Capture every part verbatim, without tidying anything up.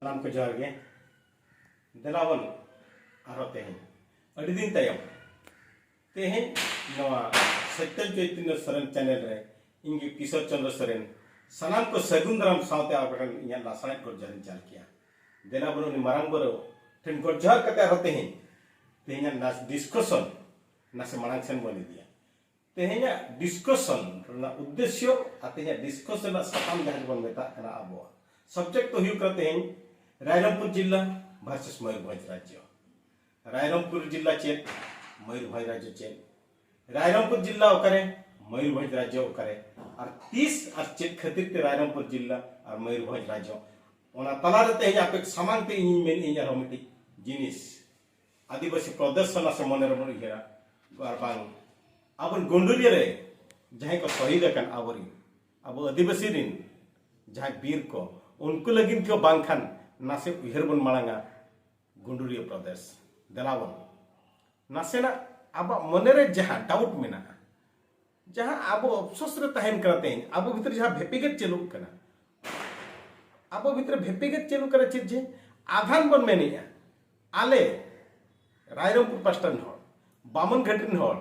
ᱥᱟᱱᱟᱢ ᱠᱚ ᱡᱚᱦᱟᱨ ᱜᱮ᱾ ᱫᱮᱞᱟ ᱵᱚᱱ ᱟᱨᱦᱚᱸ ᱛᱮᱦᱮᱧ, ᱟᱹᱰᱤ ᱫᱤᱱ ᱛᱟᱭᱚᱢ, ᱛᱮᱦᱮᱧ ᱱᱚᱣᱟ ᱥᱚᱛᱭᱚ ᱪᱳᱭᱛᱚᱱᱭᱚ ᱥᱚᱨᱮᱱ ᱪᱮᱱᱮᱞ ᱨᱮ ᱤᱧ ᱜᱮ ᱠᱤᱥᱳᱨ ᱪᱚᱸᱫᱽᱨᱚ ᱥᱚᱨᱮᱱ ᱥᱟᱱᱟᱢ ᱠᱚ ᱥᱟᱹᱜᱩᱱ ᱫᱟᱨᱟᱢ ᱥᱟᱶᱛᱮ ᱟᱯᱮ ᱴᱷᱮᱱ ᱤᱧᱟᱹᱜ ᱞᱟᱥᱟᱲᱦᱮᱫ ᱜᱚᱰ ᱡᱚᱦᱟᱨᱤᱧ ᱪᱟᱞ ᱠᱮᱭᱟ᱾ ᱫᱮᱞᱟ ᱵᱚᱱ ᱩᱱᱤ ᱢᱟᱨᱟᱝ ᱵᱩᱨᱩ ᱴᱷᱮᱱ ᱜᱚᱰ ᱡᱚᱦᱟᱨ ᱠᱟᱛᱮ ᱟᱨᱦᱚᱸ ᱛᱮᱦᱮᱧ, ᱛᱮᱦᱮᱧᱟᱜ ᱱᱟᱥ ᱰᱤᱥᱠᱚᱥᱚᱱ ᱱᱟᱥᱮ ᱢᱟᱲᱟᱝ ᱥᱮᱱ ᱵᱚᱱ ᱤᱫᱤᱭᱟ᱾ ᱛᱮᱦᱮᱧᱟᱜ ᱰᱤᱥᱠᱚᱥᱚᱱ ᱨᱮᱱᱟᱜ ᱩᱫᱽᱫᱮᱥᱭᱚ ᱟᱨ ᱛᱮᱦᱮᱧᱟᱜ ᱰᱤᱥᱠᱚᱥᱚᱱ ᱨᱮᱱᱟᱜ ᱥᱟᱛᱟᱢ ᱡᱟᱦᱟᱸ ᱵᱚᱱ ᱢᱮᱛᱟᱜ ᱠᱟᱱᱟ, ᱟᱵᱚᱣᱟᱜ ᱥᱟᱵᱡᱮᱠᱴ ᱫᱚ ᱦᱩᱭᱩᱜ ᱠᱟᱱᱟ ᱛᱮᱦᱮᱧ ᱨᱟᱭᱨᱚᱝᱯᱩᱨ ᱡᱤᱞᱟ ᱵᱷᱟᱨᱥᱮᱥ ᱢᱚᱭᱩᱨᱵᱷᱚᱸᱡᱽ ᱨᱟᱡᱽᱡᱚ᱾ ᱨᱟᱭᱨᱚᱝᱯᱩᱨ ᱡᱤᱞᱟ ᱪᱮᱫ, ᱢᱚᱭᱩᱨᱵᱷᱚᱸᱡᱽ ᱨᱟᱡᱽᱡᱚ ᱪᱮᱫ? ᱨᱟᱭᱨᱚᱝᱯᱩᱨ ᱡᱤᱞᱟ ᱚᱠᱟᱨᱮ, ᱢᱚᱭᱩᱨᱵᱷᱚᱸᱡᱽ ᱨᱟᱡᱽᱡᱚ ᱚᱠᱟᱨᱮ, ᱟᱨ ᱛᱤᱥ ᱟᱨ ᱪᱮᱫ ᱠᱷᱟᱹᱛᱤᱨ ᱛᱮ ᱨᱟᱭᱨᱚᱝᱯᱩᱨ ᱡᱤᱞᱟ ᱟᱨ ᱢᱚᱭᱩᱨᱵᱷᱚᱸᱡᱽ ᱨᱟᱡᱽᱡᱚ? ᱚᱱᱟ ᱛᱟᱞᱟᱨᱮ ᱛᱮᱦᱮᱧ ᱟᱯᱮ ᱥᱟᱢᱟᱝ ᱛᱮ ᱤᱧᱤᱧ ᱢᱮᱱᱮᱫ ᱟᱹᱧ ᱟᱨᱦᱚᱸ ᱢᱤᱫᱴᱤᱡ ᱡᱤᱱᱤᱥ, ᱟᱹᱫᱤᱵᱟᱹᱥᱤ ᱯᱨᱚᱫᱮᱥ ᱥᱟᱞᱟ ᱥᱮ ᱢᱚᱱᱮ ᱨᱮᱵᱚᱱ ᱩᱭᱦᱟᱹᱨᱟ, ᱟᱨ ᱵᱟᱝ ᱟᱵᱚ ᱜᱩᱸᱰᱩᱨᱤᱭᱟᱹ ᱨᱮ ᱡᱟᱦᱟᱸᱭ ᱠᱚ ᱥᱚᱦᱤᱫ ᱟᱠᱟᱱ ᱟᱵᱚᱨᱤᱱ, ᱟᱵᱚ ᱟᱹᱫᱤᱵᱟᱹᱥᱤ ᱨᱤᱱ ᱡᱟᱦᱟᱸᱭ ᱵᱤᱨ ᱠᱚ, ᱩᱱᱠᱩ ᱞᱟᱹᱜᱤᱫ ᱠᱚ ᱵᱟᱝᱠᱷᱟᱱ ᱱᱟᱥᱮ ᱩᱭᱦᱟᱹᱨ ᱵᱚᱱ ᱢᱟᱲᱟᱝᱟ ᱜᱩᱸᱰᱩᱨᱤᱭᱟᱹ ᱯᱨᱚᱫᱮᱥ᱾ ᱫᱮᱞᱟ ᱵᱚᱱ ᱱᱟᱥᱮᱱᱟᱜ ᱟᱵᱚᱣᱟᱜ ᱢᱚᱱᱮᱨᱮ ᱡᱟᱦᱟᱸ ᱰᱟᱣᱩᱴ ᱢᱮᱱᱟᱜᱼᱟ, ᱡᱟᱦᱟᱸ ᱟᱵᱚ ᱚᱯᱥᱚᱥ ᱨᱮ ᱛᱟᱦᱮᱱ ᱠᱟᱱᱟ, ᱛᱮᱦᱮᱧ ᱟᱵᱚ ᱵᱷᱤᱛᱨᱤ ᱡᱟᱦᱟᱸ ᱵᱷᱮᱯᱮᱜᱮᱫ ᱪᱟᱹᱞᱩᱜ ᱠᱟᱱᱟ, ᱟᱵᱚ ᱵᱷᱤᱛᱨᱤ ᱵᱷᱮᱯᱮᱜᱮᱫ ᱪᱟᱹᱞᱩᱜ ᱠᱟᱱᱟ ᱪᱮᱫ ᱡᱮ ᱟᱫᱷᱟᱱ ᱵᱚᱱ ᱢᱮᱱᱮᱜᱼᱟ, ᱟᱞᱮ ᱨᱟᱭᱨᱚᱝᱯᱩᱨ ᱯᱟᱥᱴᱟ ᱨᱮᱱ ᱦᱚᱲ, ᱵᱟᱢᱚᱱ ᱜᱷᱟᱹᱴᱤ ᱨᱮᱱ ᱦᱚᱲ,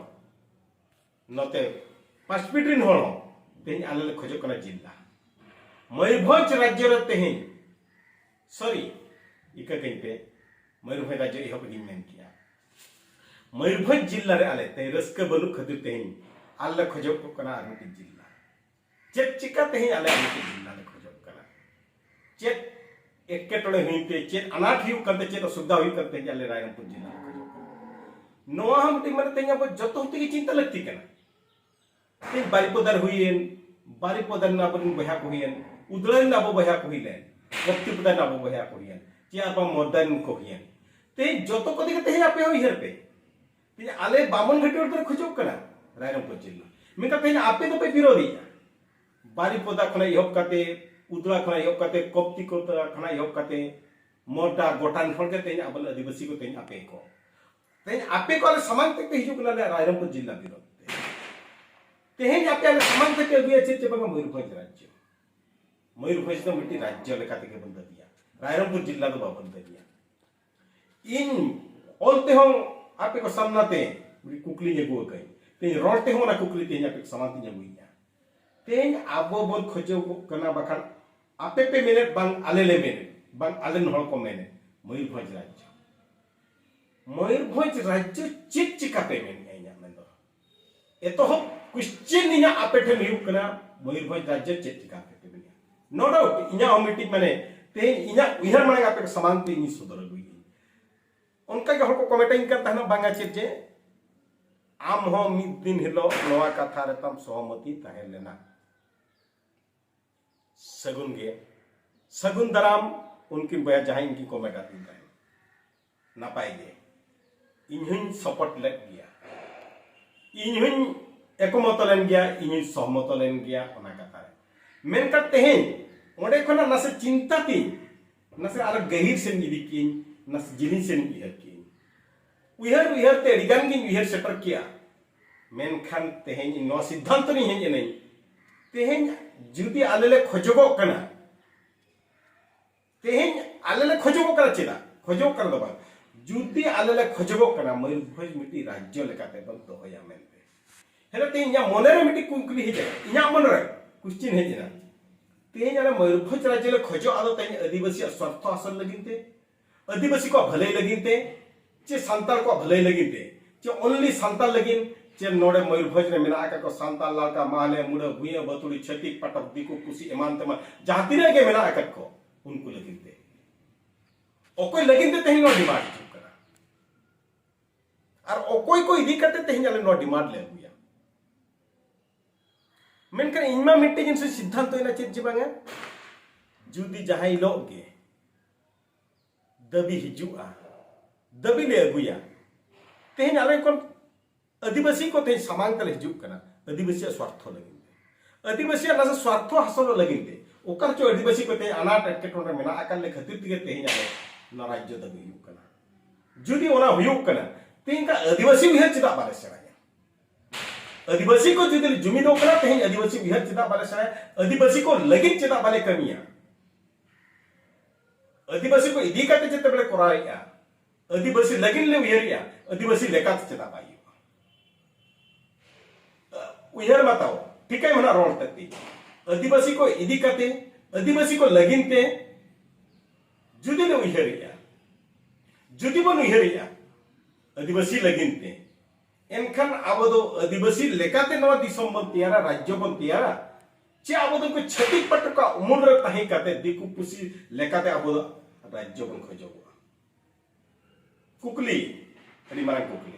ᱱᱚᱛᱮ ᱯᱟᱸᱪᱯᱤᱴ ᱨᱮᱱ ᱦᱚᱲ ᱦᱚᱸ ᱛᱮᱦᱮᱧ ᱟᱞᱮ ᱞᱮ ᱠᱷᱚᱡᱚᱜ ᱠᱟᱱᱟ ᱡᱤᱞᱟ᱾ ᱢᱚᱭᱩᱨᱵᱷᱚᱸᱡᱽ ᱨᱟᱡᱽᱡᱚ ᱨᱮ ᱛᱮᱦᱮᱧ, ᱥᱚᱨᱤ, ᱤᱠᱟᱹ ᱠᱟᱹᱧ ᱯᱮ, ᱢᱚᱭᱩᱨᱵᱷᱚᱸᱡᱽ ᱨᱟᱡᱽᱡᱚ ᱮᱦᱚᱵ ᱨᱮᱜᱤᱧ ᱢᱮᱱ ᱠᱮᱜᱼᱟ᱾ ᱢᱚᱭᱩᱨᱵᱷᱚᱸᱡᱽ ᱡᱤᱞᱟ ᱨᱮ ᱟᱞᱮ ᱛᱮᱦᱮᱧ ᱨᱟᱹᱥᱠᱟᱹ ᱵᱟᱹᱱᱩᱜ ᱠᱷᱟᱹᱛᱤᱨ ᱛᱮᱦᱮᱧ ᱟᱞᱮ ᱞᱮ ᱠᱷᱚᱡᱚᱜ ᱠᱟᱱᱟ ᱟᱨ ᱢᱤᱫᱴᱤᱡ ᱡᱤᱞᱟ᱾ ᱪᱮᱫ ᱪᱤᱠᱟ ᱛᱮᱦᱮᱧ ᱟᱞᱮ ᱟᱹᱰᱤ ᱡᱤᱞᱟ ᱞᱮ ᱠᱷᱚᱡᱚᱜ ᱠᱟᱱᱟ? ᱪᱮᱫ ᱮᱴᱠᱮᱴᱚᱬᱮ ᱦᱩᱭᱩᱜ ᱛᱮ, ᱪᱮᱫ ᱟᱱᱟᱴ ᱦᱩᱭᱩᱜ ᱠᱟᱱᱛᱮ, ᱪᱮᱫ ᱚᱥᱩᱵᱤᱫᱷᱟ ᱦᱩᱭᱩᱜ ᱠᱟᱱᱛᱮ ᱟᱞᱮ ᱨᱟᱭᱨᱚᱝᱯᱩᱨ ᱡᱤᱞᱟ ᱞᱮ ᱠᱷᱚᱡᱚᱜ ᱠᱟᱱᱟ? ᱱᱚᱣᱟ ᱢᱤᱫᱴᱤᱡ ᱢᱟᱱᱮ ᱛᱮᱦᱮᱧ ᱟᱵᱚ ᱡᱚᱛᱚ ᱦᱚᱲ ᱛᱮᱜᱮ ᱪᱤᱱᱛᱟ ᱞᱟᱹᱠᱛᱤ ᱠᱟᱱᱟ᱾ ᱛᱮᱦᱮᱧ ᱵᱟᱨᱤᱯᱚᱫᱟ ᱨᱮ ᱦᱩᱭᱮᱱ, ᱵᱟᱨᱤᱯᱚᱫᱟ ᱨᱮᱱ ᱟᱵᱚᱨᱮᱱ ᱵᱚᱭᱦᱟ ᱠᱚ ᱦᱩᱭᱮᱱ, ᱩᱫᱽᱲᱟ ᱨᱮᱱ ᱟᱵᱚ ᱵᱚᱭᱦᱟ ᱠᱚ ᱦᱩᱭ ᱞᱮᱱ, ᱠᱚᱯᱛᱤᱯᱚᱫᱟ ᱨᱮᱱ ᱟᱵᱚ ᱵᱚᱭᱦᱟ ᱠᱚ ᱦᱩᱭᱮᱱ, ᱪᱮ ᱟᱨ ᱵᱟᱝ ᱢᱚᱨᱫᱟ ᱨᱮᱱ ᱠᱚ ᱦᱩᱭᱮᱱ, ᱛᱮᱦᱮᱧ ᱡᱚᱛᱚ ᱠᱚ ᱛᱮᱜᱮ ᱛᱮᱦᱮᱧ ᱟᱯᱮ ᱦᱚᱸ ᱩᱭᱦᱟᱹᱨ ᱯᱮ᱾ ᱛᱮᱦᱮᱧ ᱟᱞᱮ ᱵᱟᱢᱚᱱ ᱜᱷᱟᱹᱴᱤ ᱦᱚᱲ ᱫᱚᱞᱮ ᱠᱷᱚᱡᱚᱜ ᱠᱟᱱᱟ ᱨᱟᱭᱨᱚᱝᱯᱩᱨ ᱡᱤᱞᱟ, ᱢᱮᱱᱠᱷᱟᱱ ᱛᱮᱦᱮᱧ ᱟᱯᱮ ᱫᱚᱯᱮ ᱵᱤᱨᱳᱫᱷᱮᱜᱼᱟ᱾ ᱵᱟᱨᱤᱯᱚᱫᱟ ᱠᱷᱚᱱᱟᱜ ᱮᱦᱚᱵ ᱠᱟᱛᱮ, ᱩᱫᱽᱲᱟ ᱠᱷᱚᱱᱟᱜ ᱮᱦᱚᱵ ᱠᱟᱛᱮ, ᱠᱚᱯᱛᱤᱯᱚᱫᱟ ᱠᱷᱚᱱᱟᱜ ᱮᱦᱚᱵ ᱠᱟᱛᱮ, ᱢᱚᱨᱫᱟ ᱜᱚᱴᱟᱱ ᱦᱚᱲ ᱜᱮ ᱛᱮᱦᱮᱧ ᱟᱵᱚ ᱟᱹᱫᱤᱵᱟᱹᱥᱤ ᱠᱚ ᱛᱮᱦᱮᱧ ᱟᱯᱮ ᱠᱚ, ᱛᱮᱦᱮᱧ ᱟᱯᱮ ᱠᱚ ᱟᱞᱮ ᱥᱟᱢᱟᱝ ᱛᱮᱯᱮ ᱦᱤᱡᱩᱜ ᱠᱟᱱᱟ ᱟᱞᱮ ᱨᱟᱭᱨᱚᱝᱯᱩᱨ ᱡᱤᱞᱟ ᱵᱤᱨᱳᱫᱷ ᱛᱮ᱾ ᱛᱮᱦᱮᱧ ᱟᱯᱮ ᱟᱞᱮ ᱥᱟᱢᱟᱝ ᱛᱮᱯᱮ ᱟᱹᱜᱩᱭᱟ ᱪᱮᱫ ᱪᱮ ᱵᱟᱝᱟ ᱢᱚᱭᱩᱨᱵᱷᱚᱸᱡᱽ ᱨᱟᱡᱽᱡᱚ᱾ ᱢᱚᱭᱩᱨᱵᱷᱚᱸᱡᱽ ᱫᱚ ᱢᱤᱫᱴᱤᱡ ᱨᱟᱡᱽᱡᱚ ᱞᱮᱠᱟ ᱛᱮᱜᱮ ᱵᱚᱱ ᱫᱟᱹᱵᱤᱭᱟ᱾ ᱨᱟᱭᱨᱚᱝᱯᱩᱨ ᱡᱤᱞᱟ ᱫᱚ ᱵᱟᱵᱚᱱ ᱫᱟᱹᱵᱤᱭᱟ᱾ ᱤᱧ ᱚᱞ ᱛᱮᱦᱚᱸ ᱟᱯᱮ ᱠᱚ ᱥᱟᱢᱱᱟ ᱛᱮ ᱢᱤᱫ ᱠᱩᱠᱞᱤᱧ ᱟᱹᱜᱩ ᱟᱠᱟᱫᱟᱹᱧ, ᱛᱮᱦᱮᱧ ᱨᱚᱲ ᱛᱮᱦᱚᱸ ᱚᱱᱟ ᱠᱩᱠᱞᱤ ᱛᱮᱦᱮᱧ ᱟᱯᱮ ᱠᱚ ᱥᱟᱢᱟᱝ ᱛᱮᱧ ᱟᱹᱜᱩᱭᱮᱫᱼᱟ᱾ ᱛᱮᱦᱮᱧ ᱟᱵᱚ ᱵᱚᱱ ᱠᱷᱚᱡᱚᱜᱚᱜ ᱠᱟᱱᱟ, ᱵᱟᱠᱷᱟᱱ ᱟᱯᱮ ᱯᱮ ᱢᱮᱱᱮᱫ, ᱵᱟᱝ ᱟᱞᱮ ᱞᱮ ᱢᱮᱱᱮᱫ, ᱵᱟᱝ ᱟᱞᱮ ᱨᱮᱱ ᱦᱚᱲ ᱠᱚ ᱢᱮᱱᱮᱫ, ᱢᱚᱭᱩᱨᱵᱷᱚᱸᱡᱽ ᱨᱟᱡᱽᱡᱚ, ᱢᱚᱭᱩᱨᱵᱷᱚᱸᱡᱽ ᱨᱟᱡᱽᱡᱚ ᱪᱮᱫ ᱪᱤᱠᱟᱹ ᱯᱮ ᱢᱮᱱᱮᱫᱼᱟ? ᱤᱧᱟᱹᱜ ᱢᱮᱱ ᱫᱚ ᱮᱛᱚᱦᱚᱵ ᱠᱩᱥᱪᱮᱱ ᱤᱧᱟᱹᱜ ᱟᱯᱮ ᱴᱷᱮᱱ ᱦᱩᱭᱩᱜ ᱠᱟᱱᱟ, ᱢᱚᱭᱩᱨᱵᱷᱚᱸᱡᱽ ᱨᱟᱡᱽᱡᱚ ᱪᱮᱫ ᱪᱤᱠᱟᱹ ᱯᱮ ᱢᱮᱱᱮᱫᱼᱟ? No doubt, ᱤᱧᱟᱹᱜ ᱦᱚᱸ ᱢᱤᱫᱴᱤᱡ ᱢᱟᱱᱮ ᱛᱮᱦᱮᱧ ᱤᱧᱟᱹᱜ ᱩᱭᱦᱟᱹᱨ ᱢᱟᱲᱟᱝ ᱟᱯᱮ ᱠᱚ ᱥᱟᱢᱟᱝ ᱛᱮ ᱤᱧ ᱥᱚᱫᱚᱨ ᱟᱹᱜᱩᱭᱮᱫᱟᱹᱧ᱾ ᱚᱱᱠᱟ ᱜᱮ ᱦᱚᱲ ᱠᱚ ᱠᱚᱢᱮᱱᱴ ᱟᱹᱧ ᱠᱟᱱ ᱛᱟᱦᱮᱱᱟ, ᱵᱟᱝᱟ ᱪᱮᱫ ᱡᱮ ᱟᱢ ᱦᱚᱸ ᱢᱤᱫ ᱫᱤᱱ ᱦᱤᱞᱳᱜ ᱱᱚᱣᱟ ᱠᱟᱛᱷᱟ ᱨᱮ ᱛᱟᱢ ᱥᱚᱦᱚᱢᱚᱛᱤ ᱛᱟᱦᱮᱸ ᱞᱮᱱᱟ᱾ ᱥᱟᱹᱜᱩᱱ ᱜᱮ, ᱥᱟᱹᱜᱩᱱ ᱫᱟᱨᱟᱢ ᱩᱱᱠᱤᱱ ᱵᱚᱭᱦᱟ ᱡᱟᱦᱟᱸᱭ ᱩᱱᱠᱤᱱ ᱠᱚᱢᱮᱱᱴ ᱟᱹᱫᱤᱧ ᱛᱟᱦᱮᱸᱫ, ᱱᱟᱯᱟᱭ ᱜᱮ᱾ ᱤᱧ ᱦᱚᱧ ᱥᱟᱯᱳᱨᱴ ᱞᱮᱫ ᱜᱮᱭᱟ, ᱤᱧ ᱦᱚᱧ ᱮᱠᱢᱚᱛᱚ ᱞᱮᱱ ᱜᱮᱭᱟ, ᱤᱧ ᱦᱚᱧ ᱥᱚᱦᱢᱚᱛᱚ ᱞᱮᱱ ᱜᱮᱭᱟ ᱚᱱᱟ ᱠᱟᱛᱷᱟ ᱨᱮ᱾ ᱢᱮᱱᱠᱷᱟᱱ ᱛᱮᱦᱮᱧ ᱚᱸᱰᱮ ᱠᱷᱚᱱᱟᱜ ᱱᱟᱥᱮ ᱪᱤᱱᱛᱟ ᱛᱤᱧ ᱱᱟᱥᱮ ᱟᱨᱚ ᱜᱟᱹᱦᱤᱨ ᱥᱮᱱ ᱤᱫᱤ ᱠᱤᱧ, ᱱᱟᱥᱮ ᱡᱤᱞᱤᱧ ᱥᱮᱱ ᱩᱭᱦᱟᱹᱨ ᱠᱤᱧ᱾ ᱩᱭᱦᱟᱹᱨ ᱩᱭᱦᱟᱹᱨ ᱛᱮ ᱟᱹᱰᱤ ᱜᱟᱱ ᱜᱤᱧ ᱩᱭᱦᱟᱹᱨ ᱥᱮᱴᱮᱨ ᱠᱮᱜᱼᱟ᱾ ᱢᱮᱱᱠᱷᱟᱱ ᱛᱮᱦᱮᱧ ᱱᱚᱣᱟ ᱥᱤᱫᱽᱫᱷᱟᱱᱛᱚ ᱨᱤᱧ ᱦᱮᱡ ᱮᱱᱟᱹᱧ, ᱛᱮᱦᱮᱧ ᱡᱩᱫᱤ ᱟᱞᱮ ᱞᱮ ᱠᱷᱚᱡᱚᱜᱚᱜ ᱠᱟᱱᱟ, ᱛᱮᱦᱮᱧ ᱟᱞᱮ ᱞᱮ ᱠᱷᱚᱡᱚᱜᱚᱜ ᱠᱟᱱᱟ, ᱪᱮᱫᱟᱜ ᱠᱷᱚᱡᱚᱜ ᱠᱟᱱᱟ ᱫᱚ ᱵᱟᱝ, ᱡᱩᱫᱤ ᱟᱞᱮ ᱞᱮ ᱠᱷᱚᱡᱚᱜᱚᱜ ᱠᱟᱱᱟ ᱢᱚᱭᱩᱨᱵᱷᱚᱸᱡᱽ ᱢᱤᱫᱴᱤᱡ ᱨᱟᱡᱽᱡᱚ ᱞᱮᱠᱟᱛᱮ ᱵᱚᱱ ᱫᱚᱦᱚᱭᱟ ᱢᱮᱱᱛᱮ, ᱦᱮᱸ, ᱛᱮᱦᱮᱧ ᱤᱧᱟᱹᱜ ᱢᱚᱱᱮᱨᱮ ᱢᱤᱫᱴᱤᱡ ᱠᱩᱠᱞᱤ ᱦᱮᱡ ᱮᱱᱟ, ᱤᱧᱟᱹᱜ ᱢᱚᱱᱮᱨᱮ ᱠᱩᱥᱪᱮᱱ ᱦᱮᱡ ᱮᱱᱟ, ᱛᱮᱦᱮᱧ ᱟᱞᱮ ᱢᱚᱭᱩᱨᱵᱷᱚᱸᱡᱽ ᱨᱟᱡᱽᱡᱚ ᱞᱮ ᱠᱷᱚᱡᱚᱜᱼᱟ, ᱟᱫᱚ ᱛᱮᱦᱮᱧ ᱟᱹᱫᱤᱵᱟᱹᱥᱤᱭᱟᱜ ᱥᱣᱟᱨᱛᱷᱚ ᱦᱟᱥᱚᱞ ᱞᱟᱹᱜᱤᱫ ᱛᱮ, ᱟᱹᱫᱤᱵᱟᱹᱥᱤ ᱠᱚᱣᱟᱜ ᱵᱷᱟᱹᱞᱟᱹᱭ ᱞᱟᱹᱜᱤᱫ ᱛᱮ, ᱪᱮ ᱥᱟᱱᱛᱟᱲ ᱠᱚᱣᱟᱜ ᱵᱷᱟᱹᱞᱟᱹᱭ ᱞᱟᱹᱜᱤᱫ ᱛᱮ, ᱪᱮ only ᱥᱟᱱᱛᱟᱲ ᱞᱟᱹᱜᱤᱫ, ᱪᱮ ᱱᱚᱰᱮ ᱢᱚᱭᱩᱨᱵᱷᱚᱸᱡᱽ ᱨᱮ ᱢᱮᱱᱟᱜ ᱟᱠᱟᱫ ᱠᱚ ᱥᱟᱱᱛᱟᱲ, ᱞᱟᱲᱠᱟ, ᱢᱟᱦᱞᱮ, ᱢᱩᱰᱟᱹ, ᱵᱷᱩᱭᱟᱹ, ᱵᱟᱹᱛᱩᱲᱤ, ᱪᱷᱟᱹᱛᱤᱠ, ᱯᱟᱴᱚᱠ, ᱫᱤᱠᱩ, ᱯᱩᱥᱤ ᱮᱢᱟᱱ ᱛᱮᱢᱟᱱ ᱡᱟᱦᱟᱸ ᱛᱤᱱᱟᱹᱜ ᱜᱮ ᱢᱮᱱᱟᱜ ᱟᱠᱟᱫ ᱠᱚ, ᱩᱱᱠᱩ ᱞᱟᱹᱜᱤᱫ ᱛᱮ, ᱚᱠᱚᱭ ᱞᱟᱹᱜᱤᱫ ᱛᱮ ᱛᱮᱦᱮᱧ ᱱᱚᱣᱟ ᱰᱤᱢᱟᱱᱰ ᱦᱤᱡᱩᱜ ᱠᱟᱱᱟ? ᱟᱨ ᱚᱠᱚᱭ ᱠᱚ ᱤᱫᱤ ᱠᱟᱛᱮ ᱛᱮᱦᱮᱧ ᱟᱞᱮ ᱱᱚᱣᱟ ᱰᱤᱢᱟᱱᱰ ᱞᱮ ᱟᱹᱜᱩᱭᱟ? ᱢᱮᱱᱠᱷᱟᱱ ᱤᱧ ᱢᱟ ᱢᱤᱫᱴᱮᱡ ᱡᱤᱱᱤᱥ ᱥᱤᱫᱽᱫᱷᱟᱱᱛᱚ ᱮᱱᱟ, ᱪᱮᱫ ᱡᱮ ᱵᱟᱝᱟ, ᱡᱩᱫᱤ ᱡᱟᱦᱟᱸ ᱦᱤᱞᱳᱜ ᱜᱮ ᱫᱟᱹᱵᱤ ᱦᱤᱡᱩᱜᱼᱟ, ᱫᱟᱹᱵᱤ ᱞᱮ ᱟᱹᱜᱩᱭᱟ, ᱛᱮᱦᱮᱧ ᱟᱞᱮ ᱠᱷᱚᱱ ᱟᱹᱫᱤᱵᱟᱹᱥᱤ ᱠᱚ ᱛᱮᱦᱮᱧ ᱥᱟᱢᱟᱝ ᱛᱮᱞᱮ ᱦᱤᱡᱩᱜ ᱠᱟᱱᱟ ᱟᱹᱫᱤᱵᱟᱹᱥᱤᱭᱟᱜ ᱥᱣᱟᱨᱛᱷᱚ ᱞᱟᱹᱜᱤᱫ ᱛᱮ, ᱟᱹᱫᱤᱵᱟᱹᱥᱤᱭᱟᱜ ᱱᱟᱥᱮ ᱥᱣᱟᱨᱛᱷᱚ ᱦᱟᱥᱚᱞ ᱞᱟᱹᱜᱤᱫ ᱛᱮ᱾ ᱚᱠᱟ ᱨᱮᱪᱚ ᱟᱹᱫᱤᱵᱟᱹᱥᱤ ᱠᱚ ᱛᱮᱦᱮᱧ ᱟᱱᱟᱴ ᱮᱴᱠᱮᱴᱚᱬᱮ ᱨᱮ ᱢᱮᱱᱟᱜ ᱟᱠᱟᱫ ᱞᱮ ᱠᱷᱟᱹᱛᱤᱨ ᱛᱮᱜᱮ ᱛᱮᱦᱮᱧ ᱟᱞᱮ ᱱᱚᱣᱟ ᱨᱟᱡᱽᱡᱚ ᱫᱟᱹᱵᱤ ᱦᱩᱭᱩᱜ ᱠᱟᱱᱟ᱾ ᱡᱩᱫᱤ ᱚᱱᱟ ᱦᱩᱭᱩᱜ ᱠᱟᱱᱟ, ᱛᱮᱦᱮᱧ ᱠᱟ ᱟᱹᱫᱤᱵᱟᱹᱥᱤ ᱩᱭᱦᱟᱹᱨ ᱪᱮᱫᱟᱜ ᱵᱟᱞᱮ ᱥᱮᱬᱟᱭᱟ? ᱟᱹᱫᱤᱵᱟᱹᱥᱤ ᱠᱚ ᱡᱩᱫᱤ ᱞᱮ ᱡᱩᱢᱤᱫᱚᱜ ᱠᱟᱱᱟ, ᱛᱮᱦᱮᱧ ᱟᱹᱫᱤᱵᱟᱹᱥᱤ ᱩᱭᱦᱟᱹᱨ ᱪᱮᱫᱟᱜ ᱵᱟᱞᱮ ᱥᱮᱬᱟᱭᱟ? ᱟᱹᱫᱤᱵᱟᱹᱥᱤ ᱠᱚ ᱞᱟᱹᱜᱤᱫ ᱪᱮᱫᱟᱜ ᱵᱟᱞᱮ ᱠᱟᱹᱢᱤᱭᱟ? ᱟᱹᱫᱤᱵᱟᱹᱥᱤ ᱠᱚ ᱤᱫᱤ ᱠᱟᱛᱮ ᱡᱮᱛᱮ ᱵᱮᱲᱮ ᱠᱚᱨᱟᱣᱮᱫᱼᱟ, ᱟᱹᱫᱤᱵᱟᱹᱥᱤ ᱞᱟᱹᱜᱤᱫ ᱞᱮ ᱩᱭᱦᱟᱹᱨᱮᱫᱼᱟ, ᱟᱹᱫᱤᱵᱟᱹᱥᱤ ᱞᱮᱠᱟᱛᱮ ᱪᱮᱫᱟᱜ ᱵᱟᱭ ᱦᱩᱭᱩᱜᱼᱟ? ᱩᱭᱦᱟᱹᱨ ᱢᱟ ᱛᱟᱵᱚ ᱴᱷᱤᱠᱟᱹᱭ ᱢᱮᱱᱟᱜ ᱨᱚᱲ ᱛᱮ ᱛᱤᱧ᱾ ᱟᱹᱫᱤᱵᱟᱹᱥᱤ ᱠᱚ ᱤᱫᱤ ᱠᱟᱛᱮ, ᱟᱹᱫᱤᱵᱟᱹᱥᱤ ᱠᱚ ᱞᱟᱹᱜᱤᱫ ᱛᱮ ᱡᱩᱫᱤ ᱞᱮ ᱩᱭᱦᱟᱹᱨᱮᱫᱼᱟ, ᱡᱩᱫᱤ ᱵᱚᱱ ᱩᱭᱦᱟᱹᱨᱮᱫᱼᱟ ᱟᱹᱫᱤᱵᱟᱹᱥᱤ ᱞᱟᱹᱜᱤᱫ ᱛᱮ, ᱮᱱᱠᱷᱟᱱ ᱟᱵᱚ ᱫᱚ ᱟᱹᱫᱤᱵᱟᱹᱥᱤ ᱞᱮᱠᱟᱛᱮ ᱱᱚᱣᱟ ᱫᱤᱥᱚᱢ ᱵᱚᱱ ᱛᱮᱭᱟᱨᱟ, ᱨᱟᱡᱽᱡᱚ ᱵᱚᱱ ᱛᱮᱭᱟᱨᱟ, ᱪᱮ ᱟᱵᱚ ᱫᱚ ᱩᱱᱠᱩ ᱪᱷᱟᱹᱛᱤᱠ ᱯᱟᱹᱴᱩ ᱠᱚᱣᱟᱜ ᱩᱢᱩᱞ ᱨᱮ ᱛᱟᱦᱮᱸ ᱠᱟᱛᱮ ᱫᱤᱠᱩ ᱯᱩᱥᱤ ᱞᱮᱠᱟᱛᱮ ᱟᱵᱚ ᱫᱚ ᱨᱟᱡᱽᱡᱚ ᱵᱚᱱ ᱠᱷᱚᱡᱚᱜᱚᱜᱼᱟ? ᱠᱩᱠᱞᱤ, ᱟᱹᱰᱤ ᱢᱟᱨᱟᱝ ᱠᱩᱠᱞᱤ᱾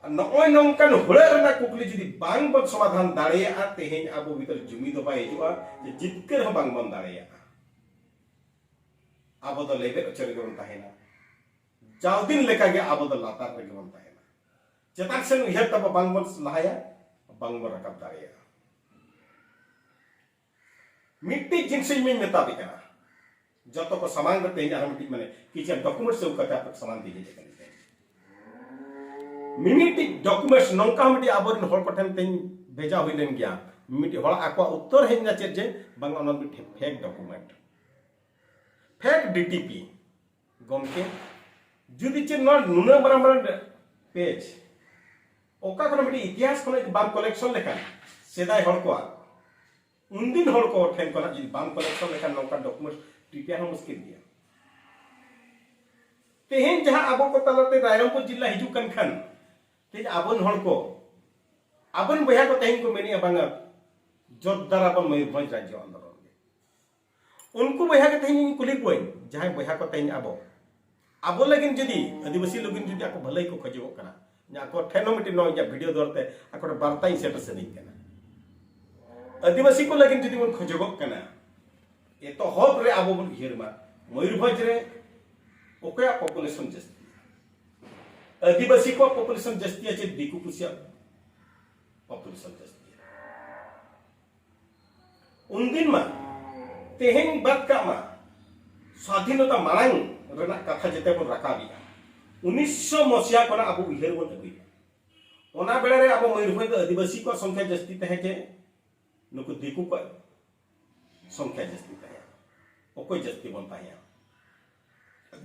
ᱟᱨ ᱱᱚᱜᱼᱚᱭ ᱱᱚᱝᱠᱟᱱ ᱦᱩᱲᱟᱹᱜ ᱨᱮᱱᱟᱜ ᱠᱩᱠᱞᱤ ᱡᱩᱫᱤ ᱵᱟᱝ ᱵᱚᱱ ᱥᱚᱢᱟᱫᱷᱟᱱ ᱫᱟᱲᱮᱭᱟᱜᱼᱟ, ᱛᱮᱦᱮᱧ ᱟᱵᱚ ᱵᱷᱤᱛᱟᱹᱨ ᱡᱩᱢᱤᱫ ᱦᱚᱸ ᱵᱟᱭ ᱦᱤᱡᱩᱜᱼᱟ, ᱡᱮ ᱡᱤᱛᱠᱟᱹᱨ ᱦᱚᱸ ᱵᱟᱝ ᱵᱚᱱ ᱫᱟᱲᱮᱭᱟᱜᱼᱟ᱾ ᱟᱵᱚ ᱫᱚ ᱞᱮᱵᱮᱫ ᱦᱚᱪᱚ ᱨᱮᱜᱮ ᱵᱚᱱ ᱛᱟᱦᱮᱱᱟ᱾ ᱡᱟᱣ ᱫᱤᱱ ᱞᱮᱠᱟᱜᱮ ᱟᱵᱚ ᱫᱚ ᱞᱟᱛᱟᱨ ᱨᱮᱜᱮ ᱵᱚᱱ ᱛᱟᱦᱮᱱᱟ᱾ ᱪᱮᱛᱟᱱ ᱥᱮᱱ ᱩᱭᱦᱟᱹᱨ ᱛᱟᱵᱚ ᱵᱟᱝ ᱵᱚᱱ ᱞᱟᱦᱟᱭᱟ, ᱵᱟᱝ ᱵᱚᱱ ᱨᱟᱠᱟᱵ ᱫᱟᱲᱮᱭᱟᱜᱼᱟ᱾ ᱢᱤᱫᱴᱤᱡ ᱡᱤᱱᱤᱥ ᱤᱧ ᱢᱮᱛᱟ ᱯᱮ ᱠᱟᱱᱟ, ᱡᱚᱛᱚ ᱠᱚ ᱥᱟᱢᱟᱝ ᱨᱮ ᱛᱮᱦᱮᱧ ᱟᱨᱦᱚᱸ ᱢᱤᱫᱴᱤᱡ ᱢᱟᱱᱮ ᱠᱤᱪᱷᱩ ᱰᱚᱠᱩᱢᱮᱱᱴᱥ ᱟᱹᱜᱩ ᱠᱟᱛᱮ ᱟᱯᱮ ᱥᱟᱢᱟᱝ ᱛᱮ ᱦᱮᱡ ᱟᱠᱟᱱᱟ᱾ ᱢᱤᱢᱤᱫᱴᱤᱡ ᱰᱚᱠᱩᱢᱮᱱᱴᱥ ᱱᱚᱝᱠᱟ ᱦᱚᱸ ᱢᱤᱫᱴᱤᱡ ᱟᱵᱚᱨᱮᱱ ᱦᱚᱲ ᱠᱚᱴᱷᱮᱱ ᱛᱮᱦᱮᱧ ᱵᱷᱮᱡᱟ ᱦᱩᱭ ᱞᱮᱱ ᱜᱮᱭᱟ, ᱢᱤᱢᱤᱫᱴᱤᱡ ᱦᱚᱲ ᱟᱠᱚᱣᱟᱜ ᱩᱛᱛᱚᱨ ᱦᱮᱡ ᱮᱱᱟ ᱪᱮᱫ ᱡᱮ ᱵᱟᱝ ᱚᱱᱟ ᱢᱤᱫᱴᱮᱱ ᱯᱷᱮᱠ ᱰᱚᱠᱩᱢᱮᱱᱴ, ᱯᱷᱮᱠ ᱰᱤᱴᱤᱯᱤ᱾ ᱜᱚᱢᱠᱮ, ᱡᱩᱫᱤ ᱪᱮᱫ ᱱᱚᱣᱟ ᱱᱩᱱᱟᱹᱜ ᱢᱟᱨᱟᱝ ᱢᱟᱨᱟᱝ ᱯᱮᱡᱽ, ᱚᱠᱟ ᱠᱷᱚᱱ ᱢᱤᱫᱴᱤᱡ ᱤᱛᱤᱦᱟᱥ ᱠᱷᱚᱱ ᱡᱩᱫᱤ ᱵᱟᱢ ᱠᱚᱞᱮᱠᱥᱚᱱ ᱞᱮᱠᱷᱟᱱ, ᱥᱮᱫᱟᱭ ᱦᱚᱲ ᱠᱚᱣᱟᱜ, ᱩᱱᱫᱤᱱ ᱦᱚᱲ ᱠᱚ ᱴᱷᱮᱱ ᱠᱷᱚᱱᱟᱜ ᱡᱩᱫᱤ ᱵᱟᱢ ᱠᱚᱞᱮᱠᱥᱚᱱ ᱞᱮᱠᱷᱟᱱ ᱱᱚᱝᱠᱟ ᱰᱚᱠᱩᱢᱮᱱᱴ ᱯᱨᱤᱯᱮᱭᱟᱨ ᱦᱚᱸ ᱢᱩᱥᱠᱤᱞ ᱜᱮᱭᱟ᱾ ᱛᱮᱦᱮᱧ ᱡᱟᱦᱟᱸ ᱟᱵᱚ ᱠᱚ ᱛᱟᱞᱟᱛᱮ ᱨᱟᱭᱨᱚᱝᱯᱩᱨ ᱡᱤᱞᱟ ᱦᱤᱡᱩᱜ ᱠᱟᱱ ᱠᱷᱟᱱ, ᱛᱮᱦᱮᱧ ᱟᱵᱚᱨᱮᱱ ᱦᱚᱲ ᱠᱚ, ᱟᱵᱚᱨᱮᱱ ᱵᱚᱭᱦᱟ ᱠᱚ ᱛᱮᱦᱮᱧ ᱠᱚ ᱢᱮᱱᱮᱜᱼᱟ, ᱵᱟᱝᱟ ᱡᱳᱨᱫᱟᱨ ᱟᱵᱚᱱ ᱢᱚᱭᱩᱨᱵᱷᱚᱸᱡᱽ ᱨᱟᱡᱽᱡᱚ ᱟᱱᱫᱳᱞᱚᱱ ᱜᱮ᱾ ᱩᱱᱠᱩ ᱵᱚᱭᱦᱟ ᱜᱮ ᱛᱮᱦᱮᱧ ᱤᱧ ᱠᱩᱞᱤ ᱠᱚᱣᱟᱧ, ᱡᱟᱦᱟᱸᱭ ᱵᱚᱭᱦᱟ ᱠᱚ ᱛᱮᱦᱮᱧ ᱟᱵᱚ, ᱟᱵᱚ ᱞᱟᱹᱜᱤᱫ ᱡᱩᱫᱤ, ᱟᱹᱫᱤᱵᱟᱹᱥᱤ ᱞᱟᱹᱜᱤᱫ ᱡᱩᱫᱤ ᱟᱠᱚ ᱵᱷᱟᱹᱞᱟᱹᱭ ᱠᱚ ᱠᱷᱚᱡᱚᱜᱚᱜ ᱠᱟᱱᱟ, ᱤᱧ ᱟᱠᱚ ᱴᱷᱮᱱ ᱦᱚᱸ ᱢᱤᱫᱴᱤᱡ ᱱᱚᱣᱟ ᱤᱧᱟᱹᱜ ᱵᱷᱤᱰᱤᱭᱳ ᱫᱚᱨ ᱛᱮ ᱟᱠᱚ ᱴᱷᱮᱱ ᱵᱟᱨᱛᱟᱧ ᱥᱮᱴᱮᱨ ᱥᱟᱹᱱᱟᱹᱧ ᱠᱟᱱᱟ᱾ ᱟᱹᱫᱤᱵᱟᱹᱥᱤ ᱠᱚ ᱞᱟᱹᱜᱤᱫ ᱡᱩᱫᱤ ᱵᱚᱱ ᱠᱷᱚᱡᱚᱜᱚᱜ ᱠᱟᱱᱟ, ᱮᱛᱚᱦᱚᱵ ᱨᱮ ᱟᱵᱚ ᱵᱚᱱ ᱩᱭᱦᱟᱹᱨ ᱢᱟ, ᱢᱚᱭᱩᱨᱵᱷᱚᱸᱡᱽ ᱨᱮ ᱚᱠᱚᱭᱟᱜ ᱯᱚᱯᱩᱞᱮᱥᱚᱱ ᱡᱟᱹᱥᱛᱤᱭᱟ? ᱟᱹᱫᱤᱵᱟᱹᱥᱤ ᱠᱚᱣᱟᱜ ᱯᱚᱯᱩᱞᱮᱥᱚᱱ ᱡᱟᱹᱥᱛᱤᱭᱟ ᱪᱮ ᱫᱤᱠᱩ ᱯᱩᱥᱤᱭᱟᱜ ᱯᱚᱯᱩᱞᱮᱥᱚᱱ ᱡᱟᱹᱥᱛᱤᱭᱟ? ᱩᱱᱫᱤᱱ ᱢᱟ, ᱛᱮᱦᱮᱧ ᱵᱟᱫ ᱠᱟᱜ ᱢᱟ, ᱥᱟᱫᱷᱤᱱᱚᱛᱟ ᱢᱟᱲᱟᱝ ᱨᱮᱱᱟᱜ ᱠᱟᱛᱷᱟ ᱡᱮᱛᱮ ᱵᱚᱱ ᱨᱟᱠᱟᱵᱮᱜᱼᱟ, ᱩᱱᱤᱥᱥᱚ ᱢᱚᱥᱤᱦᱟ ᱠᱷᱚᱱᱟᱜ ᱟᱵᱚ ᱩᱭᱦᱟᱹᱨ ᱵᱚᱱ ᱟᱹᱜᱩᱭᱮᱫᱟ᱾ ᱚᱱᱟ ᱵᱮᱲᱟ ᱨᱮ ᱟᱵᱚ ᱢᱚᱭᱩᱨᱵᱷᱚᱸᱡᱽ ᱫᱚ ᱟᱹᱫᱤᱵᱟᱹᱥᱤ ᱠᱚᱣᱟᱜ ᱥᱚᱝᱠᱷᱭᱟ ᱡᱟᱹᱥᱛᱤ ᱛᱟᱦᱮᱸ ᱪᱮ ᱱᱩᱠᱩ ᱫᱤᱠᱩ ᱠᱚᱣᱟᱜ ᱥᱚᱝᱠᱷᱭᱟ ᱡᱟᱹᱥᱛᱤ ᱛᱟᱦᱮᱸ? ᱚᱠᱚᱭ ᱡᱟᱹᱥᱛᱤ ᱵᱚᱱ ᱛᱟᱦᱮᱸᱭᱟ?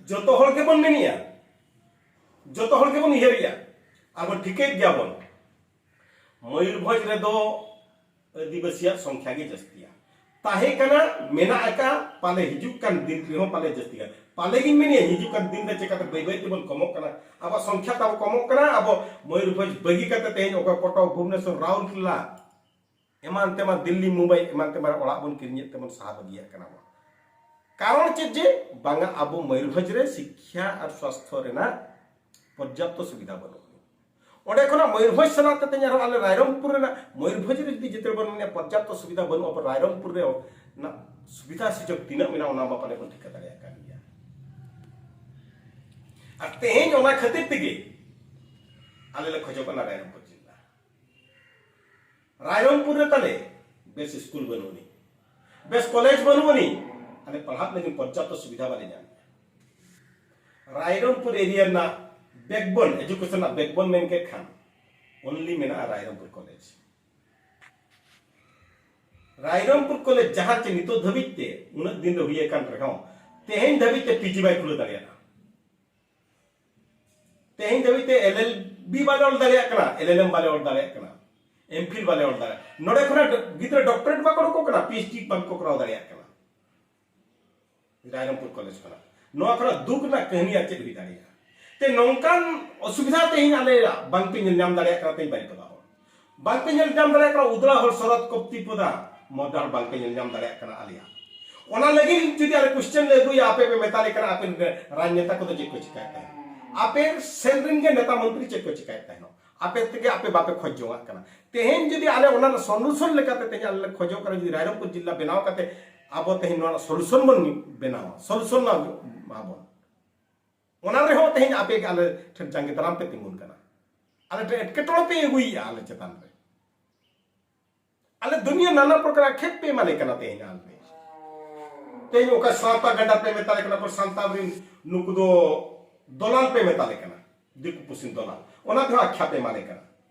ᱡᱚᱛᱚ ᱦᱚᱲ ᱜᱮᱵᱚᱱ ᱢᱮᱱᱮᱜᱼᱟ, ᱡᱚᱛᱚ ᱦᱚᱲ ᱜᱮᱵᱚᱱ ᱩᱭᱦᱟᱹᱨᱮᱜᱼᱟ, ᱟᱨ ᱵᱚᱱ ᱴᱷᱤᱠᱟᱹᱭᱮᱫ ᱜᱮᱭᱟ ᱵᱚᱱ᱾ ᱢᱚᱭᱩᱨᱵᱷᱚᱸᱡᱽ ᱨᱮᱫᱚ ᱟᱹᱫᱤᱵᱟᱹᱥᱤᱭᱟᱜ ᱥᱚᱝᱠᱷᱭᱟ ᱜᱮ ᱡᱟᱹᱥᱛᱤᱭᱟ, ᱛᱟᱦᱮᱸ ᱠᱟᱱᱟ, ᱢᱮᱱᱟᱜ ᱟᱠᱟᱫ, ᱯᱟᱞᱮ ᱦᱤᱡᱩᱜ ᱠᱟᱱ ᱫᱤᱱ ᱨᱮᱦᱚᱸ ᱯᱟᱞᱮ ᱡᱟᱹᱥᱛᱤᱜᱼᱟ᱾ ᱯᱟᱞᱮ ᱜᱤᱧ ᱢᱮᱱᱮᱜᱼᱟ, ᱦᱤᱡᱩᱜ ᱠᱟᱱ ᱫᱤᱱ ᱨᱮ ᱪᱮᱠᱟᱛᱮ ᱵᱟᱹᱭ ᱵᱟᱹᱭ ᱛᱮᱵᱚᱱ ᱠᱚᱢᱚᱜ ᱠᱟᱱᱟ, ᱟᱵᱚᱣᱟᱜ ᱥᱚᱝᱠᱷᱭᱟ ᱛᱟᱵᱚ ᱠᱚᱢᱚᱜ ᱠᱟᱱᱟ, ᱟᱵᱚ ᱢᱚᱭᱩᱨᱵᱷᱚᱸᱡᱽ ᱵᱟᱹᱜᱤ ᱠᱟᱛᱮ ᱛᱮᱦᱮᱧ ᱚᱠᱚᱭ ᱠᱚᱴᱚᱠ, ᱵᱷᱩᱵᱽᱱᱮᱥᱚᱨ, ᱨᱟᱩᱨᱠᱮᱞᱟ, ᱮᱢᱟᱱ ᱛᱮᱢᱟᱱ, ᱫᱤᱞᱞᱤ, ᱢᱩᱢᱵᱟᱭ, ᱮᱢᱟᱱ ᱛᱮᱢᱟᱱ ᱚᱲᱟᱜ ᱵᱚᱱ ᱠᱤᱨᱤᱧᱮᱫ ᱛᱮᱵᱚᱱ ᱥᱟᱦᱟ ᱵᱟᱹᱜᱤᱭᱟᱜ ᱠᱟᱱᱟ ᱵᱚᱱ᱾ ᱠᱟᱨᱚᱱ ᱪᱮᱫ? ᱡᱮ ᱵᱟᱝᱟ, ᱟᱵᱚ ᱢᱚᱭᱩᱨᱵᱷᱚᱸᱡᱽ ᱨᱮ ᱥᱤᱠᱠᱷᱟ ᱟᱨ ᱥᱣᱟᱥᱛᱷᱚ ᱨᱮᱱᱟᱜ ᱯᱚᱨᱡᱟᱯᱛᱚ ᱥᱩᱵᱤᱫᱷᱟ ᱵᱟᱹᱱᱩᱜ᱾ ᱚᱸᱰᱮ ᱠᱷᱚᱱᱟᱜ ᱢᱚᱭᱩᱨᱵᱷᱚᱸᱡᱽ ᱥᱮᱱᱟᱜ ᱠᱟᱛᱮ ᱟᱨᱦᱚᱸ ᱟᱞᱮ ᱨᱟᱭᱨᱚᱝᱯᱩᱨ ᱨᱮᱱᱟᱜ, ᱢᱚᱭᱩᱨᱵᱷᱚᱸᱡᱽ ᱨᱮ ᱡᱩᱫᱤ ᱡᱮᱛᱮ ᱵᱚᱱ ᱢᱮᱱᱟ ᱯᱚᱨᱡᱟᱯᱛᱚ ᱥᱩᱵᱤᱫᱷᱟ ᱵᱟᱹᱱᱩᱜᱼᱟ, ᱟᱵᱚ ᱨᱟᱭᱨᱚᱝᱯᱩᱨ ᱨᱮ ᱚᱱᱟ ᱥᱩᱵᱤᱫᱷᱟ ᱥᱩᱡᱳᱜᱽ ᱛᱤᱱᱟᱹᱜ ᱢᱮᱱᱟᱜᱼᱟ, ᱚᱱᱟ ᱢᱟ ᱯᱟᱞᱮ ᱵᱚᱱ ᱴᱷᱤᱠᱟᱹ ᱫᱟᱲᱮᱭᱟᱜ ᱠᱟᱱ ᱜᱮᱭᱟ᱾ ᱟᱨ ᱛᱮᱦᱮᱧ ᱚᱱᱟ ᱠᱷᱟᱹᱛᱤᱨ ᱛᱮᱜᱮ ᱟᱞᱮ ᱞᱮ ᱠᱷᱚᱡᱚᱜ ᱠᱟᱱᱟ ᱨᱟᱭᱨᱚᱝᱯᱩᱨ ᱡᱮᱞᱟ᱾ ᱨᱟᱭᱨᱚᱝᱯᱩᱨ ᱨᱮ ᱛᱟᱞᱮ ᱵᱮᱥ ᱥᱠᱩᱞ ᱵᱟᱹᱱᱩᱜ ᱟᱹᱱᱤᱡ, ᱵᱮᱥ ᱠᱚᱞᱮᱡᱽ ᱵᱟᱹᱱᱩᱜ ᱟᱹᱱᱤᱡ, ᱟᱞᱮ ᱯᱟᱲᱦᱟᱜ ᱞᱟᱹᱜᱤᱫ ᱯᱚᱨᱡᱟᱯᱛᱚ ᱥᱩᱵᱤᱫᱷᱟ ᱵᱟᱞᱮ ᱧᱟᱢ ᱮᱫᱟ᱾ ᱨᱟᱭᱨᱚᱝᱯᱩᱨ ᱮᱨᱤᱭᱟ ᱨᱮᱱᱟᱜ ᱵᱮᱠᱵᱳᱱ, ᱮᱡᱩᱠᱮᱥᱚᱱ ᱨᱮᱱᱟᱜ ᱵᱮᱠᱵᱳᱱ ᱢᱮᱱ ᱠᱮᱫ ᱠᱷᱟᱱ, ᱚᱱᱞᱤ ᱢᱮᱱᱟᱜᱼᱟ ᱨᱟᱭᱨᱚᱝᱯᱩᱨ ᱠᱚᱞᱮᱡᱽ᱾ ᱨᱟᱭᱨᱚᱝᱯᱩᱨ ᱠᱚᱞᱮᱡᱽ ᱡᱟᱦᱟᱸ ᱪᱮ ᱱᱤᱛᱚᱜ ᱫᱷᱟᱹᱵᱤᱡ ᱛᱮ, ᱩᱱᱟᱹᱜ ᱫᱤᱱ ᱨᱮ ᱦᱩᱭ ᱟᱠᱟᱱ ᱨᱮᱦᱚᱸ, ᱛᱮᱦᱮᱧ ᱫᱷᱟᱹᱵᱤᱡ ᱛᱮ ᱯᱤᱡᱤ ᱵᱟᱭ ᱠᱷᱩᱞᱟᱹᱣ ᱫᱟᱲᱮᱭᱟᱜᱼᱟ᱾ ᱛᱮᱦᱮᱧ ᱫᱷᱟᱹᱵᱤᱡ ᱛᱮ ᱮᱞ ᱮᱞ ᱵᱤ ᱵᱟᱞᱮ ᱚᱞ ᱫᱟᱲᱮᱭᱟᱜ ᱠᱟᱱᱟ, ᱮᱞ ᱮᱞ ᱮᱢ ᱵᱟᱞᱮ ᱚᱞ ᱫᱟᱲᱮᱭᱟᱜ ᱠᱟᱱᱟ, ᱮᱢ ᱯᱷᱤᱞ ᱵᱟᱞᱮ ᱚᱞ ᱫᱟᱲᱮᱭᱟᱜ ᱠᱟᱱᱟ᱾ ᱱᱚᱰᱮ ᱠᱷᱚᱱᱟᱜ ᱜᱤᱫᱽᱨᱟᱹ ᱰᱚᱠᱴᱚᱨᱮᱴ ᱵᱟᱠᱚ ᱚᱰᱚᱠᱚᱜ ᱠᱟᱱᱟ, ᱯᱤ ᱮᱭᱤᱪ ᱰᱤ ᱵᱟᱝᱠᱚ ᱠᱚᱨᱟᱣ ᱫᱟᱲᱮᱭᱟᱜ ᱠᱟᱱᱟ᱾ ᱨᱟᱭᱨᱚᱝᱯᱩᱨ ᱠᱚᱞᱮᱡᱽ ᱠᱷᱚᱱᱟᱜ᱾ ᱱᱚᱣᱟ ᱠᱷᱚᱱᱟᱜ ᱫᱩᱠ ᱨᱮᱱᱟᱜ ᱠᱟᱹᱦᱱᱤ ᱟᱨ ᱪᱮᱫ ᱦᱩᱭ ᱫᱟᱲᱮᱭᱟᱜᱼᱟ? ᱛᱮ ᱱᱚᱝᱠᱟᱱ ᱚᱥᱩᱵᱤᱫᱷᱟ ᱛᱮᱦᱮᱧ ᱟᱞᱮᱭᱟᱜ ᱵᱟᱝᱯᱮ ᱧᱮᱞ ᱧᱟᱢ ᱫᱟᱲᱮᱭᱟᱜ ᱠᱟᱱᱟ ᱛᱮᱦᱮᱧ ᱵᱟᱨᱤᱯᱟᱫᱟ ᱦᱚᱲ᱾ ᱵᱟᱝᱯᱮ ᱧᱮᱞ ᱧᱟᱢ ᱫᱟᱲᱮᱭᱟᱜ ᱠᱟᱱᱟ ᱩᱫᱽᱲᱟ ᱦᱚᱲ ᱥᱚᱨᱚᱛ ᱠᱚᱯᱛᱤ ᱯᱚᱫᱟ ᱢᱚᱨᱰᱟᱨ ᱵᱟᱝᱯᱮ ᱧᱮᱞ ᱧᱟᱢ ᱫᱟᱲᱮᱭᱟᱜ ᱠᱟᱱᱟ ᱟᱞᱮᱭᱟᱜ᱾ ᱚᱱᱟ ᱞᱟᱹᱜᱤᱫ ᱡᱩᱫᱤ ᱟᱞᱮ ᱠᱚᱥᱪᱮᱱ ᱞᱮ ᱟᱹᱜᱩᱭᱟ, ᱟᱯᱮ ᱯᱮ ᱢᱮᱛᱟ ᱞᱮ ᱠᱟᱱᱟ ᱟᱯᱮ ᱨᱟᱡᱽᱱᱮᱛᱟ ᱠᱚᱫᱚ ᱪᱮᱫ ᱠᱚ ᱪᱤᱠᱟᱭᱮᱫ ᱛᱟᱦᱮᱸᱱ? ᱟᱯᱮ ᱥᱮᱱ ᱨᱮᱱ ᱜᱮ ᱱᱮᱛᱟ ᱢᱚᱱᱛᱨᱤ ᱪᱮᱫ ᱠᱚ ᱪᱤᱠᱟᱭᱮᱫ ᱛᱟᱦᱮᱱᱚᱜ? ᱟᱯᱮ ᱛᱮᱜᱮ ᱟᱯᱮ ᱵᱟᱯᱮ ᱠᱷᱚᱡᱽ ᱡᱚᱝᱟᱜ ᱠᱟᱱᱟ᱾ ᱛᱮᱦᱮᱧ ᱡᱩᱫᱤ ᱟᱞᱮ ᱚᱱᱟ ᱨᱮᱱᱟᱜ ᱥᱚᱞᱩᱥᱚᱱ ᱞᱮᱠᱟᱛᱮ ᱛᱮᱦᱮᱧ ᱟᱞᱮ ᱞᱮ ᱠᱷᱚᱡᱚᱜ ᱠᱟᱱᱟ, ᱡᱩᱫᱤ ᱨᱟᱭᱨᱚᱝᱯᱩᱨ ᱡᱮᱞᱟ ᱵᱮᱱᱟᱣ ᱠᱟᱛᱮ ᱟᱵᱚ ᱛᱮᱦᱮᱧ ᱱᱚᱣᱟ ᱨᱮᱱᱟᱜ ᱥᱚᱞᱩᱥᱚᱱ ᱵᱚᱱ ᱵᱮᱱᱟᱣᱟ, ᱥᱚᱞᱩᱥᱚᱱ ᱮᱢᱟᱵᱚᱱ, ᱚᱱᱟ ᱨᱮᱦᱚᱸ ᱛᱮᱦᱮᱧ ᱟᱯᱮ ᱜᱮ ᱟᱞᱮ ᱴᱷᱮᱱ ᱡᱟᱸᱜᱮ ᱫᱟᱨᱟᱢ ᱯᱮ ᱛᱤᱸᱜᱩᱱ ᱠᱟᱱᱟ᱾ ᱟᱞᱮ ᱴᱷᱮᱱ ᱮᱴᱠᱮᱴᱚᱬᱮ ᱯᱮ ᱟᱹᱜᱩᱭᱮᱫᱼᱟ ᱟᱞᱮ ᱪᱮᱛᱟᱱ ᱨᱮ᱾ ᱟᱞᱮ ᱫᱩᱱᱤᱭᱟᱹ ᱱᱟᱱᱟ ᱯᱨᱚᱠᱟᱨ ᱟᱠᱷᱮᱯ ᱯᱮ ᱮᱢᱟᱞᱮ ᱠᱟᱱᱟ ᱛᱮᱦᱮᱧ ᱟᱞᱮ᱾ ᱛᱮᱦᱮᱧ ᱚᱠᱟ ᱥᱟᱶᱛᱟ ᱜᱟᱰᱟ ᱯᱮ ᱢᱮᱛᱟᱞᱮ ᱠᱟᱱᱟ, ᱚᱠᱚᱭ ᱥᱟᱱᱛᱟᱲ ᱨᱮᱱ ᱱᱩᱠᱩ ᱫᱚ ᱫᱚᱞᱟᱞ ᱯᱮ ᱢᱮᱛᱟᱞᱮ ᱠᱟᱱᱟ, ᱫᱤᱠᱩ ᱯᱩᱥᱤ ᱫᱚᱞᱟᱞ, ᱚᱱᱟ ᱛᱮᱦᱚᱸ ᱟᱠᱷᱮᱯ ᱯᱮ ᱮᱢᱟᱞᱮ ᱠᱟᱱᱟ᱾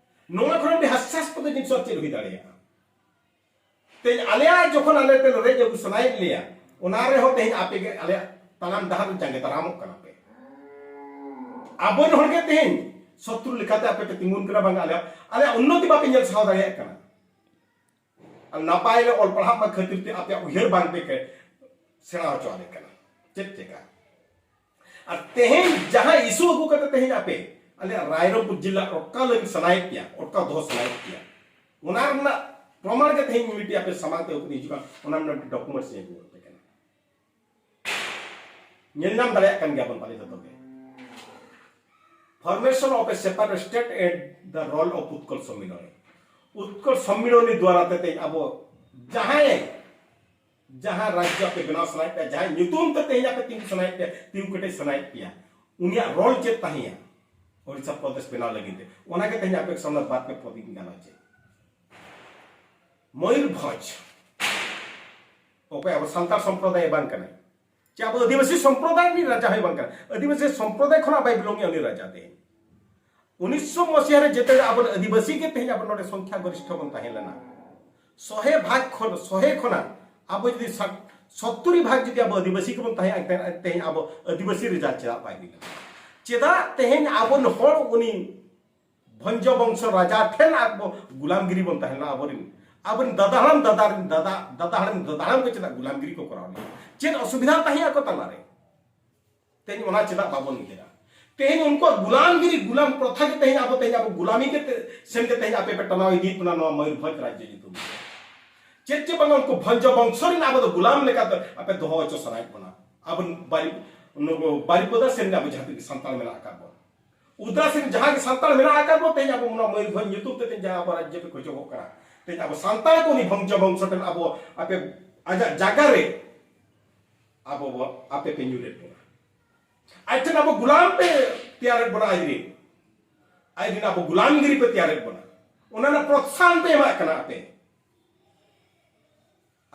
ᱱᱚᱣᱟ ᱠᱷᱚᱱ ᱟᱹᱰᱤ ᱦᱟᱥᱭᱟᱥᱯᱚᱫ ᱡᱤᱱᱤᱥ ᱟᱨ ᱪᱮᱫ ᱦᱩᱭ ᱫᱟᱲᱮᱭᱟᱜᱼᱟ? ᱛᱮᱦᱮᱧ ᱟᱞᱮᱭᱟᱜ ᱡᱚᱠᱷᱚᱱ ᱟᱞᱮ ᱛᱮ ᱨᱮᱡ ᱟᱹᱜᱩ ᱥᱟᱱᱟᱭᱮᱫ ᱞᱮᱭᱟ, ᱚᱱᱟ ᱨᱮᱦᱚᱸ ᱛᱮᱦᱮᱧ ᱟᱯᱮ ᱜᱮ ᱟᱞᱮᱭᱟᱜ ᱛᱟᱲᱟᱢ ᱰᱟᱦᱟᱨ ᱨᱮ ᱡᱟᱸᱜᱮ ᱫᱟᱨᱟᱢᱚᱜ ᱠᱟᱱᱟ ᱯᱮ᱾ ᱟᱵᱚᱨᱮᱱ ᱦᱚᱲ ᱜᱮ ᱛᱮᱦᱮᱧ ᱥᱚᱛᱨᱩ ᱞᱮᱠᱟᱛᱮ ᱟᱯᱮ ᱯᱮ ᱛᱤᱸᱜᱩᱱ ᱠᱟᱱᱟ, ᱵᱟᱝ ᱟᱞᱮᱭᱟᱜ, ᱟᱞᱮᱭᱟᱜ ᱩᱱᱱᱚᱛᱤ ᱵᱟᱯᱮ ᱧᱮᱞ ᱥᱟᱦᱟᱣ ᱫᱟᱲᱮᱭᱟᱜ ᱠᱟᱱᱟ᱾ ᱟᱨ ᱱᱟᱯᱟᱭ ᱞᱮ ᱚᱞ ᱯᱟᱲᱦᱟᱜ ᱢᱟ ᱠᱷᱟᱹᱛᱤᱨ ᱛᱮ ᱟᱯᱮᱭᱟᱜ ᱩᱭᱦᱟᱹᱨ ᱵᱟᱝ ᱯᱮ ᱠᱮ-, ᱥᱮᱬᱟ ᱦᱚᱪᱚ ᱟᱞᱮ ᱠᱟᱱᱟ᱾ ᱪᱮᱫ ᱪᱮᱠᱟ? ᱟᱨ ᱛᱮᱦᱮᱧ ᱡᱟᱦᱟᱸ issue ᱟᱹᱜᱩ ᱠᱟᱛᱮ ᱛᱮᱦᱮᱧ ᱟᱯᱮ ᱟᱞᱮᱭᱟᱜ ᱨᱟᱭᱨᱚᱝᱯᱩᱨ ᱡᱤᱞᱟ ᱚᱴᱠᱟᱣ ᱞᱟᱹᱜᱤᱫ ᱥᱟᱱᱟᱭᱮᱫ ᱯᱮᱭᱟ, ᱚᱴᱠᱟᱣ ᱫᱚᱦᱚ ᱥᱟᱱᱟᱭᱮᱫ ᱯᱮᱭᱟ, ᱚᱱᱟ ᱨᱮᱱᱟᱜ ᱯᱨᱚᱢᱟᱬ ᱜᱮ ᱛᱮᱦᱮᱧ ᱢᱤᱫᱴᱤᱡ ᱟᱯᱮ ᱥᱟᱢᱟᱝ ᱛᱮ ᱩᱫᱩᱜ ᱦᱤᱡᱩᱜ ᱠᱟᱱᱟ, ᱚᱱᱟ ᱨᱮᱱᱟᱜ ᱢᱤᱫᱴᱤᱡ documents ᱤᱧ ᱟᱹᱜᱩ ᱟᱯᱮ ᱠᱟᱱᱟ᱾ ᱧᱮᱞ ᱧᱟᱢ ᱫᱟᱲᱮᱭᱟᱜ ᱠᱟᱱ ᱜᱮᱭᱟ ᱵᱚᱱ ᱯᱟᱞᱮ ᱡᱚᱛᱚ ᱜᱮ᱾ Formation of a separate state and the role of ᱩᱛᱠᱚᱞ ᱥᱚᱢᱢᱤᱞᱚᱱᱤ᱾ ᱩᱛᱠᱚᱞ ᱥᱚᱢᱢᱤᱞᱚᱱᱤ ᱫᱣᱟᱨᱟ ᱛᱮ ᱛᱮᱦᱮᱧ ᱟᱵᱚ ᱡᱟᱦᱟᱸᱭ, ᱡᱟᱦᱟᱸ ᱨᱟᱡᱽᱡᱚ ᱟᱯᱮ ᱵᱮᱱᱟᱣ ᱥᱟᱱᱟᱭᱮᱫ ᱯᱮᱭᱟ, ᱡᱟᱦᱟᱸᱭ ᱧᱩᱛᱩᱢ ᱛᱮ ᱛᱮᱦᱮᱧ ᱟᱯᱮ ᱛᱤᱸᱜᱩ ᱥᱟᱱᱟᱭᱮᱫ ᱯᱮᱭᱟ, ᱛᱤᱸᱜᱩ ᱠᱮᱴᱮᱡ ᱥᱟᱱᱟᱭᱮᱫ ᱯᱮᱭᱟ, ᱩᱱᱤᱭᱟᱜ role ᱪᱮᱫ ᱛᱟᱦᱮᱸᱭᱟ ᱳᱰᱤᱥᱟ ᱯᱨᱚᱫᱮᱥ ᱵᱮᱱᱟᱣ ᱞᱟᱹᱜᱤᱫ ᱛᱮ, ᱚᱱᱟᱜᱮ ᱛᱮᱦᱮᱧ ᱟᱯᱮ ᱥᱟᱢᱱᱮ ᱵᱟᱨ ᱯᱮ ᱯᱚᱫ ᱤᱧ ᱜᱟᱞᱚᱪ ᱮᱫ᱾ ᱢᱚᱭᱩᱨᱵᱷᱚᱸᱡᱽ, ᱚᱠᱚᱭ ᱟᱵᱚ ᱥᱟᱱᱛᱟᱲ ᱥᱚᱢᱯᱨᱚᱫᱟᱭ ᱵᱟᱝ ᱠᱟᱱᱟᱭ, ᱪᱮ ᱟᱵᱚ ᱟᱹᱫᱤᱵᱟᱹᱥᱤ ᱥᱚᱢᱯᱨᱚᱫᱟᱭ ᱨᱤᱱᱤᱡ ᱨᱟᱡᱟ ᱦᱚᱸᱭ ᱵᱟᱝ ᱠᱟᱱᱟ, ᱟᱹᱫᱤᱵᱟᱹᱥᱤ ᱥᱚᱢᱯᱨᱚᱫᱟᱭ ᱠᱷᱚᱱᱟᱜ ᱵᱟᱭ belong ᱮᱫᱟ ᱩᱱᱤ ᱨᱟᱡᱟ᱾ ᱛᱮᱦᱮᱧ ᱩᱱᱤᱥᱥᱚ ᱢᱚᱥᱤᱦᱟ ᱨᱮ ᱡᱮᱛᱮ ᱟᱵᱚ ᱟᱹᱫᱤᱵᱟᱹᱥᱤ ᱜᱮ ᱛᱮᱦᱮᱧ ᱟᱵᱚ ᱱᱚᱰᱮ ᱥᱚᱝᱠᱷᱭᱟ ᱜᱚᱨᱤᱥᱴᱷᱚ ᱵᱚᱱ ᱛᱟᱦᱮᱸ ᱞᱮᱱᱟ᱾ ᱥᱚᱦᱮ ᱵᱷᱟᱜᱽ ᱠᱷᱚᱱ, ᱥᱚᱦᱮ ᱠᱷᱚᱱᱟᱜ ᱟᱵᱚ ᱡᱩᱫᱤ ᱥᱟᱛ-, ᱥᱚᱛᱛᱩᱨᱤ ᱵᱷᱟᱜᱽ ᱡᱩᱫᱤ ᱟᱵᱚ ᱟᱹᱫᱤᱵᱟᱹᱥᱤ ᱜᱮᱵᱚᱱ ᱛᱟᱦᱮᱸ ᱠᱟᱱ ᱛᱟᱦᱮᱸ, ᱛᱮᱦᱮᱧ ᱟᱵᱚ ᱟᱹᱫᱤᱵᱟᱹᱥᱤ ᱨᱟᱡᱟ ᱪᱮᱫᱟᱜ ᱵᱟᱭ ᱦᱩᱭ ᱞᱮᱱᱟ? ᱪᱮᱫᱟᱜ ᱛᱮᱦᱮᱧ ᱟᱵᱚ ᱦᱚᱲ ᱩᱱᱤ ᱵᱷᱚᱧᱡᱚ ᱵᱚᱝᱥᱚ ᱨᱟᱡᱟ ᱴᱷᱮᱱ ᱟᱵᱚ ᱜᱩᱞᱟᱢᱜᱤᱨᱤ ᱵᱚᱱ ᱛᱟᱦᱮᱸ ᱞᱮᱱᱟ? ᱟᱵᱚᱨᱮᱱ, ᱟᱵᱚᱨᱮᱱ ᱫᱟᱫᱟ ᱦᱟᱲᱟᱢ, ᱫᱟᱫᱟ ᱨᱮᱱ ᱫᱟᱫᱟ, ᱫᱟᱫᱟ ᱦᱟᱲᱟᱢ, ᱫᱟᱫᱟ ᱦᱟᱲᱟᱢ ᱠᱚ ᱪᱮᱫᱟᱜ ᱜᱩᱞᱟᱢᱜᱤᱨᱤ ᱠᱚ ᱠᱚᱨᱟᱣ ᱞᱮᱫᱟ? ᱪᱮᱫ ᱚᱥᱩᱵᱤᱫᱷᱟ ᱛᱟᱦᱮᱸ ᱟᱠᱚ ᱛᱟᱞᱟᱨᱮ? ᱛᱮᱦᱮᱧ ᱚᱱᱟ ᱪᱮᱫᱟᱜ ᱵᱟᱵᱚᱱ ᱩᱭᱦᱟᱹᱨᱟ? ᱛᱮᱦᱮᱧ ᱩᱱᱠᱩᱣᱟᱜ ᱜᱩᱞᱟᱢᱜᱤᱨᱤ, ᱜᱩᱞᱟᱢ ᱯᱨᱚᱛᱷᱟ ᱜᱮ ᱛᱮᱦᱮᱧ ᱟᱵᱚ, ᱛᱮᱦᱮᱧ ᱟᱵᱚ ᱜᱩᱞᱟᱢᱤ ᱜᱮ ᱛᱮ-, ᱥᱮᱱ ᱜᱮ ᱛᱮᱦᱮᱧ ᱟᱯᱮ ᱯᱮ ᱴᱟᱱᱟᱣ ᱤᱫᱤᱭᱮᱫ ᱵᱚᱱᱟ ᱱᱚᱣᱟ ᱢᱚᱭᱩᱨᱵᱷᱚᱸᱡᱽ ᱨᱟᱡᱽᱡᱚ ᱧᱩᱛᱩᱢ ᱛᱮ᱾ ᱪᱮᱫ ᱪᱮ ᱵᱟᱝ ᱩᱱᱠᱩ ᱵᱷᱚᱧᱡᱚ ᱵᱚᱝᱥᱚ ᱨᱮᱱ ᱟᱵᱚ ᱫᱚ ᱜᱩᱞᱟᱢ ᱞᱮᱠᱟᱛᱮ ᱟᱯᱮ ᱫᱚᱦᱚ ᱦᱚᱪᱚ ᱥᱟᱱᱟᱭᱮᱫ ᱵᱚᱱᱟ? ᱟᱵᱚ ᱵᱟᱨᱤ-, ᱱᱩᱠᱩ ᱵᱟᱨᱤᱯᱚᱫᱟ ᱥᱮᱱ ᱨᱮ ᱟᱵᱚ ᱡᱟᱦᱟᱸ ᱛᱤᱱᱟᱹᱜ ᱥᱟᱱᱛᱟᱲ ᱢᱮᱱᱟᱜ ᱟᱠᱟᱫ ᱵᱚᱱ, ᱩᱫᱽᱨᱟ ᱥᱮᱱ ᱡᱟᱦᱟᱸ ᱜᱮ ᱥᱟᱱᱛᱟᱲ ᱢᱮᱱᱟᱜ ᱟᱠᱟᱫ ᱵᱚᱱ, ᱛᱮᱦᱮᱧ ᱟᱵᱚ ᱱᱚᱣᱟ ᱢᱚᱭᱩᱨᱵᱷᱚᱸᱡᱽ ᱧᱩᱛᱩᱢ ᱛᱮ ᱛᱮᱦᱮᱧ ᱡᱟᱦᱟᱸ ᱟᱵᱚ ᱨᱟᱡᱽᱡᱚ ᱯᱮ ᱠᱷᱚᱡᱚᱜᱚᱜ ᱠᱟᱱᱟ, ᱛᱮᱦᱮᱧ ᱟᱵᱚ ᱥᱟᱱᱛᱟᱲ ᱠᱚ ᱩᱱᱤ ᱵᱷᱚᱧᱡᱚ ᱵᱚᱝᱥᱚ ᱴᱷᱮᱱ ᱟᱵᱚ ᱟᱯᱮ ᱟᱡᱟᱜ ᱡᱟᱭᱜᱟ ᱨᱮ ᱟᱵᱚ ᱵᱚ, ᱟᱯᱮ ᱯᱮ ᱧᱩᱨᱮᱫ ᱵᱚᱱᱟ᱾ ᱟᱡ ᱴᱷᱮᱱ ᱟᱵᱚ ᱜᱩᱞᱟᱢ ᱯᱮ ᱛᱮᱭᱟᱨᱮᱫ ᱵᱚᱱᱟ, ᱟᱡ ᱨᱮᱱ, ᱟᱡ ᱨᱮᱱ ᱟᱵᱚ ᱜᱩᱞᱟᱢᱜᱤᱨᱤ ᱯᱮ ᱛᱮᱭᱟᱨᱮᱫ ᱵᱚᱱᱟ᱾ ᱚᱱᱟ ᱨᱮᱱᱟᱜ ᱯᱨᱚᱛᱥᱟᱦᱚᱱ ᱯᱮ ᱮᱢᱟᱜ ᱠᱟᱱᱟ ᱟᱯᱮ᱾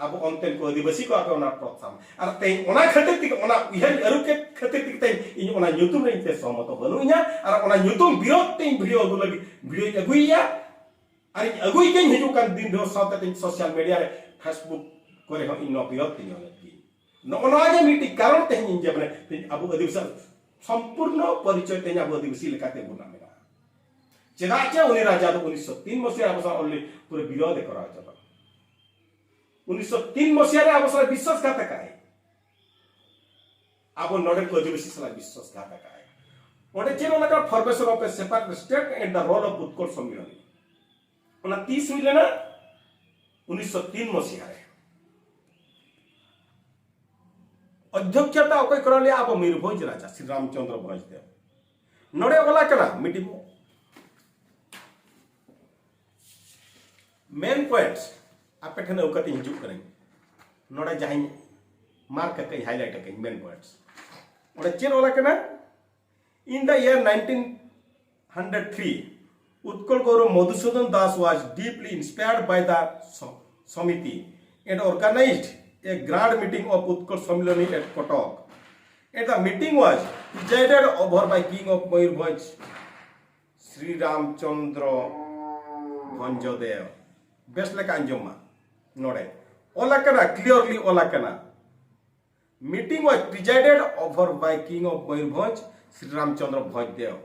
ᱟᱵᱚ ᱚᱱᱛᱮᱱ ᱠᱚ ᱟᱹᱫᱤᱵᱟᱹᱥᱤ ᱠᱚ ᱟᱯᱮ ᱚᱱᱟ ᱯᱨᱚᱛᱥᱟᱦᱚᱱ᱾ ᱟᱨ ᱛᱮᱦᱮᱧ ᱚᱱᱟ ᱠᱷᱟᱹᱛᱤᱨ ᱛᱮᱜᱮ, ᱚᱱᱟ ᱩᱭᱦᱟᱹᱨ ᱟᱹᱨᱩ ᱠᱮᱫ ᱠᱷᱟᱹᱛᱤᱨ ᱛᱮᱜᱮ ᱛᱮᱦᱮᱧ ᱤᱧ ᱚᱱᱟ ᱧᱩᱛᱩᱢ ᱨᱮ ᱤᱧ ᱛᱮ ᱥᱚᱦᱚᱢᱚᱛᱚ ᱵᱟᱹᱱᱩᱜ ᱤᱧᱟ᱾ ᱟᱨ ᱚᱱᱟ ᱧᱩᱛᱩᱢ ᱵᱤᱨᱳᱫᱷ ᱛᱮ ᱤᱧ video ᱟᱹᱜᱩ ᱞᱟᱹᱜᱤᱫ video ᱧ ᱟᱹᱜᱩᱭᱮᱭᱟ᱾ ᱟᱨ ᱤᱧ ᱟᱹᱜᱩᱭ ᱜᱮᱧ ᱦᱤᱡᱩᱜ ᱠᱟᱱ ᱫᱤᱱ ᱨᱮᱦᱚᱸ, ᱥᱟᱶᱛᱮ ᱛᱮᱦᱮᱧ social media ᱨᱮ, Facebook ᱠᱚᱨᱮ ᱦᱚᱸ ᱤᱧ ᱱᱚᱣᱟ ᱵᱤᱨᱳᱫᱷ ᱛᱮᱧ ᱚᱞᱮᱫ ᱜᱮ᱾ ᱱᱚᱜᱼᱚ ᱱᱚᱣᱟ ᱜᱮ ᱢᱤᱫᱴᱤᱡ ᱠᱟᱨᱚᱱ ᱛᱮᱦᱮᱧ ᱤᱧ ᱡᱮ ᱢᱟᱱᱮ ᱛᱮᱦᱮᱧ ᱟᱵᱚ ᱟᱹᱫᱤᱵᱟᱹᱥᱤ ᱥᱚᱢᱯᱩᱨᱱᱚ ᱯᱚᱨᱤᱪᱚᱭ ᱛᱮᱦᱮᱧ ᱟᱵᱚ ᱟᱹᱫᱤᱵᱟᱹᱥᱤ ᱞᱮᱠᱟᱛᱮ ᱵᱚᱱ ᱢᱮᱱᱟᱜᱼᱟ᱾ ᱪᱮᱫᱟᱜ ᱪᱮ ᱩᱱᱤ ᱨᱟᱡᱟ ᱫᱚ ᱩᱱᱤᱥᱥᱚ ᱛᱤᱱ ᱢᱚᱥᱤᱦᱟ ᱟᱵᱚ ᱥᱟᱞᱟᱜ already ᱯᱩᱨᱟᱹ ᱵᱤᱨᱳᱫᱷ ᱮ ᱠᱚᱨᱟᱣ ᱪᱟᱵᱟ᱾ ᱩᱱᱤᱥᱥᱚ ᱛᱤᱱ ᱢᱚᱥᱤᱦᱟ ᱨᱮ ᱟᱵᱚ ᱥᱟᱞᱟᱜ ᱵᱤᱥᱥᱟᱥᱜᱷᱟᱛ ᱟᱠᱟᱫ ᱟᱭ᱾ ᱟᱵᱚ ᱱᱚᱰᱮ ᱠᱚ ᱟᱹᱫᱤᱵᱟᱹᱥᱤ ᱥᱟᱞᱟᱜ ᱵᱤᱥᱥᱟᱥᱜᱷᱟᱛ ᱟᱠᱟᱫ ᱟᱭ᱾ ᱚᱸᱰᱮ ᱪᱮᱫ ᱚᱞ ᱟᱠᱟᱱᱟ? Formation of a separate state and the role of ᱩᱛᱠᱚᱞ ᱥᱚᱢᱢᱤᱞᱚᱱᱤ᱾ ᱚᱱᱟ ᱛᱤᱥ ᱦᱩᱭ ᱞᱮᱱᱟ? ᱩᱱᱤᱥᱥᱚ ᱛᱤᱱ ᱢᱚᱥᱤᱦᱟ ᱨᱮ᱾ ᱚᱫᱽᱫᱷᱚᱠᱷᱚᱛᱟ ᱚᱠᱚᱭ ᱠᱚᱨᱟᱣ ᱞᱮᱭᱟ? ᱟᱵᱚ ᱢᱚᱭᱩᱨᱵᱷᱚᱸᱡᱽ ᱨᱟᱡᱟ ᱥᱨᱤ ᱨᱟᱢᱪᱚᱸᱫᱽᱨᱚ ᱵᱷᱚᱸᱡᱽ ᱫᱮᱣ᱾ ᱱᱚᱰᱮ ᱚᱞ ᱟᱠᱟᱱᱟ ᱢᱤᱫᱴᱤᱡ main points, ᱟᱯᱮ ᱴᱷᱮᱱ ᱟᱹᱜᱩ ᱠᱟᱛᱮ ᱦᱤᱡᱩᱜ ᱠᱟᱹᱱᱟᱹᱧ᱾ ᱱᱚᱰᱮ ᱡᱟᱦᱟᱸᱧ mark ᱟᱠᱟᱫ, highlight ᱟᱠᱟᱫ main points, ᱚᱸᱰᱮ ᱪᱮᱫ ᱚᱞ ᱟᱠᱟᱱᱟ? In the year nineteen hundred three, Utkal Gaurav Madhusudan Das was deeply inspired by the Sa- Samiti and organized a grand meeting of Utkal Samilani at Kotok. And the meeting was presided over by King of Mayurbhanj, Sri Ramchandra Bhanjadev. ᱵᱮᱥ ᱞᱮᱠᱟ ᱟᱸᱡᱚᱢ ᱢᱟ᱾ ᱱᱚᱰᱮ ᱚᱞ ᱟᱠᱟᱱᱟ, clearly ᱚᱞ ᱟᱠᱟᱱᱟ, meeting was presided over by King of Mayurbhanj, Sri Ramchandra Bhojdev.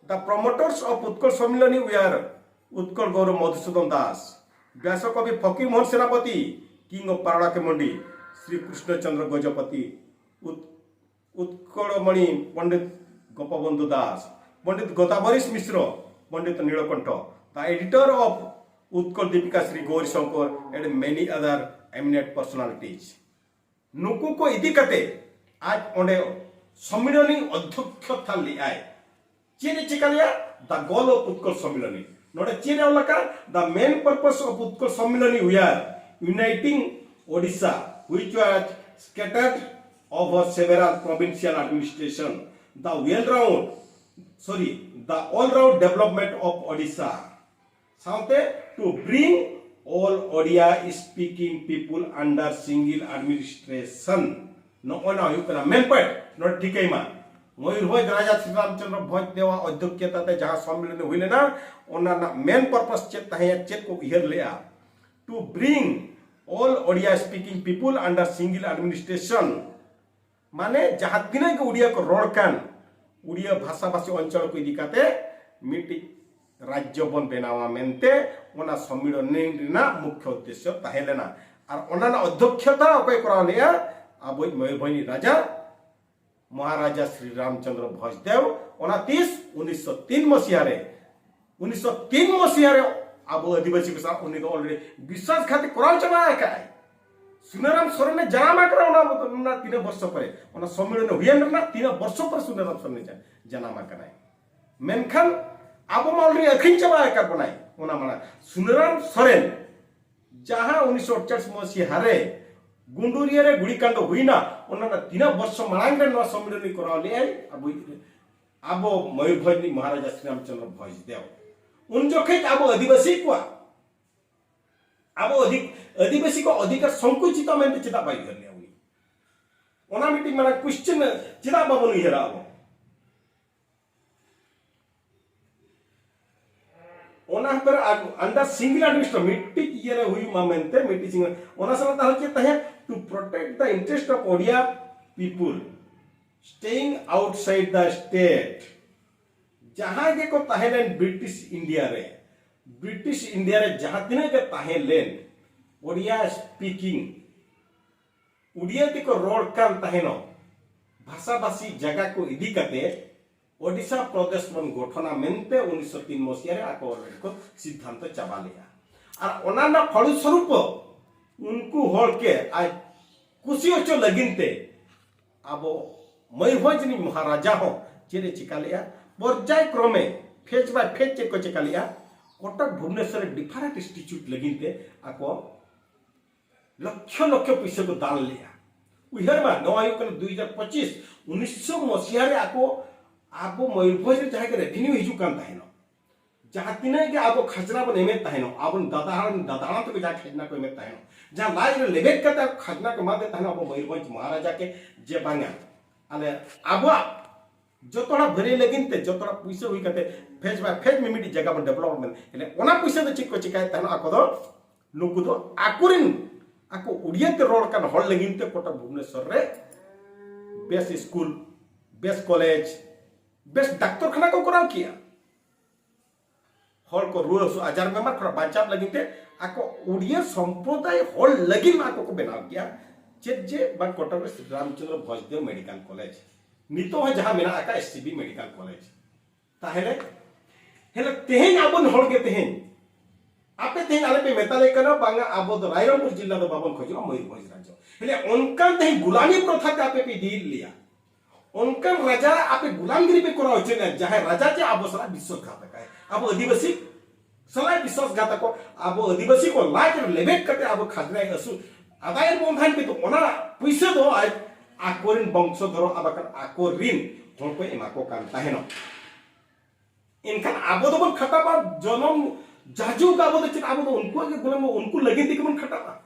The promoters of Utkal Samilani were Utkal Gaurav Madhusudan Das, Vyasa Kavi Fakir Mohan Senapati, King of Parada Kemandi, Sri Krishna Chandra Gajapati, Ut- Utkal Mani Pandit Gopabandhu Das, Pandit Godabarish Mishra, Pandit Nilakantha, the editor of Utkal Deepika Sri Gauri Shankar, and many other eminent personalities. ᱱᱩᱠᱩ ᱠᱚ ᱤᱫᱤ ᱠᱟᱛᱮ ᱟᱡ ᱚᱸᱰᱮ ᱥᱚᱢᱢᱤᱞᱚᱱᱤ ᱚᱫᱽᱫᱷᱚᱠᱷᱚᱛᱟ ᱞᱮᱫᱟᱭ᱾ ᱪᱮᱫ ᱮ ᱪᱤᱠᱟ ᱞᱮᱭᱟ? The goal of Utkal Samilani. ᱱᱚᱰᱮ ᱪᱮᱫ ᱮ ᱚᱞ ᱟᱠᱟᱫ? The main purpose of Utkal Samilani were uniting Odisha, which was scattered over several provincial administration, the well round, sorry, the all round development of Odisha. ᱥᱟᱶᱛᱮ to bring all Odia speaking people under single administration. ᱱᱚᱜᱼᱚᱭ ᱱᱟ ᱦᱩᱭᱩᱜ ᱠᱟᱱᱟ main point᱾ ᱱᱚᱰᱮ ᱴᱷᱤᱠᱟᱹᱭ ᱢᱟ, ᱢᱚᱭᱩᱨᱵᱷᱚᱸᱡᱽ ᱨᱟᱡᱟ ᱥᱨᱤ ᱨᱟᱢᱪᱚᱸᱫᱽᱨᱚ ᱵᱷᱚᱸᱡᱽ ᱫᱮᱣᱟᱜ ᱚᱫᱽᱫᱷᱚᱠᱷᱭᱚᱛᱟ ᱛᱮ ᱡᱟᱦᱟᱸ ᱥᱚᱢᱢᱮᱞᱚᱱ ᱦᱩᱭ ᱞᱮᱱᱟ, ᱚᱱᱟ ᱨᱮᱱᱟᱜ main purpose ᱪᱮᱫ ᱛᱟᱦᱮᱸᱭᱟ, ᱪᱮᱫ ᱠᱚ ᱩᱭᱦᱟᱹᱨ ᱞᱮᱜᱼᱟ? To bring All Odia speaking people under single administration, ᱢᱟᱱᱮ ᱡᱟᱦᱟᱸ ᱛᱤᱱᱟᱹᱜ ᱜᱮ ᱩᱲᱤᱭᱟ ᱠᱚ ᱨᱚᱲ ᱠᱟᱱ ᱩᱲᱤᱭᱟ ᱵᱷᱟᱥᱟ ᱵᱷᱟᱥᱤ ᱚᱧᱪᱚᱞ ᱠᱚ ᱤᱫᱤ ᱠᱟᱛᱮ ᱢᱤᱫᱴᱤᱡ ᱨᱟᱡᱽᱡᱚ ᱵᱚᱱ ᱵᱮᱱᱟᱣᱟ ᱢᱮᱱᱛᱮ ᱚᱱᱟ ᱥᱚᱢᱢᱤᱞᱚᱱᱤ ᱨᱮᱱᱟᱜ ᱢᱩᱠᱷᱭᱚ ᱩᱫᱽᱫᱮᱥᱥᱚ ᱛᱟᱦᱮᱸ ᱞᱮᱱᱟ᱾ ᱟᱨ ᱚᱱᱟ ᱨᱮᱱᱟᱜ ᱚᱫᱽᱫᱷᱚᱠᱷᱚᱛᱟ ᱚᱠᱚᱭ ᱠᱚᱨᱟᱣ ᱞᱮᱫᱼᱟ? ᱟᱵᱚᱭᱤᱡ ᱢᱚᱭᱩᱨᱵᱷᱚᱸᱡᱽ ᱨᱟᱡᱟ ᱢᱚᱦᱟᱨᱟᱡᱟ ᱥᱨᱤ ᱨᱟᱢᱪᱚᱸᱫᱽᱨᱚ ᱵᱷᱚᱸᱡᱽ ᱫᱮᱣ᱾ ᱚᱱᱟ ᱛᱤᱥ? ᱩᱱᱤᱥᱥᱚ ᱛᱤᱱ ᱢᱚᱥᱤᱦᱟ ᱨᱮ᱾ ᱩᱱᱤᱥᱥᱚ ᱛᱤᱱ ᱢᱚᱥᱤᱦᱟ ᱨᱮ ᱟᱵᱚ ᱟᱹᱫᱤᱵᱟᱹᱥᱤ ᱠᱚ ᱥᱟᱶ ᱩᱱᱤ ᱫᱚ already ᱵᱤᱥᱣᱟᱥᱜᱷᱟᱛᱤ ᱠᱚᱨᱟᱣ ᱪᱟᱵᱟ ᱟᱠᱟᱫᱼᱟᱭ᱾ ᱥᱩᱱᱟᱨᱟᱢ ᱥᱚᱨᱮᱱᱮ ᱡᱟᱱᱟᱢ ᱟᱠᱟᱱᱟ ᱚᱱᱟ, ᱚᱱᱟ ᱛᱤᱱᱟᱹᱜ ᱵᱚᱨᱥᱚ ᱯᱚᱨᱮ, ᱚᱱᱟ ᱥᱚᱢᱢᱮᱞᱚᱱ ᱦᱩᱭᱮᱱ ᱨᱮᱱᱟᱜ ᱛᱤᱱᱟᱹᱜ ᱵᱚᱨᱥᱚ ᱯᱚᱨᱮ ᱥᱩᱱᱟᱨᱟᱢ ᱥᱚᱨᱮᱱᱮ ᱡᱟ-, ᱡᱟᱱᱟᱢ ᱟᱠᱟᱱᱟᱭ᱾ ᱢᱮᱱᱠᱷᱟᱱ ᱟᱵᱚ ᱢᱟ already ᱟᱹᱠᱷᱨᱤᱧ ᱪᱟᱵᱟ ᱟᱠᱟᱫ ᱵᱚᱱᱟᱭ᱾ ᱚᱱᱟ ᱢᱟᱲᱟᱝ ᱥᱩᱱᱟᱨᱟᱢ ᱥᱚᱨᱮᱱ ᱡᱟᱦᱟᱸ ᱩᱱᱤᱥᱥᱚ ᱟᱴᱪᱟᱞᱤᱥ ᱢᱚᱥᱤᱦᱟ ᱨᱮ ᱜᱩᱸᱰᱩᱨᱤᱭᱟᱹ ᱨᱮ ᱜᱩᱲᱤ ᱠᱟᱱᱰ ᱦᱩᱭᱱᱟ, ᱚᱱᱟ ᱨᱮᱱᱟᱜ ᱛᱤᱱᱟᱹᱜ ᱵᱚᱨᱥᱚ ᱢᱟᱲᱟᱝ ᱨᱮ ᱱᱚᱣᱟ ᱥᱚᱢᱢᱮᱞᱚᱱᱤ ᱠᱚᱨᱟᱣ ᱞᱮᱫᱟᱭ ᱟᱵᱚ, ᱟᱵᱚ ᱢᱚᱭᱩᱨᱵᱷᱚᱸᱡᱽ ᱨᱤᱱᱤᱡ ᱢᱚᱦᱟᱨᱟᱡᱟ ᱥᱨᱤ ᱨᱟᱢᱪᱚᱸᱫᱽᱨᱚ ᱵᱷᱚᱸᱡᱽ ᱫᱮᱣ᱾ ᱩᱱ ᱡᱚᱠᱷᱮᱡ ᱟᱵᱚ ᱟᱹᱫᱤᱵᱟᱹᱥᱤ ᱠᱚᱣᱟᱜ, ᱟᱵᱚ ᱟᱹᱫᱤ-, ᱟᱹᱫᱤᱵᱟᱹᱥᱤ ᱠᱚᱣᱟᱜ ᱚᱫᱷᱤᱠᱟᱨ ᱥᱚᱝᱠᱩᱪᱤᱛᱟ ᱢᱮᱱᱛᱮ ᱪᱮᱫᱟᱜ ᱵᱟᱭ ᱩᱭᱦᱟᱹᱨ ᱞᱮᱫᱼᱟ ᱩᱱᱤ? ᱚᱱᱟ ᱢᱤᱫᱴᱤᱡ ᱢᱟᱨᱟᱝ question, ᱪᱮᱫᱟᱜ ᱵᱟᱵᱚᱱ ᱩᱭᱦᱟᱹᱨᱟ ᱟᱵᱚ? ᱚᱱᱟ ᱠᱷᱟᱹᱛᱤᱨ under single administration ᱢᱤᱫᱴᱤᱡ ᱤᱭᱟᱹ ᱨᱮ ᱦᱩᱭᱩᱜ ᱢᱟ ᱢᱮᱱᱛᱮ ᱢᱤᱫᱴᱤᱡ single, ᱚᱱᱟ ᱥᱟᱞᱟᱜ ᱛᱟᱦᱚᱞᱮ ᱪᱮᱫ ᱛᱟᱦᱮᱸ? To protect the interest of Odia people staying outside the state. ᱡᱟᱦᱟᱸᱭ ᱜᱮᱠᱚ ᱛᱟᱦᱮᱸ ᱞᱮᱱ ᱵᱨᱤᱴᱤᱥ ᱤᱱᱰᱤᱭᱟ ᱨᱮ, ᱵᱨᱤᱴᱤᱥ ᱤᱱᱰᱤᱭᱟ ᱨᱮ ᱡᱟᱦᱟᱸ ᱛᱤᱱᱟᱹᱜ ᱜᱮ ᱛᱟᱦᱮᱸ ᱞᱮᱱ ᱳᱰᱤᱭᱟ speaking, ᱩᱰᱤᱭᱟ ᱛᱮᱠᱚ ᱨᱚᱲ ᱠᱟᱱ ᱛᱟᱦᱮᱱᱚᱜ ᱵᱷᱟᱥᱟᱵᱷᱟᱥᱤ ᱡᱟᱭᱜᱟ ᱠᱚ ᱤᱫᱤ ᱠᱟᱛᱮ ᱳᱰᱤᱥᱟ ᱯᱨᱚᱫᱮᱥ ᱵᱚᱱ ᱜᱚᱴᱷᱚᱱᱟ ᱢᱮᱱᱛᱮ ᱩᱱᱤᱥᱥᱚ ᱛᱤᱱ ᱢᱚᱥᱤᱦᱟ ᱨᱮ ᱟᱠᱚ already ᱠᱚ ᱥᱤᱫᱽᱫᱷᱟᱱᱛᱚ ᱪᱟᱵᱟ ᱞᱮᱫᱼᱟ᱾ ᱟᱨ ᱚᱱᱟ ᱨᱮᱱᱟᱜ ᱯᱷᱚᱞᱥᱚᱨᱩᱯ ᱩᱱᱠᱩ ᱦᱚᱲ ᱠᱮ ᱟᱡ ᱠᱩᱥᱤ ᱦᱚᱪᱚ ᱞᱟᱹᱜᱤᱫ ᱛᱮ ᱟᱵᱚ ᱢᱚᱭᱩᱨᱵᱷᱚᱸᱡᱽ ᱨᱤᱱᱤᱡ ᱢᱚᱦᱟᱨᱟᱡᱟ ᱦᱚᱸ ᱪᱮᱫ ᱮ ᱪᱤᱠᱟ ᱞᱮᱫᱼᱟ, ᱯᱚᱨᱡᱟᱭ ᱠᱨᱚᱢᱮ phase by phase ᱪᱮᱫ ᱠᱚ ᱪᱤᱠᱟ ᱞᱮᱫᱼᱟ, ᱠᱚᱴᱚᱠ ᱵᱷᱩᱵᱽᱱᱮᱥᱚᱨ ᱨᱮ different institute ᱞᱟᱹᱜᱤᱫ ᱛᱮ ᱟᱠᱚ ᱞᱚᱠᱷᱚ ᱞᱚᱠᱷᱚ ᱯᱩᱭᱥᱟᱹ ᱠᱚ ᱫᱟᱱ ᱞᱮᱫᱼᱟ᱾ ᱩᱭᱦᱟᱹᱨ ᱢᱟ, ᱱᱚᱣᱟ ᱦᱩᱭᱩᱜ ᱠᱟᱱᱟ ᱫᱩ ᱦᱟᱡᱟᱨ ᱯᱚᱸᱪᱤᱥ, ᱩᱱᱤᱥᱥᱚ ᱢᱚᱥᱤᱦᱟ ᱨᱮ ᱟᱠᱚ, ᱟᱵᱚ ᱢᱚᱭᱩᱨᱵᱷᱚᱸᱡᱽ ᱨᱮ ᱡᱟᱦᱟᱸ ᱜᱮ revenue ᱦᱤᱡᱩᱜ ᱠᱟᱱ ᱛᱟᱦᱮᱱᱚᱜ, ᱡᱟᱦᱟᱸ ᱛᱤᱱᱟᱹᱜ ᱜᱮ ᱟᱵᱚ ᱠᱷᱟᱡᱽᱱᱟ ᱵᱚᱱ ᱮᱢᱮᱫ ᱛᱟᱦᱮᱱᱚᱜ, ᱟᱵᱚ ᱫᱟᱫᱟ ᱦᱟᱲᱟᱢ, ᱫᱟᱫᱟ ᱦᱟᱲᱟᱢ ᱛᱟᱠᱚ ᱡᱟᱦᱟᱸ ᱠᱷᱟᱡᱽᱱᱟ ᱠᱚ ᱮᱢᱮᱫ ᱛᱟᱦᱮᱱᱚᱜ, ᱡᱟᱦᱟᱸ ᱞᱟᱡ ᱨᱮ ᱞᱮᱵᱮᱫ ᱠᱟᱛᱮ ᱟᱠᱚ ᱠᱷᱟᱡᱽᱱᱟ ᱠᱚ ᱮᱢᱟᱫᱮ ᱛᱟᱦᱮᱱᱚᱜ ᱟᱵᱚ ᱢᱚᱭᱩᱨᱵᱷᱚᱸᱡᱽ ᱢᱚᱦᱟᱨᱟᱡᱟ ᱠᱮ, ᱡᱮ ᱵᱟᱝᱟ, ᱟᱞᱮ ᱟᱵᱚᱣᱟᱜ ᱡᱚᱛᱚ ᱦᱚᱲᱟᱜ ᱵᱷᱟᱹᱞᱟᱹᱭ ᱞᱟᱹᱜᱤᱫ ᱛᱮ ᱡᱚᱛᱚ ᱦᱚᱲᱟᱜ ᱯᱩᱭᱥᱟᱹ ᱦᱩᱭ ᱠᱟᱛᱮ phase by phase ᱢᱤᱢᱤᱫᱴᱤᱡ ᱡᱟᱭᱜᱟ ᱵᱚᱱ development, ᱮᱱᱮ ᱚᱱᱟ ᱯᱩᱭᱥᱟᱹ ᱫᱚ ᱪᱮᱫ ᱠᱚ ᱪᱤᱠᱟᱭᱮᱫ ᱛᱟᱦᱮᱱᱚᱜ? ᱟᱠᱚ ᱫᱚ, ᱱᱩᱠᱩ ᱫᱚ ᱟᱠᱚᱨᱮᱱ ᱟᱠᱚ ᱩᱲᱤᱭᱟᱹ ᱛᱮ ᱨᱚᱲ ᱠᱟᱱ ᱦᱚᱲ ᱞᱟᱹᱜᱤᱫ ᱛᱮ ᱠᱚᱴᱟ ᱵᱷᱩᱵᱽᱱᱮᱥᱚᱨ ᱨᱮ ᱵᱮᱥ ᱥᱠᱩᱞ, ᱵᱮᱥ ᱠᱚᱞᱮᱡᱽ, ᱵᱮᱥ ᱰᱟᱠᱛᱚᱨ ᱠᱷᱟᱱᱟ ᱠᱚ ᱠᱚᱨᱟᱣ ᱠᱮᱜᱼᱟ᱾ ᱦᱚᱲ ᱠᱚ ᱨᱩᱣᱟᱹ ᱦᱟᱹᱥᱩ ᱟᱡᱟᱨ ᱵᱮᱢᱟᱨ ᱠᱷᱚᱱᱟᱜ ᱵᱟᱧᱪᱟᱣ ᱞᱟᱹᱜᱤᱫ ᱛᱮ ᱟᱠᱚ ᱩᱲᱤᱭᱟᱹ ᱥᱚᱢᱯᱨᱚᱫᱟᱭ ᱦᱚᱲ ᱞᱟᱹᱜᱤᱫ ᱢᱟ ᱟᱠᱚ ᱠᱚ ᱵᱮᱱᱟᱣ ᱠᱮᱜᱼᱟ᱾ ᱪᱮᱫ ᱡᱮ ᱵᱟᱝ ᱠᱚᱴᱚᱠ ᱨᱮ ᱥᱨᱤ ᱨᱟᱢᱪᱚᱸᱫᱽᱨᱚ ᱵᱷᱚᱸᱡᱽᱫᱮᱣ ᱢᱮᱰᱤᱠᱟᱞ ᱠᱚᱞᱮᱡᱽ, ᱱᱤᱛᱚᱜ ᱦᱚᱸ ᱡᱟᱦᱟᱸ ᱢᱮᱱᱟᱜ ᱟᱠᱟᱫ S C B medical college. ᱛᱟᱦᱞᱮ, ᱦᱮᱞᱮ ᱛᱮᱦᱮᱧ ᱟᱵᱚ ᱦᱚᱲ ᱜᱮ ᱛᱮᱦᱮᱧ ᱟᱯᱮ ᱛᱮᱦᱮᱧ ᱟᱞᱮ ᱯᱮ ᱢᱮᱛᱟ ᱞᱮ ᱠᱟᱱᱟ, ᱵᱟᱝᱟ ᱟᱵᱚ ᱫᱚ ᱨᱟᱭᱨᱚᱝᱯᱩᱨ ᱡᱤᱞᱟ ᱫᱚ ᱵᱟᱵᱚᱱ ᱠᱷᱚᱡᱚᱜᱼᱟ, ᱢᱚᱭᱩᱨᱵᱷᱚᱸᱡᱽ ᱨᱟᱡᱽᱡᱚ᱾ ᱦᱮᱞᱮ ᱚᱱᱠᱟᱱ ᱛᱮᱦᱮᱧ ᱜᱩᱞᱟᱢᱤ ᱯᱨᱚᱛᱷᱟ ᱛᱮ ᱟᱯᱮ ᱯᱮ ᱤᱫᱤᱭᱮᱫ ᱞᱮᱭᱟ᱾ ᱚᱱᱠᱟᱱ ᱨᱟᱡᱟ ᱟᱯᱮ ᱜᱩᱞᱟᱢᱜᱤᱨᱤ ᱯᱮ ᱠᱚᱨᱟᱣ ᱦᱚᱪᱚᱭᱮᱫᱼᱟ, ᱡᱟᱦᱟᱸᱭ ᱨᱟᱡᱟ ᱪᱮ ᱟᱵᱚ ᱥᱟᱞᱟᱜ ᱵᱤᱥᱥᱚᱥᱜᱷᱟᱛ ᱟᱠᱟᱭ, ᱟᱵᱚ ᱟᱹᱫᱤᱵᱟᱹᱥᱤ ᱥᱟᱞᱟᱜ ᱵᱤᱥᱥᱚᱥᱜᱷᱟᱛ ᱟᱠᱚ, ᱟᱵᱚ ᱟᱹᱫᱤᱵᱟᱹᱥᱤ ᱠᱚ ᱞᱟᱡ ᱨᱮ ᱞᱮᱵᱮᱫ ᱠᱟᱛᱮ ᱟᱵᱚ ᱠᱷᱟᱡᱽᱱᱟᱭ ᱟᱹᱥᱩᱞ ᱟᱫᱟᱭ ᱵᱚᱱ ᱛᱟᱦᱮᱱ, ᱠᱤᱱᱛᱩ ᱚᱱᱟ ᱯᱩᱭᱥᱟᱹ ᱫᱚ ᱟᱡ ᱟᱠᱚᱨᱮᱱ ᱵᱚᱝᱥᱚ ᱫᱷᱚᱨᱚ ᱟᱨ ᱵᱟᱠᱷᱟᱱ ᱟᱠᱚᱨᱮᱱ ᱦᱚᱲ ᱠᱚ ᱮᱢᱟ ᱠᱚ ᱠᱟᱱ ᱛᱟᱦᱮᱱᱚᱜ᱾ ᱮᱱᱠᱷᱟᱱ ᱟᱵᱚ ᱫᱚᱵᱚᱱ ᱠᱷᱟᱴᱟᱜᱼᱟ ᱡᱚᱱᱚᱢ ᱡᱟᱡᱩᱜ, ᱟᱵᱚ ᱫᱚ ᱪᱮᱫ, ᱟᱵᱚ ᱫᱚ ᱩᱱᱠᱩᱣᱟᱜ ᱜᱮ ᱜᱩᱞᱟᱹᱢ, ᱩᱱᱠᱩ ᱞᱟᱹᱜᱤᱫ ᱛᱮᱜᱮ ᱵᱚᱱ ᱠᱷᱟᱴᱟᱜᱼᱟ᱾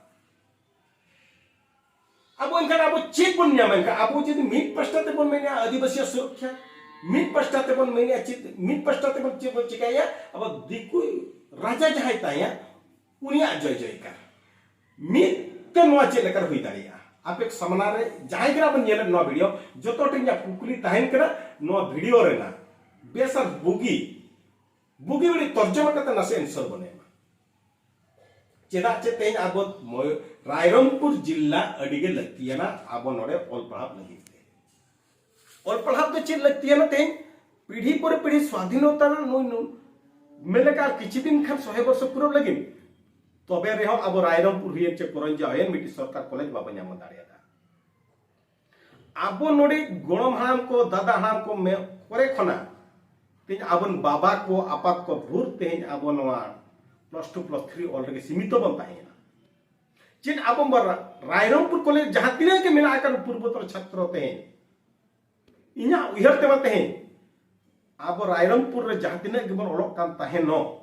ᱟᱵᱚ ᱮᱱᱠᱷᱟᱱ ᱟᱵᱚ ᱪᱮᱫ ᱵᱚᱱ ᱧᱟᱢᱟ? ᱮᱱᱠᱷᱟᱱ ᱟᱵᱚ ᱡᱩᱫᱤ ᱢᱤᱫ ᱯᱟᱥᱴᱟ ᱛᱮᱵᱚᱱ ᱢᱮᱱᱮᱜᱼᱟ ᱟᱹᱫᱤᱵᱟᱹᱥᱤᱭᱟᱜ ᱥᱩᱨᱚᱠᱷᱟ, ᱢᱤᱫ ᱯᱟᱥᱴᱟ ᱛᱮᱵᱚᱱ ᱢᱮᱱᱮᱜᱼᱟ ᱪᱮᱫ, ᱢᱤᱫ ᱯᱟᱥᱴᱟ ᱛᱮᱵᱚᱱ ᱪᱮᱫ ᱵᱚᱱ ᱪᱤᱠᱟᱹᱭᱟ? ᱟᱵᱚ ᱫᱤᱠᱩ ᱨᱟᱡᱟ ᱡᱟᱦᱟᱸᱭ ᱛᱟᱦᱮᱸᱭᱟ ᱩᱱᱤᱭᱟᱜ ᱡᱚᱭ ᱡᱚᱭᱠᱟᱨ᱾ ᱢᱤᱫ ᱛᱮ ᱱᱚᱣᱟ ᱪᱮᱫ ᱞᱮᱠᱟ ᱦᱩᱭ ᱫᱟᱲᱮᱭᱟᱜᱼᱟ? ᱟᱯᱮ ᱥᱟᱢᱱᱟ ᱨᱮ ᱡᱟᱦᱟᱸᱭ ᱜᱮ ᱵᱚᱱ ᱧᱮᱞᱮᱫ ᱱᱚᱣᱟ ᱵᱷᱤᱰᱤᱭᱳ, ᱡᱚᱛᱚ ᱴᱷᱮᱱ ᱤᱧᱟᱹᱜ ᱠᱩᱠᱞᱤ ᱛᱟᱦᱮᱱ ᱠᱟᱱᱟ, ᱱᱚᱣᱟ ᱵᱷᱤᱰᱤᱭᱳ ᱨᱮᱱᱟᱜ ᱵᱮᱥ ᱟᱨ ᱵᱩᱜᱤ, ᱵᱩᱜᱤ ᱵᱟᱹᱲᱤᱡ ᱛᱚᱨᱡᱚᱢᱟ ᱠᱟᱛᱮ ᱱᱟᱥᱮ ᱮᱱᱥᱟᱨ ᱵᱚᱱ ᱮᱢᱟ᱾ ᱪᱮᱫᱟᱜ ᱪᱮ ᱛᱮᱦᱮᱧ ᱟᱵᱚ ᱢᱚᱭ-, ᱨᱟᱭᱨᱚᱝᱯᱩᱨ ᱡᱤᱞᱟ ᱟᱹᱰᱤ ᱜᱮ ᱞᱟᱹᱠᱛᱤᱭᱟᱱᱟ ᱟᱵᱚ ᱱᱚᱰᱮ ᱚᱞ ᱯᱟᱲᱦᱟᱣ ᱞᱟᱹᱜᱤᱫ ᱛᱮ᱾ ᱚᱞ ᱯᱟᱲᱦᱟᱣ ᱫᱚ ᱪᱮᱫ ᱞᱟᱹᱠᱛᱤᱭᱟᱱᱟ? ᱛᱮᱦᱮᱧ ᱯᱤᱲᱦᱤ ᱯᱚᱨᱮ ᱯᱤᱲᱦᱤ ᱥᱣᱟᱫᱷᱤᱱᱚᱛᱟ ᱨᱮ ᱱᱩᱭ, ᱱᱩᱭ ᱢᱮᱱ ᱞᱮᱠᱟ ᱟᱨ ᱠᱤᱪᱷᱩ ᱫᱤᱱ ᱠᱷᱟᱱ ᱥᱚᱭ ᱵᱚᱨᱥᱚ ᱯᱩᱨᱟᱹᱣ ᱞᱟᱹᱜᱤᱫ, ᱛᱚᱵᱮ ᱨᱮᱦᱚᱸ ᱟᱵᱚ ᱨᱟᱭᱨᱚᱝᱯᱩᱨ ᱦᱩᱭᱮᱱ ᱪᱮ ᱠᱚᱨᱚᱧᱡᱟ ᱦᱩᱭᱮᱱ ᱢᱤᱫᱴᱤᱡ ᱥᱚᱨᱠᱟᱨ ᱠᱚᱞᱮᱡᱽ ᱵᱟᱵᱚ ᱧᱟᱢ ᱫᱟᱲᱮᱭᱟᱫᱟ᱾ ᱟᱵᱚ ᱱᱚᱰᱮ ᱜᱚᱲᱚᱢ ᱦᱟᱲᱟᱢ ᱠᱚ, ᱫᱟᱫᱟ ᱦᱟᱲᱟᱢ ᱠᱚ ᱢᱮ-, ᱠᱚᱨᱮ ᱠᱷᱚᱱᱟᱜ ᱛᱮᱦᱮᱧ ᱟᱵᱚ ᱵᱟᱵᱟ ᱠᱚ, ᱟᱯᱟᱛ ᱠᱚ ᱵᱷᱳᱨ ᱛᱮᱦᱮᱧ ᱟᱵᱚ ᱱᱚᱣᱟ ᱯᱞᱟᱥ ᱴᱩ ᱯᱞᱟᱥ ᱛᱷᱨᱤ ᱚᱞ ᱨᱮᱜᱮ ᱥᱤᱢᱤᱛᱚ ᱵᱚᱱ ᱛᱟᱦᱮᱸᱭᱮᱱᱟ᱾ ᱪᱮᱫ ᱟᱵᱚ ᱵᱟ-, ᱨᱟᱭᱨᱚᱝᱯᱩᱨ ᱠᱚᱞᱮᱡᱽ ᱡᱟᱦᱟᱸ ᱛᱤᱱᱟᱹᱜ ᱜᱮ ᱢᱮᱱᱟᱜ ᱟᱠᱟᱫ ᱯᱩᱨᱵᱚᱛᱚᱨ ᱪᱷᱟᱛᱨᱚ ᱛᱮᱦᱮᱧ, ᱤᱧᱟᱹᱜ ᱩᱭᱦᱟᱹᱨ ᱛᱮᱢᱟ ᱛᱮᱦᱮᱧ ᱟᱵᱚ ᱨᱟᱭᱨᱚᱝᱯᱩᱨ ᱨᱮ ᱡᱟᱦᱟᱸ ᱛᱤᱱᱟᱹᱜ ᱜᱮᱵᱚᱱ ᱚᱞᱚᱜ ᱠᱟᱱ ᱛᱟᱦᱮᱱᱚᱜ,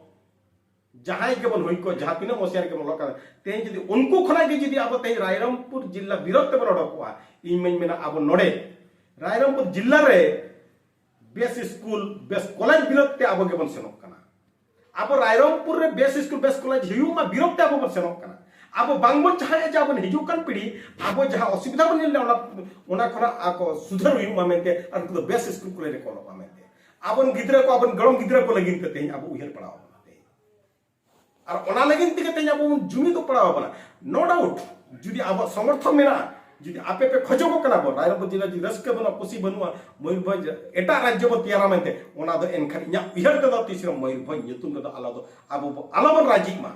ᱡᱟᱦᱟᱸᱭ ᱜᱮᱵᱚᱱ ᱦᱩᱭ ᱠᱚᱜ, ᱡᱟᱦᱟᱸ ᱛᱤᱱᱟᱹᱜ ᱢᱚᱥᱤᱭᱟ ᱨᱮᱜᱮ ᱵᱚᱱ ᱚᱞᱚᱜ ᱠᱟᱱᱟ, ᱛᱮᱦᱮᱧ ᱡᱩᱫᱤ ᱩᱱᱠᱩ ᱠᱷᱚᱱᱟᱜ ᱜᱮ ᱡᱩᱫᱤ ᱟᱵᱚ ᱛᱮᱦᱮᱧ ᱨᱟᱭᱨᱚᱝᱯᱩᱨ ᱡᱤᱞᱟ ᱵᱤᱨᱳᱫᱷ ᱛᱮᱵᱚᱱ ᱚᱰᱚᱠᱚᱜᱼᱟ, ᱤᱧ ᱢᱟᱧ ᱢᱮᱱᱟ ᱟᱵᱚ ᱱᱚᱰᱮ ᱨᱟᱭᱨᱚᱝᱯᱩᱨ ᱡᱤᱞᱟ ᱨᱮ ᱵᱮᱥ ᱥᱠᱩᱞ, ᱵᱮᱥ ᱠᱚᱞᱮᱡᱽ ᱵᱤᱨᱳᱫᱷ ᱛᱮ ᱟᱵᱚ ᱜᱮᱵᱚᱱ ᱥᱮᱱᱚᱜ ᱠᱟᱱᱟ᱾ ᱟᱵᱚ ᱨᱟᱭᱨᱚᱝᱯᱩᱨ ᱨᱮ ᱵᱮᱥ ᱥᱠᱩᱞ, ᱵᱮᱥ ᱠᱚᱞᱮᱡᱽ ᱦᱩᱭᱩᱜ ᱢᱟ ᱵᱤᱨᱳᱫᱷ ᱛᱮ ᱟᱵᱚ ᱵᱚᱱ ᱥᱮᱱᱚᱜ ᱠᱟᱱᱟ᱾ ᱟᱵᱚ ᱵᱟᱝᱵᱚᱱ ᱪᱟᱦᱟᱣᱮᱫᱼᱟ ᱡᱮ ᱟᱵᱚ ᱦᱤᱡᱩᱜ ᱠᱟᱱ ᱯᱤᱲᱦᱤ ᱟᱵᱚ ᱡᱟᱦᱟᱸ ᱚᱥᱩᱵᱤᱫᱷᱟ ᱵᱚᱱ ᱧᱮᱞ ᱮᱫᱟ, ᱚᱱᱟ ᱚᱱᱟ ᱠᱷᱚᱱᱟᱜ ᱟᱠᱚ ᱥᱩᱫᱷᱟᱹᱨ ᱦᱩᱭᱩᱜ ᱢᱟ ᱢᱮᱱᱛᱮ, ᱟᱨ ᱩᱱᱠᱩ ᱫᱚ ᱵᱮᱥ ᱥᱠᱩᱞ ᱠᱚᱨᱮ ᱠᱚ ᱚᱞᱚᱜ ᱢᱟ ᱢᱮᱱᱛᱮ᱾ ᱟᱵᱚᱨᱮᱱ ᱜᱤᱫᱽᱨᱟᱹ ᱠᱚ, ᱟᱵᱚᱨᱮᱱ ᱜᱚᱲᱚᱢ ᱜᱤᱫᱽᱨᱟᱹ ᱠᱚ ᱞᱟᱹᱜᱤᱫ ᱛᱮ ᱛᱮᱦᱮᱧ ᱟᱵᱚ ᱩᱭᱦᱟᱹᱨ ᱯᱟᱲᱟᱣ ᱟᱵᱚᱱᱟ ᱛᱮᱦᱮᱧ᱾ ᱟᱨ ᱚᱱᱟ ᱞᱟᱹᱜᱤᱫ ᱛᱮᱜᱮ ᱛᱮᱦᱮᱧ ᱟᱵᱚ ᱵᱚᱱ ᱡᱩᱢᱤᱫᱚᱜ ᱯᱟᱲᱟᱣ ᱟᱵᱚᱱᱟ᱾ No doubt, ᱡᱩᱫᱤ ᱟᱵᱚᱣᱟᱜ ᱥᱚᱢᱚᱨᱛᱷᱚᱱ ᱢᱮᱱᱟᱜᱼᱟ, ᱡᱩᱫᱤ ᱟᱯᱮ ᱯᱮ ᱠᱷᱚᱡᱚᱜᱚᱜ ᱠᱟᱱᱟ ᱵᱚᱱ, ᱨᱟᱭᱨᱚᱝᱯᱩᱨ ᱡᱮᱞᱟ ᱡᱩᱫᱤ ᱨᱟᱹᱥᱠᱟᱹ ᱵᱟᱹᱱᱩᱜᱼᱟ, ᱠᱩᱥᱤ ᱵᱟᱹᱱᱩᱜᱼᱟ, ᱢᱚᱭᱩᱨᱵᱷᱚᱸᱡᱽ ᱮᱴᱟᱜ ᱨᱟᱡᱽᱡᱚ ᱵᱚᱱ ᱛᱮᱭᱟᱨᱟ ᱢᱮᱱᱛᱮ, ᱚᱱᱟ ᱫᱚ ᱮᱱᱠᱷᱟᱱ ᱤᱧᱟᱹᱜ ᱩᱭᱦᱟᱹᱨ ᱛᱮᱫᱚ ᱛᱤᱥ ᱨᱮᱦᱚᱸ ᱢᱚᱭᱩᱨᱵᱷᱚᱸᱡᱽ ᱧᱩᱛᱩᱢ ᱨᱮᱫᱚ ᱟᱞᱚ ᱫᱚ ᱟᱵᱚ ᱵᱚ, ᱟᱞᱚ ᱵᱚᱱ ᱨᱟᱹᱡᱤᱜ ᱢᱟ᱾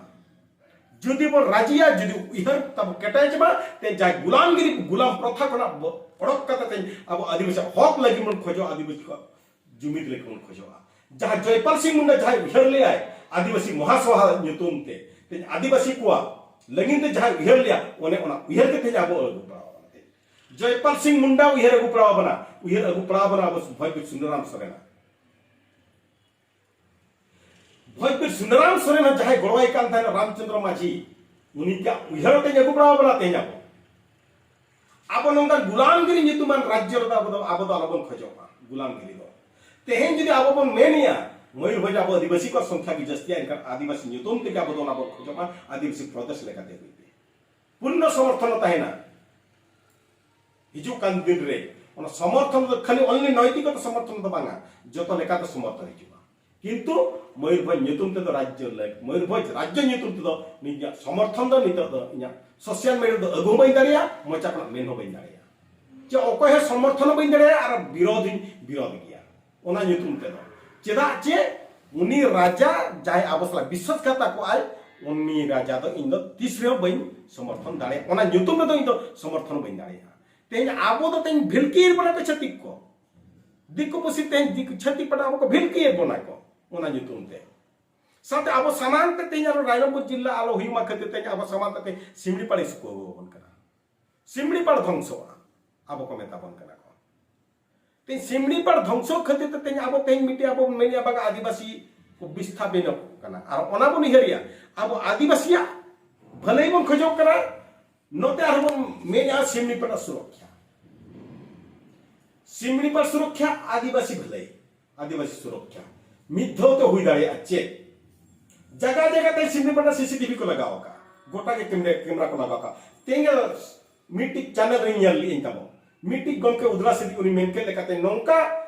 ᱡᱩᱫᱤ ᱵᱚᱱ ᱨᱟᱹᱡᱤᱜᱼᱟ, ᱡᱩᱫᱤ ᱩᱭᱦᱟᱹᱨ ᱛᱟᱵᱚ ᱠᱮᱴᱮᱡ ᱢᱟ, ᱛᱮ ᱡᱟᱦᱟᱸ ᱜᱩᱞᱟᱢᱜᱤᱨᱤ, ᱜᱩᱞᱟᱢ ᱯᱨᱚᱛᱷᱟ ᱠᱷᱚᱱᱟᱜ ᱵᱚ ᱚᱰᱚᱠ ᱠᱟᱛᱮ ᱛᱮᱦᱮᱧ ᱟᱵᱚ ᱟᱹᱫᱤᱵᱟᱹᱥᱤ ᱦᱚᱠ ᱞᱟᱹᱜᱤᱫ ᱵᱚᱱ ᱠᱷᱚᱡᱚᱜᱼᱟ, ᱟᱹᱫᱤᱵᱟᱹᱥᱤ ᱠᱚᱣᱟᱜ ᱡᱩᱢᱤᱫ ᱞᱟᱹᱜᱤᱫ ᱵᱚᱱ ᱠᱷᱚᱡᱚᱜᱼᱟ᱾ ᱡᱟᱦᱟᱸ ᱡᱚᱭᱯᱟᱞ ᱥᱤᱝ ᱢᱩᱱᱰᱟ ᱡᱟᱦᱟᱸᱭ ᱩᱭᱦᱟᱹᱨ ᱞᱮᱜᱼᱟᱭ ᱟᱹᱫᱤᱵᱟᱹᱥᱤ ᱢᱚᱦᱟᱥᱚᱵᱷᱟ ᱧᱩᱛᱩᱢ ᱛᱮ, ᱛᱮᱦᱮᱧ ᱟᱹᱫᱤᱵᱟᱹᱥᱤ ᱠᱚᱣᱟᱜ ᱞᱟᱹᱜᱤᱫ ᱛᱮ ᱡᱟᱦᱟᱸᱭ ᱩᱭᱦᱟᱹᱨ ᱞᱮᱜᱼᱟ, ᱚᱱᱮ ᱚᱱᱟ ᱩᱭᱦᱟᱹᱨ ᱜᱮ ᱛᱮᱦᱮᱧ ᱟᱵᱚ ᱟᱹᱜᱩ ᱵᱟᱲᱟ ᱟᱠᱟᱱᱟ᱾ ᱛᱮᱦᱮᱧ ᱡᱚᱭᱯᱟᱞ ᱥᱤᱝ ᱢᱩᱱᱰᱟ ᱩᱭᱦᱟᱹᱨ ᱟᱹᱜᱩ ᱵᱟᱲᱟ ᱟᱵᱚᱱᱟ, ᱩᱭᱦᱟᱹᱨ ᱟᱹᱜᱩ ᱵᱟᱲᱟ ᱟᱵᱚᱱᱟ ᱟᱵᱚ ᱵᱷᱚᱸᱡᱽ ᱵᱤᱨ ᱥᱩᱱᱟᱨᱟᱢ ᱥᱚᱨᱮᱱᱟᱜ᱾ ᱵᱷᱚᱸᱡᱽ ᱵᱤᱨ ᱥᱩᱱᱟᱨᱟᱢ ᱥᱚᱨᱮᱱ ᱦᱚᱸ ᱡᱟᱦᱟᱸᱭ ᱜᱚᱲᱚᱣᱟᱭ ᱠᱟᱱ ᱛᱟᱦᱮᱱᱟ ᱨᱟᱢᱪᱚᱸᱫᱽᱨᱚ ᱢᱟᱹᱡᱷᱤ, ᱩᱱᱤᱭᱟᱜ ᱩᱭᱦᱟᱹᱨ ᱛᱮᱧ ᱟᱹᱜᱩ ᱵᱟᱲᱟ ᱟᱵᱚᱱᱟ ᱛᱮᱦᱮᱧ ᱟᱵᱚ᱾ ᱟᱵᱚ ᱱᱚᱝᱠᱟᱱ ᱜᱩᱞᱟᱢᱜᱤᱨᱤ ᱧᱩᱛᱩᱢᱟᱱ ᱨᱟᱡᱽᱡᱚ ᱨᱮᱫᱚ ᱟᱵᱚ ᱫᱚ, ᱟᱵᱚ ᱫᱚ ᱟᱞᱚᱵᱚᱱ ᱠᱷᱚᱡᱚᱜ ᱢᱟ ᱜᱩᱞᱟᱢᱜᱤᱨᱤ ᱫᱚ᱾ ᱛᱮᱦᱮᱧ ᱡᱩᱫᱤ ᱟᱵᱚ ᱵᱚᱱ ᱢᱮᱱᱮᱜᱼᱟ, ᱢᱚᱭᱩᱨᱵᱷᱚᱸᱡᱽ ᱨᱮ ᱟᱵᱚ ᱟᱹᱫᱤᱵᱟᱹᱥᱤ ᱠᱚᱣᱟᱜ ᱥᱚᱝᱠᱷᱟ ᱜᱮ ᱡᱟᱹᱥᱛᱤᱭᱟ, ᱮᱱᱠᱷᱟᱱ ᱟᱹᱫᱤᱵᱟᱹᱥᱤ ᱧᱩᱛᱩᱢ ᱛᱮᱜᱮ ᱟᱵᱚ ᱫᱚ ᱚᱱᱟ ᱵᱚᱱ ᱠᱷᱚᱡᱚᱜ ᱢᱟ, ᱟᱹᱫᱤᱵᱟᱹᱥᱤ ᱯᱨᱚᱫᱮᱥ ᱞᱮᱠᱟᱛᱮ ᱦᱩᱭ ᱛᱮ᱾ ᱯᱩᱨᱱᱚ ᱥᱚᱢᱚᱨᱛᱷᱚᱱ ᱛᱟᱦᱮᱱᱟ᱾ ᱦᱤᱡᱩᱜ ᱠᱟᱱ ᱫᱤᱱ ᱨᱮ ᱚᱱᱟ ᱥᱚᱢᱚᱨᱛᱷᱚᱱ ᱫᱚ ᱠᱷᱟᱹᱞᱤ only ᱱᱚᱭᱛᱤᱠᱚᱛᱟ ᱥᱚᱢᱚᱨᱛᱷᱚᱱ ᱫᱚ ᱵᱟᱝᱟ, ᱡᱚᱛᱚ ᱞᱮᱠᱟᱛᱮ ᱥᱚᱢᱚᱨᱛᱷᱚᱱ ᱦᱤᱡᱩᱜᱼᱟ᱾ ᱠᱤᱱᱛᱩ ᱢᱚᱭᱩᱨᱵᱷᱚᱸᱡᱽ ᱧᱩᱛᱩᱢ ᱛᱮᱫᱚ ᱨᱟᱡᱽᱡᱚ ᱞᱮ-, ᱢᱚᱭᱩᱨᱵᱷᱚᱸᱡᱽ ᱨᱟᱡᱽᱡᱚ ᱧᱩᱛᱩᱢ ᱛᱮᱫᱚ ᱱᱤᱡᱟᱜ ᱥᱚᱢᱚᱨᱛᱷᱚᱱ ᱫᱚ ᱱᱤᱛᱚᱜ ᱫᱚ ᱤᱧᱟᱹᱜ ᱥᱳᱥᱟᱞ ᱢᱤᱰᱤᱭᱟ ᱨᱮᱫᱚ ᱟᱹᱜᱩ ᱦᱚᱸ ᱵᱟᱹᱧ ᱫᱟᱲᱮᱭᱟᱜᱼᱟ, ᱢᱚᱪᱟ ᱠᱷᱚᱱᱟᱜ ᱢᱮᱱ ᱦᱚᱸ ᱵᱟᱹᱧ ᱫᱟᱲᱮᱭᱟᱜᱼᱟ᱾ ᱪᱮ ᱚᱠᱚᱭ ᱦᱚᱸ ᱥᱚᱢᱚᱨᱛᱷᱚᱱ ᱦᱚᱸ ᱵᱟᱹᱧ ᱫᱟᱲᱮᱭᱟᱜᱼᱟ ᱟᱨ ᱵᱤᱨᱳᱫᱷ ᱦᱚᱸᱧ ᱵᱤᱨᱳᱫᱷ ᱜᱮᱭᱟ ᱚᱱᱟ ᱧᱩᱛᱩᱢ ᱛᱮᱫᱚ᱾ ᱪᱮᱫᱟᱜ ᱪᱮ ᱩᱱᱤ ᱨᱟᱡᱟ ᱡᱟᱦᱟᱸᱭ ᱟᱵᱚ ᱥᱟᱞᱟᱜ ᱵᱤᱥᱣᱟᱥᱜᱷᱟᱛᱟ ᱠᱚᱜᱼᱟᱭ, ᱩᱱᱤ ᱨᱟᱡᱟ ᱫᱚ ᱤᱧ ᱫᱚ ᱛᱤᱥ ᱨᱮᱦᱚᱸ ᱵᱟᱹᱧ ᱥᱚᱢᱚᱨᱛᱷᱚᱱ ᱫᱟᱲᱮᱭᱟᱜᱼᱟ, ᱚᱱᱟ ᱧᱩᱛᱩᱢ ᱨᱮᱫᱚ ᱤᱧ ᱫᱚ ᱥᱚᱢᱚᱨᱛᱷᱚᱱ ᱵᱟᱹᱧ ᱫᱟᱲᱮᱭᱟᱜᱼᱟ᱾ ᱛᱮᱦᱮᱧ ᱟᱵᱚ ᱫᱚ ᱛᱮᱦᱮᱧ ᱵᱷᱤᱞᱠᱤᱭᱮᱫ ᱵᱚᱱᱟ ᱠᱚ ᱪᱷᱟᱹᱛᱤᱠ ᱠᱚ, ᱫᱤᱠᱩ ᱯᱩᱥᱤ ᱛᱮᱦᱮᱧ ᱫᱤᱠᱩ ᱪᱷᱟᱹᱛᱤᱠ ᱯᱟᱴᱟ ᱟᱵᱚ ᱠᱚ ᱵᱷᱤᱞᱠᱤᱭᱮᱫ ᱵᱚᱱᱟ ᱠᱚ ᱚᱱᱟ ᱧᱩᱛᱩᱢ ᱛᱮ᱾ ᱥᱟᱶᱛᱮ ᱟᱵᱚ ᱥᱟᱢᱟᱝ ᱛᱮ ᱛᱮᱦᱮᱧ ᱟᱨᱚ ᱨᱟᱭᱨᱚᱝᱯᱩᱨ ᱡᱤᱞᱟ ᱟᱞᱚ ᱦᱩᱭᱩᱜ ᱢᱟ ᱠᱷᱟᱹᱛᱤᱨ ᱛᱮ ᱟᱵᱚ ᱥᱟᱢᱟᱝ ᱛᱮ ᱛᱮᱦᱮᱧ ᱥᱤᱢᱲᱤᱯᱟᱲ ᱤᱥᱩ ᱠᱚ ᱟᱹᱜᱩ ᱟᱵᱚᱱ ᱠᱟᱱᱟ᱾ ᱥᱤᱢᱲᱤᱯᱟᱲ ᱫᱷᱚᱝᱥᱚᱜᱼᱟ, ᱟᱵᱚ ᱠᱚ ᱢᱮᱛᱟ ᱵᱚᱱ ᱠᱟᱱᱟ ᱠᱚ᱾ ᱛᱮᱦᱮᱧ ᱥᱤᱢᱲᱤᱯᱟᱲ ᱫᱷᱚᱝᱥᱚ ᱠᱷᱟᱹᱛᱤᱨ ᱛᱮ ᱛᱮᱦᱮᱧ ᱟᱵᱚ ᱛᱮᱦᱮᱧ ᱢᱤᱫᱴᱮᱡ ᱟᱵᱚ ᱵᱚᱱ ᱢᱮᱱᱮᱜᱼᱟ ᱵᱟᱝ ᱟᱹᱫᱤᱵᱟᱹᱥᱤ ᱠᱚ ᱵᱤᱥᱛᱷᱟᱯᱤᱱᱚᱜ ᱠᱟᱱᱟ, ᱟᱨ ᱚᱱᱟ ᱵᱚᱱ ᱩᱭᱦᱟᱹᱨᱮᱜᱼᱟ ᱟᱵᱚ ᱟᱹᱫᱤᱵᱟᱹᱥᱤᱭᱟᱜ ᱵᱷᱟᱹᱞᱟᱹᱭ ᱵᱚᱱ ᱠᱷᱚᱡᱚᱜ ᱠᱟᱱᱟ᱾ ᱱᱚᱛᱮ ᱟᱨᱦᱚᱸ ᱵᱚᱱ ᱢᱮᱱᱮᱜᱼᱟ ᱥᱤᱢᱲᱤᱯᱟᱲ ᱥᱩᱨᱚᱠᱠᱷᱟ, ᱥᱤᱢᱲᱤᱯᱟᱲ ᱥᱩᱨᱚᱠᱠᱷᱟ, ᱟᱹᱫᱤᱵᱟᱹᱥᱤ ᱵᱷᱟᱹᱞᱟᱹᱭ, ᱟᱹᱫᱤᱵᱟᱹᱥᱤ ᱥᱩᱨᱚᱠᱠᱷᱟ᱾ ᱢᱤᱫ ᱫᱷᱟᱣ ᱛᱮ ᱦᱩᱭ ᱫᱟᱲᱮᱭᱟᱜᱼᱟ ᱪᱮᱫ? ᱡᱟᱭᱜᱟ ᱡᱟᱭᱜᱟ ᱛᱮ ᱥᱤᱢᱲᱤᱯᱟᱲ ᱥᱤᱥᱤᱴᱤᱵᱷᱤ ᱠᱚ ᱞᱟᱜᱟᱣ ᱟᱠᱟᱫᱼᱟ᱾ ᱜᱚᱴᱟ ᱜᱮ ᱠᱮᱢᱨᱟ ᱠᱮᱢᱨᱟ ᱠᱚ ᱞᱟᱜᱟᱣ ᱠᱟᱜᱼᱟ᱾ ᱛᱮᱦᱮᱧ ᱜᱮ ᱢᱤᱫᱴᱤᱡ ᱪᱮᱱᱮᱞ ᱨᱤᱧ ᱧᱮᱞ ᱞᱮᱫᱟᱹᱧ ᱛᱟᱵᱚᱱ, ᱢᱤᱫᱴᱤᱡ ᱜᱚᱢᱠᱮ ᱩᱫᱽᱞᱟ ᱥᱤᱫᱤ ᱩᱱᱤ ᱢᱮᱱ ᱠᱮᱫ ᱞᱮᱠᱟᱛᱮ ᱱᱚᱝᱠᱟ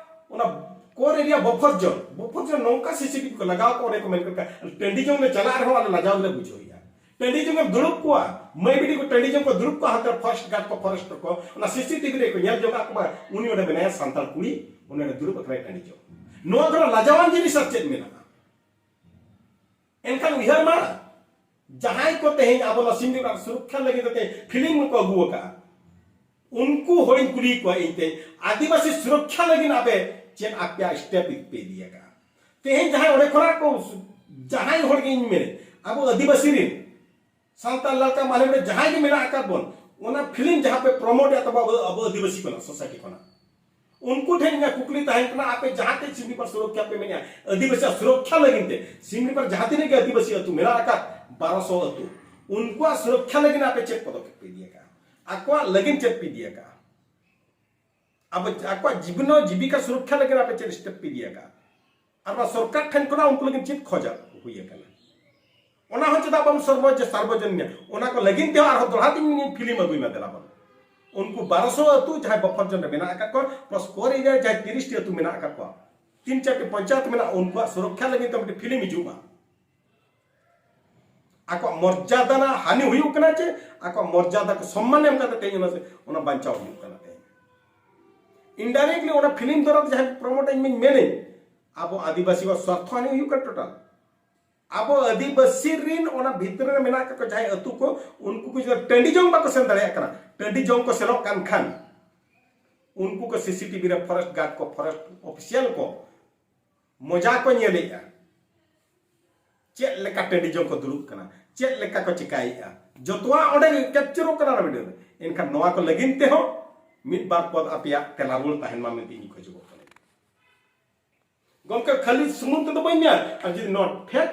ᱚᱱᱟ core area buffer zone, buffer zone ᱱᱚᱝᱠᱟ ᱥᱤᱥᱤᱴᱤᱵᱷᱤ ᱠᱚ ᱞᱟᱜᱟᱣ ᱠᱚ, ᱚᱸᱰᱮ ᱠᱚ ᱢᱮᱱ ᱠᱮᱫ ᱞᱮᱠᱟ ᱴᱟᱺᱰᱤ ᱡᱚᱝ ᱞᱮ ᱪᱟᱞᱟᱜ ᱨᱮᱦᱚᱸ ᱟᱞᱮ ᱞᱟᱡᱟᱣ ᱜᱮᱞᱮ ᱵᱩᱡᱷᱟᱹᱣᱮᱫᱼᱟ᱾ ᱴᱟᱺᱰᱤ ᱡᱚᱝ ᱮᱢ ᱫᱩᱲᱩᱵ ᱠᱚᱣᱟ, ᱢᱟᱹᱭ ᱵᱤᱴᱤ ᱠᱚ ᱴᱟᱺᱰᱤ ᱡᱚᱝ ᱠᱚ ᱫᱩᱲᱩᱵ ᱠᱚᱣᱟ, ᱦᱟᱱᱛᱮ ᱯᱷᱚᱨᱮᱥᱴ ᱜᱟᱨᱰ ᱠᱚ ᱯᱷᱚᱨᱮᱥᱴ ᱠᱚ ᱚᱱᱟ ᱥᱤᱥᱤᱴᱤᱵᱷᱤ ᱨᱮ ᱠᱚ ᱧᱮᱞ ᱡᱚᱝ ᱠᱟᱜ ᱠᱚᱣᱟ, ᱩᱱᱤ ᱚᱸᱰᱮ ᱢᱮᱱᱟᱭᱟ ᱥᱟᱱᱛᱟᱲ ᱠᱩᱲᱤ, ᱩᱱᱤ ᱚᱸᱰᱮ ᱫᱩᱲᱩᱵ ᱟᱠᱟᱱᱟᱭ ᱴᱟᱺᱰᱤ ᱡᱚᱝ᱾ ᱱᱚᱣᱟ ᱠᱷᱚᱱᱟᱜ ᱞᱟᱡᱟᱣᱟᱱ ᱡᱤᱱᱤᱥ ᱟᱨ ᱪᱮᱫ ᱢᱮᱱᱟᱜᱼᱟ? ᱮᱱᱠᱷᱟᱱ ᱩᱭᱦᱟᱹᱨ ᱢᱟ, ᱡᱟᱦᱟᱸᱭ ᱠᱚ ᱛᱮᱦᱮᱧ ᱟᱵᱚ ᱱᱚᱣᱟ ᱥᱤᱢᱞᱤᱯᱟᱞ ᱥᱩᱨᱚᱠᱠᱷᱟ ᱞᱟᱹᱜᱤᱫ ᱛᱮ ᱯᱷᱤᱞᱢ ᱠᱚ ᱟᱹᱜᱩ ᱟᱠᱟᱫᱼᱟ, ᱩᱱᱠᱩ ᱦᱚᱲᱤᱧ ᱠᱩᱞᱤ ᱠᱚᱣᱟ ᱤᱧ ᱛᱮ, ᱟᱹᱫᱤᱵᱟᱹᱥᱤ ᱥᱩᱨᱚᱠᱠᱷᱟ ᱞᱟᱹᱜᱤᱫ ᱟᱯᱮ ᱪᱮᱫ ᱟᱯᱮᱭᱟᱜ ᱥᱴᱮᱯ ᱯᱮ ᱤᱫᱤ ᱟᱠᱟᱫᱼᱟ? ᱛᱮᱦᱮᱧ ᱡᱟᱦᱟᱸᱭ ᱚᱸᱰᱮ ᱠᱷᱚᱱᱟᱜ ᱠᱚ, ᱡᱟᱦᱟᱸᱭ ᱦᱚᱲ ᱜᱮ ᱤᱧ ᱢᱮᱱᱮᱫ, ᱟᱵᱚ ᱟᱹᱫᱤᱵᱟᱹᱥᱤ ᱨᱮᱱ ᱥᱟᱱᱛᱟᱲ ᱞᱟᱞᱠᱟ ᱢᱟᱞᱮ ᱨᱮ ᱡᱟᱦᱟᱸᱭ ᱜᱮ ᱢᱮᱱᱟᱜ ᱟᱠᱟᱫ ᱵᱚᱱ, ᱚᱱᱟ ᱯᱷᱤᱞᱢ ᱡᱟᱦᱟᱸ ᱯᱮ ᱯᱨᱚᱢᱳᱴ ᱮᱫ ᱛᱟᱵᱚ ᱟᱵᱚ, ᱟᱵᱚ ᱟᱹᱫᱤᱵᱟᱹᱥᱤ ᱠᱷᱚᱱᱟᱜ, ᱥᱳᱥᱟᱭᱴᱤ ᱠᱷᱚᱱᱟᱜ, ᱩᱱᱠᱩ ᱴᱷᱮᱱ ᱤᱧᱟᱹᱜ ᱠᱩᱠᱞᱤ ᱛᱟᱦᱮᱱ ᱠᱟᱱᱟ, ᱟᱯᱮ ᱡᱟᱦᱟᱸ ᱛᱮ ᱥᱤᱢᱞᱤᱯᱟᱞ ᱥᱩᱨᱚᱠᱠᱷᱟ ᱯᱮ ᱢᱮᱱᱮᱫᱼᱟ, ᱟᱹᱫᱤᱵᱟᱹᱥᱤᱭᱟᱜ ᱥᱩᱨᱚᱠᱠᱷᱟ ᱞᱟᱹᱜᱤᱫ ᱛᱮ ᱥᱤᱢᱞᱤᱯᱟᱞ ᱡᱟᱦᱟᱸ ᱛᱤᱱᱟᱹᱜ ᱜᱮ ᱟᱹᱫᱤᱵᱟᱹᱥᱤ ᱟᱹᱛᱩ ᱢᱮᱱᱟᱜ ᱟᱠᱟᱫ, ᱵᱟᱨᱚᱥᱚ ᱟᱹᱛᱩ, ᱩᱱᱠᱩᱣᱟᱜ ᱥᱩᱨᱚᱠᱠᱷᱟ ᱞᱟᱹᱜᱤᱫ ᱟᱯᱮ ᱪᱮᱫ ᱯᱚᱫᱚᱠᱷᱮᱯ ᱯᱮ ᱤᱫᱤ ᱟᱠᱟᱫᱼᱟ? ᱟᱠᱚᱣᱟᱜ ᱞᱟᱹᱜᱤᱫ ᱪᱮᱫ ᱯᱮ ᱤᱫᱤ ᱟᱠᱟᱫᱼᱟ? ᱟᱵᱚ ᱟᱠᱚᱣᱟᱜ ᱡᱤᱵᱚᱱ ᱡᱤᱵᱤᱠᱟ ᱥᱩᱨᱚᱠᱠᱷᱟ ᱞᱟᱹᱜᱤᱫ ᱟᱯᱮ ᱪᱮᱫ ᱥᱴᱮᱯ ᱯᱮ ᱤᱫᱤ ᱟᱠᱟᱫᱼᱟ? ᱟᱨ ᱱᱚᱣᱟ ᱥᱚᱨᱠᱟᱨ ᱴᱷᱮᱱ ᱠᱷᱚᱱᱟᱜ ᱩᱱᱠᱩ ᱞᱟᱹᱜᱤᱫ ᱪᱮᱫ ᱠᱷᱚᱡᱟᱜ ᱦᱩᱭ ᱟᱠᱟᱱᱟ? ᱚᱱᱟ ᱦᱚᱸ ᱪᱮᱫᱟᱜ ᱵᱟᱢ ᱥᱚᱨᱵᱚ-, ᱥᱟᱨᱵᱚᱡᱚᱱᱤᱭᱟ? ᱚᱱᱟ ᱠᱚ ᱞᱟᱹᱜᱤᱫ ᱛᱮᱦᱚᱸ ᱟᱨᱦᱚᱸ ᱫᱚᱦᱲᱟ ᱛᱤᱧ ᱯᱷᱤᱞᱢ ᱟᱹᱜᱩᱭ ᱢᱟ, ᱫᱮᱞᱟ ᱵᱚᱱ᱾ ᱩᱱᱠᱩ ᱵᱟᱨᱚᱥᱚ ᱟᱹᱛᱩ ᱡᱟᱦᱟᱸᱭ ᱵᱚᱯᱷᱚᱨ ᱡᱳᱱ ᱨᱮ ᱢᱮᱱᱟᱜ ᱟᱠᱟᱫ ᱠᱚᱣᱟ, ᱯᱞᱟᱥ ᱠᱳᱨ ᱮᱨᱤᱭᱟ ᱡᱟᱦᱟᱸᱭ ᱛᱤᱨᱤᱥ ᱴᱤ ᱟᱹᱛᱩ ᱢᱮᱱᱟᱜ ᱟᱠᱟᱫ ᱠᱚᱣᱟ, ᱛᱤᱱ ᱪᱟᱨᱴᱤ ᱯᱚᱧᱪᱟᱭᱮᱛ ᱢᱮᱱᱟᱜᱼᱟ, ᱩᱱᱠᱩᱣᱟᱜ ᱥᱩᱨᱚᱠᱠᱷᱟ ᱞᱟᱹᱜᱤᱫ ᱛᱮ ᱢᱤᱫᱴᱤᱡ ᱯᱷᱤᱞᱢ ᱦᱤᱡᱩᱜ ᱢᱟ᱾ ᱟᱠᱚᱣᱟᱜ ᱢᱚᱨᱡᱟᱫᱟ ᱨᱮᱱᱟᱜ ᱦᱟᱹᱱᱤ ᱦᱩᱭᱩᱜ ᱠᱟᱱᱟ ᱪᱮ ᱟᱠᱚᱣᱟᱜ ᱢᱚᱨᱡᱟᱫᱟ ᱠᱚ ᱥᱚᱢᱢᱟᱱ ᱮᱢ ᱠᱟᱛᱮ ᱛᱮᱦᱮᱧ ᱚᱱᱟ, ᱚᱱᱟ ᱵᱟᱧᱪᱟᱣ ᱦᱩᱭᱩᱜ ᱠᱟᱱᱟ? ᱛᱮᱦᱮᱧ ᱤᱱᱰᱟᱭᱨᱮᱠᱴᱞᱤ ᱚᱱᱟ ᱯᱷᱤᱞᱢ ᱫᱚᱣᱟᱨᱟ ᱛᱮ ᱡᱟᱦᱟᱸ ᱯᱨᱚᱢᱳᱴ ᱤᱧ ᱢᱮᱱᱟᱹᱧ, ᱟᱵᱚ ᱟᱹᱫᱤᱵᱟᱹᱥᱤ ᱠᱚ ᱥᱣᱟᱨᱛᱷᱚ ᱦᱟᱹᱱᱤ ᱦᱩᱭᱩᱜ ᱠᱟᱱᱟ ᱴᱳᱴᱟᱞ᱾ ᱟᱵᱚ ᱟᱹᱫᱤᱵᱟᱹᱥᱤ ᱨᱤᱱ ᱚᱱᱟ ᱵᱷᱤᱛᱨᱤ ᱨᱮ ᱢᱮᱱᱟᱜ ᱠᱟᱜ ᱠᱚ ᱡᱟᱦᱟᱸᱭ ᱟᱹᱛᱩ ᱠᱚ, ᱩᱱᱠᱩ ᱠᱚ ᱡᱩᱫᱤ ᱴᱟᱺᱰᱤ ᱡᱚᱝ ᱵᱟᱠᱚ ᱥᱮᱱ ᱫᱟᱲᱮᱭᱟᱜ ᱠᱟᱱᱟ, ᱴᱟᱺᱰᱤ ᱡᱚᱝ ᱠᱚ ᱥᱮᱱᱚᱜ ᱠᱟᱱ ᱠᱷᱟᱱ, ᱩᱱᱠᱩ ᱠᱚ ᱥᱤᱥᱤᱴᱤᱵᱷᱤ ᱨᱮ ᱯᱷᱚᱨᱮᱥᱴ ᱜᱟᱨᱰ ᱠᱚ, ᱯᱷᱚᱨᱮᱥᱴ ᱚᱯᱷᱤᱥᱤᱭᱟᱞ ᱠᱚ ᱢᱚᱡᱟ ᱠᱚ ᱧᱮᱞᱮᱜᱼᱟ, ᱪᱮᱫ ᱞᱮᱠᱟ ᱴᱟᱺᱰᱤ ᱡᱚᱝ ᱠᱚ ᱫᱩᱲᱩᱵ ᱠᱟᱱᱟ, ᱪᱮᱫ ᱞᱮᱠᱟ ᱠᱚ ᱪᱮᱠᱟᱭᱮᱜᱼᱟ, ᱡᱚᱛᱚᱣᱟᱜ ᱚᱸᱰᱮ ᱠᱮᱯᱪᱟᱨᱚᱜ ᱠᱟᱱᱟ ᱚᱱᱟ ᱵᱷᱤᱰᱤᱭᱳ ᱨᱮ᱾ ᱮᱱᱠᱷᱟᱱ ᱱᱚᱣᱟ ᱠᱚ ᱞᱟᱹᱜᱤᱫ ᱛᱮᱦᱚᱸ ᱢᱤᱫ ᱵᱟᱨ ᱯᱚᱫ ᱟᱯᱮᱭᱟᱜ ᱛᱮᱞᱟ ᱨᱩᱣᱟᱹᱲ ᱛᱟᱦᱮᱱ ᱢᱟ ᱢᱮᱱᱛᱮ ᱤᱧ ᱠᱷᱚᱡᱚᱜᱚᱜ ᱠᱟᱱᱟ᱾ ᱜᱚᱢᱠᱮ, ᱠᱷᱟᱹᱞᱤ ᱥᱩᱢᱩᱝ ᱛᱮᱫᱚ ᱵᱟᱹᱧ ᱢᱮᱱᱟ, ᱟᱨ ᱡᱩᱫᱤ ᱱᱚᱣᱟ ᱯᱷᱮᱠ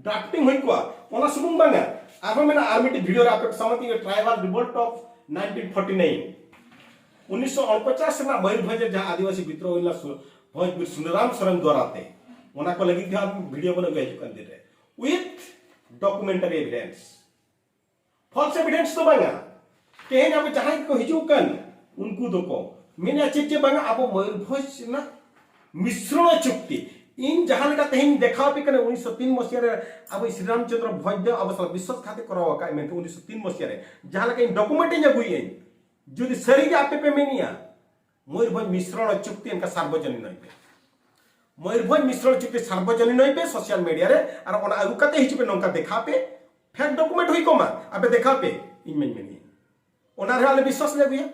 ᱰᱨᱟᱯᱴᱤᱝ ᱦᱩᱭ ᱠᱚᱜᱼᱟ, ᱚᱱᱟ ᱥᱩᱢᱩᱝ ᱵᱟᱝᱟ, ᱟᱨᱦᱚᱸ ᱢᱮᱱᱟᱜᱼᱟ ᱟᱨ ᱢᱤᱫᱴᱤᱡ ᱵᱷᱤᱰᱤᱭᱳ ᱨᱮ ᱟᱯᱮ ᱠᱚ ᱥᱟᱢᱟᱝ ᱛᱮ, Tribal Revolt of nineteen forty nine, ᱩᱱᱤᱥᱥᱚ ᱩᱱᱯᱚᱪᱟᱥ ᱨᱮᱱᱟᱜ ᱢᱚᱭᱩᱨᱵᱷᱚᱸᱡᱽ ᱨᱮ ᱡᱟᱦᱟᱸ ᱟᱹᱫᱤᱵᱟᱹᱥᱤ ᱵᱤᱫᱽᱨᱳᱦ ᱦᱩᱭ ᱞᱮᱱᱟ ᱥᱩ-, ᱵᱷᱚᱸᱡᱽ ᱵᱤᱨ ᱥᱩᱱᱟᱨᱟᱢ ᱥᱚᱨᱮᱱ ᱫᱣᱟᱨᱟ ᱛᱮ, ᱚᱱᱟ ᱠᱚ ᱞᱟᱹᱜᱤᱫ ᱛᱮ ᱟᱨ ᱵᱷᱤᱰᱤᱭᱳ ᱵᱚᱱ ᱟᱹᱜᱩᱭᱟ ᱦᱤᱡᱩᱜ ᱠᱟᱱ ᱫᱤᱱ ᱨᱮ, with documentary evidence᱾ Falls evidence ᱫᱚ ᱵᱟᱝᱟ᱾ ᱛᱮᱦᱮᱧ ᱟᱵᱚ ᱡᱟᱦᱟᱸᱭ ᱠᱚ ᱦᱤᱡᱩᱜ ᱠᱟᱱ, ᱩᱱᱠᱩ ᱫᱚᱠᱚ ᱢᱮᱱᱟ ᱪᱮᱫ ᱡᱮ ᱵᱟᱝᱟ, ᱟᱵᱚ ᱢᱚᱭᱩᱨᱵᱷᱚᱸᱡᱽ ᱨᱮᱱᱟᱜ ᱢᱤᱥᱨᱚᱬ ᱪᱩᱠᱛᱤ᱾ ᱤᱧ ᱡᱟᱦᱟᱸ ᱞᱮᱠᱟ ᱛᱮᱦᱮᱧ ᱫᱮᱠᱷᱟᱣ ᱟᱯᱮ ᱠᱟᱱᱟ, ᱩᱱᱤᱥᱥᱚ ᱛᱤᱱ ᱢᱚᱥᱤᱦᱟ ᱨᱮ ᱟᱵᱚ ᱥᱨᱤᱨᱟᱢ ᱪᱚᱸᱫᱽᱨᱚ ᱵᱷᱚᱸᱡᱽ ᱫᱚ ᱟᱵᱚ ᱥᱟᱞᱟᱜ ᱵᱤᱥᱣᱟᱥᱜᱷᱟᱛ ᱮ ᱠᱚᱨᱟᱣ ᱟᱠᱟᱫ ᱢᱮᱱᱛᱮ, ᱩᱱᱤᱥᱥᱚ ᱛᱤᱱ ᱢᱚᱥᱤᱦᱟ ᱨᱮ ᱡᱟᱦᱟᱸ ᱞᱮᱠᱟ ᱤᱧ ᱰᱚᱠᱩᱢᱮᱱᱴ ᱤᱧ ᱟᱹᱜᱩᱭᱮᱫ ᱟᱹᱧ, ᱡᱩᱫᱤ ᱥᱟᱹᱨᱤ ᱜᱮ ᱟᱯᱮ ᱯᱮ ᱢᱮᱱᱮᱜᱼᱟ, ᱢᱚᱭᱩᱨᱵᱷᱚᱸᱡᱽ ᱢᱤᱥᱨᱚᱬ ᱪᱩᱠᱛᱤ ᱮᱱᱠᱟ ᱥᱟᱨᱵᱚᱡᱚᱱᱤᱱ ᱦᱩᱭ ᱯᱮ᱾ ᱢᱚᱭᱩᱨᱵᱷᱚᱸᱡᱽ ᱢᱤᱥᱨᱚᱬ ᱪᱩᱠᱛᱤ ᱥᱟᱨᱵᱚᱡᱚᱱᱤᱱ ᱦᱩᱭ ᱯᱮ ᱥᱳᱥᱟᱞ ᱢᱤᱰᱤᱭᱟ ᱨᱮ, ᱟᱨ ᱚᱱᱟ ᱟᱹᱜᱩ ᱠᱟᱛᱮ ᱦᱤᱡᱩᱜ ᱯᱮ, ᱱᱚᱝᱠᱟ ᱫᱮᱠᱷᱟᱣ ᱯᱮ, ᱯᱷᱮᱠ ᱰᱚᱠᱩᱢᱮᱱᱴ ᱦᱩᱭ ᱠᱚᱜ ᱢᱟ, ᱟᱯᱮ ᱫᱮᱠᱷᱟᱣ ᱯᱮ, ᱤᱧ ᱢᱟᱧ ᱢᱮᱱᱮᱜᱼᱟ᱾ ᱚᱱᱟ ᱨᱮᱦᱚᱸ ᱟᱞᱮ ᱵᱤᱥᱣᱟᱥ ᱞᱮ ᱟᱹᱜᱩᱭᱟ᱾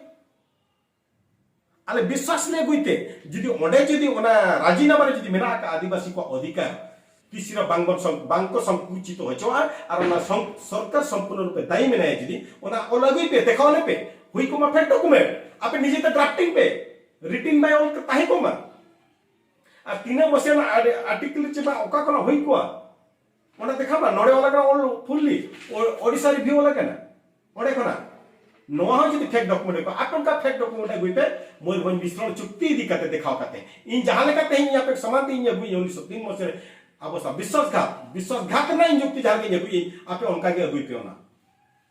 ᱟᱞᱮ ᱵᱤᱥᱣᱟᱥ ᱞᱮ ᱟᱹᱜᱩᱭ ᱛᱮ, ᱡᱩᱫᱤ ᱚᱸᱰᱮ ᱡᱩᱫᱤ ᱚᱱᱟ ᱨᱟᱡᱤᱱᱟᱢᱟ ᱨᱮ ᱡᱩᱫᱤ ᱢᱮᱱᱟᱜ ᱟᱠᱟᱫ ᱟᱹᱫᱤᱵᱟᱹᱥᱤ ᱠᱚᱣᱟᱜ ᱚᱫᱷᱤᱠᱟᱨ, ᱛᱤᱥ ᱨᱮ ᱵᱟᱝ ᱵᱚᱱ ᱥᱚᱝ-, ᱵᱟᱝ ᱠᱚ ᱥᱚᱝᱠᱩᱪᱤᱛᱚ ᱦᱚᱪᱚᱣᱟᱜᱼᱟ, ᱟᱨ ᱚᱱᱟ ᱥᱚᱝ-, ᱥᱚᱨᱠᱟᱨ ᱥᱚᱢᱯᱩᱨᱱᱚ ᱨᱩᱯᱮ ᱫᱟᱭᱤ ᱢᱮᱱᱟᱭᱟ, ᱡᱩᱫᱤ ᱚᱱᱟ ᱚᱞ ᱟᱹᱜᱩᱭ ᱯᱮ, ᱫᱮᱠᱷᱟᱣ ᱟᱞᱮ ᱯᱮ, ᱦᱩᱭ ᱠᱚᱜ ᱢᱟ ᱯᱷᱮᱠ ᱰᱚᱠᱩᱢᱮᱱᱴ, ᱟᱯᱮ ᱱᱤᱡᱮ ᱛᱮ ᱰᱨᱟᱯᱴᱤᱝ ᱯᱮ, ᱨᱤᱴᱤᱱ ᱵᱟᱭ ᱚᱞ ᱛᱟᱦᱮᱸ ᱠᱚᱜ ᱢᱟ, ᱟᱨ ᱛᱤᱱᱟᱹᱜ ᱢᱟᱥᱮ ᱚᱱᱟ ᱟᱨ-, ᱟᱨᱴᱤᱠᱮᱞ ᱪᱮ ᱵᱟᱝ ᱚᱠᱟ ᱠᱷᱚᱱᱟᱜ ᱦᱩᱭ ᱠᱚᱜᱼᱟ, ᱚᱱᱟ ᱫᱮᱠᱷᱟᱣ ᱢᱟ᱾ ᱱᱚᱰᱮ ᱚᱞ ᱟᱠᱟᱱᱟ ᱚᱞ ᱯᱷᱩᱞᱞᱤ, ᱳ-, ᱳᱰᱤᱥᱟ ᱨᱤᱵᱷᱤᱭᱩ ᱚᱞ ᱟᱠᱟᱱᱟ᱾ ᱚᱸᱰᱮ ᱠᱷᱚᱱᱟᱜ ᱱᱚᱣᱟ ᱦᱚᱸ ᱡᱩᱫᱤ ᱯᱷᱮᱠ ᱰᱚᱠᱩᱢᱮᱱᱴ ᱠᱚ, ᱟᱯᱮ ᱚᱱᱠᱟ ᱯᱷᱮᱠ ᱰᱚᱠᱩᱢᱮᱱᱴ ᱟᱹᱜᱩᱭ ᱯᱮ, ᱢᱚᱭᱩᱨᱵᱷᱚᱸᱡᱽ ᱢᱤᱥᱨᱚᱬ ᱪᱩᱠᱛᱤ ᱤᱫᱤ ᱠᱟᱛᱮ ᱫᱮᱠᱷᱟᱣ ᱠᱟᱛᱮ᱾ ᱤᱧ ᱡᱟᱦᱟᱸ ᱞᱮᱠᱟ ᱛᱮᱦᱮᱧ ᱟᱯᱮ ᱥᱟᱢᱟᱝ ᱛᱮ ᱤᱧ ᱟᱹᱜᱩᱭᱟ ᱩᱱᱤᱥᱥᱚ ᱛᱤᱱ ᱢᱚᱥᱤᱦᱟ ᱨᱮ ᱟᱵᱚ ᱥᱟᱶ ᱵᱤᱥᱣᱟᱥᱜᱷᱟᱛ, ᱵᱤᱥᱣᱟᱥᱜᱷᱟᱛ ᱨᱮᱱᱟᱜ ᱤᱧ ᱡᱩᱠᱛᱤ ᱡᱟᱦᱟᱸ ᱞᱮᱠᱟᱧ ᱟᱹᱜᱩᱭᱟᱹᱧ, ᱟᱯᱮ ᱚᱱᱠᱟ ᱜᱮ ᱟᱹᱜᱩᱭ ᱯᱮ ᱚᱱᱟ᱾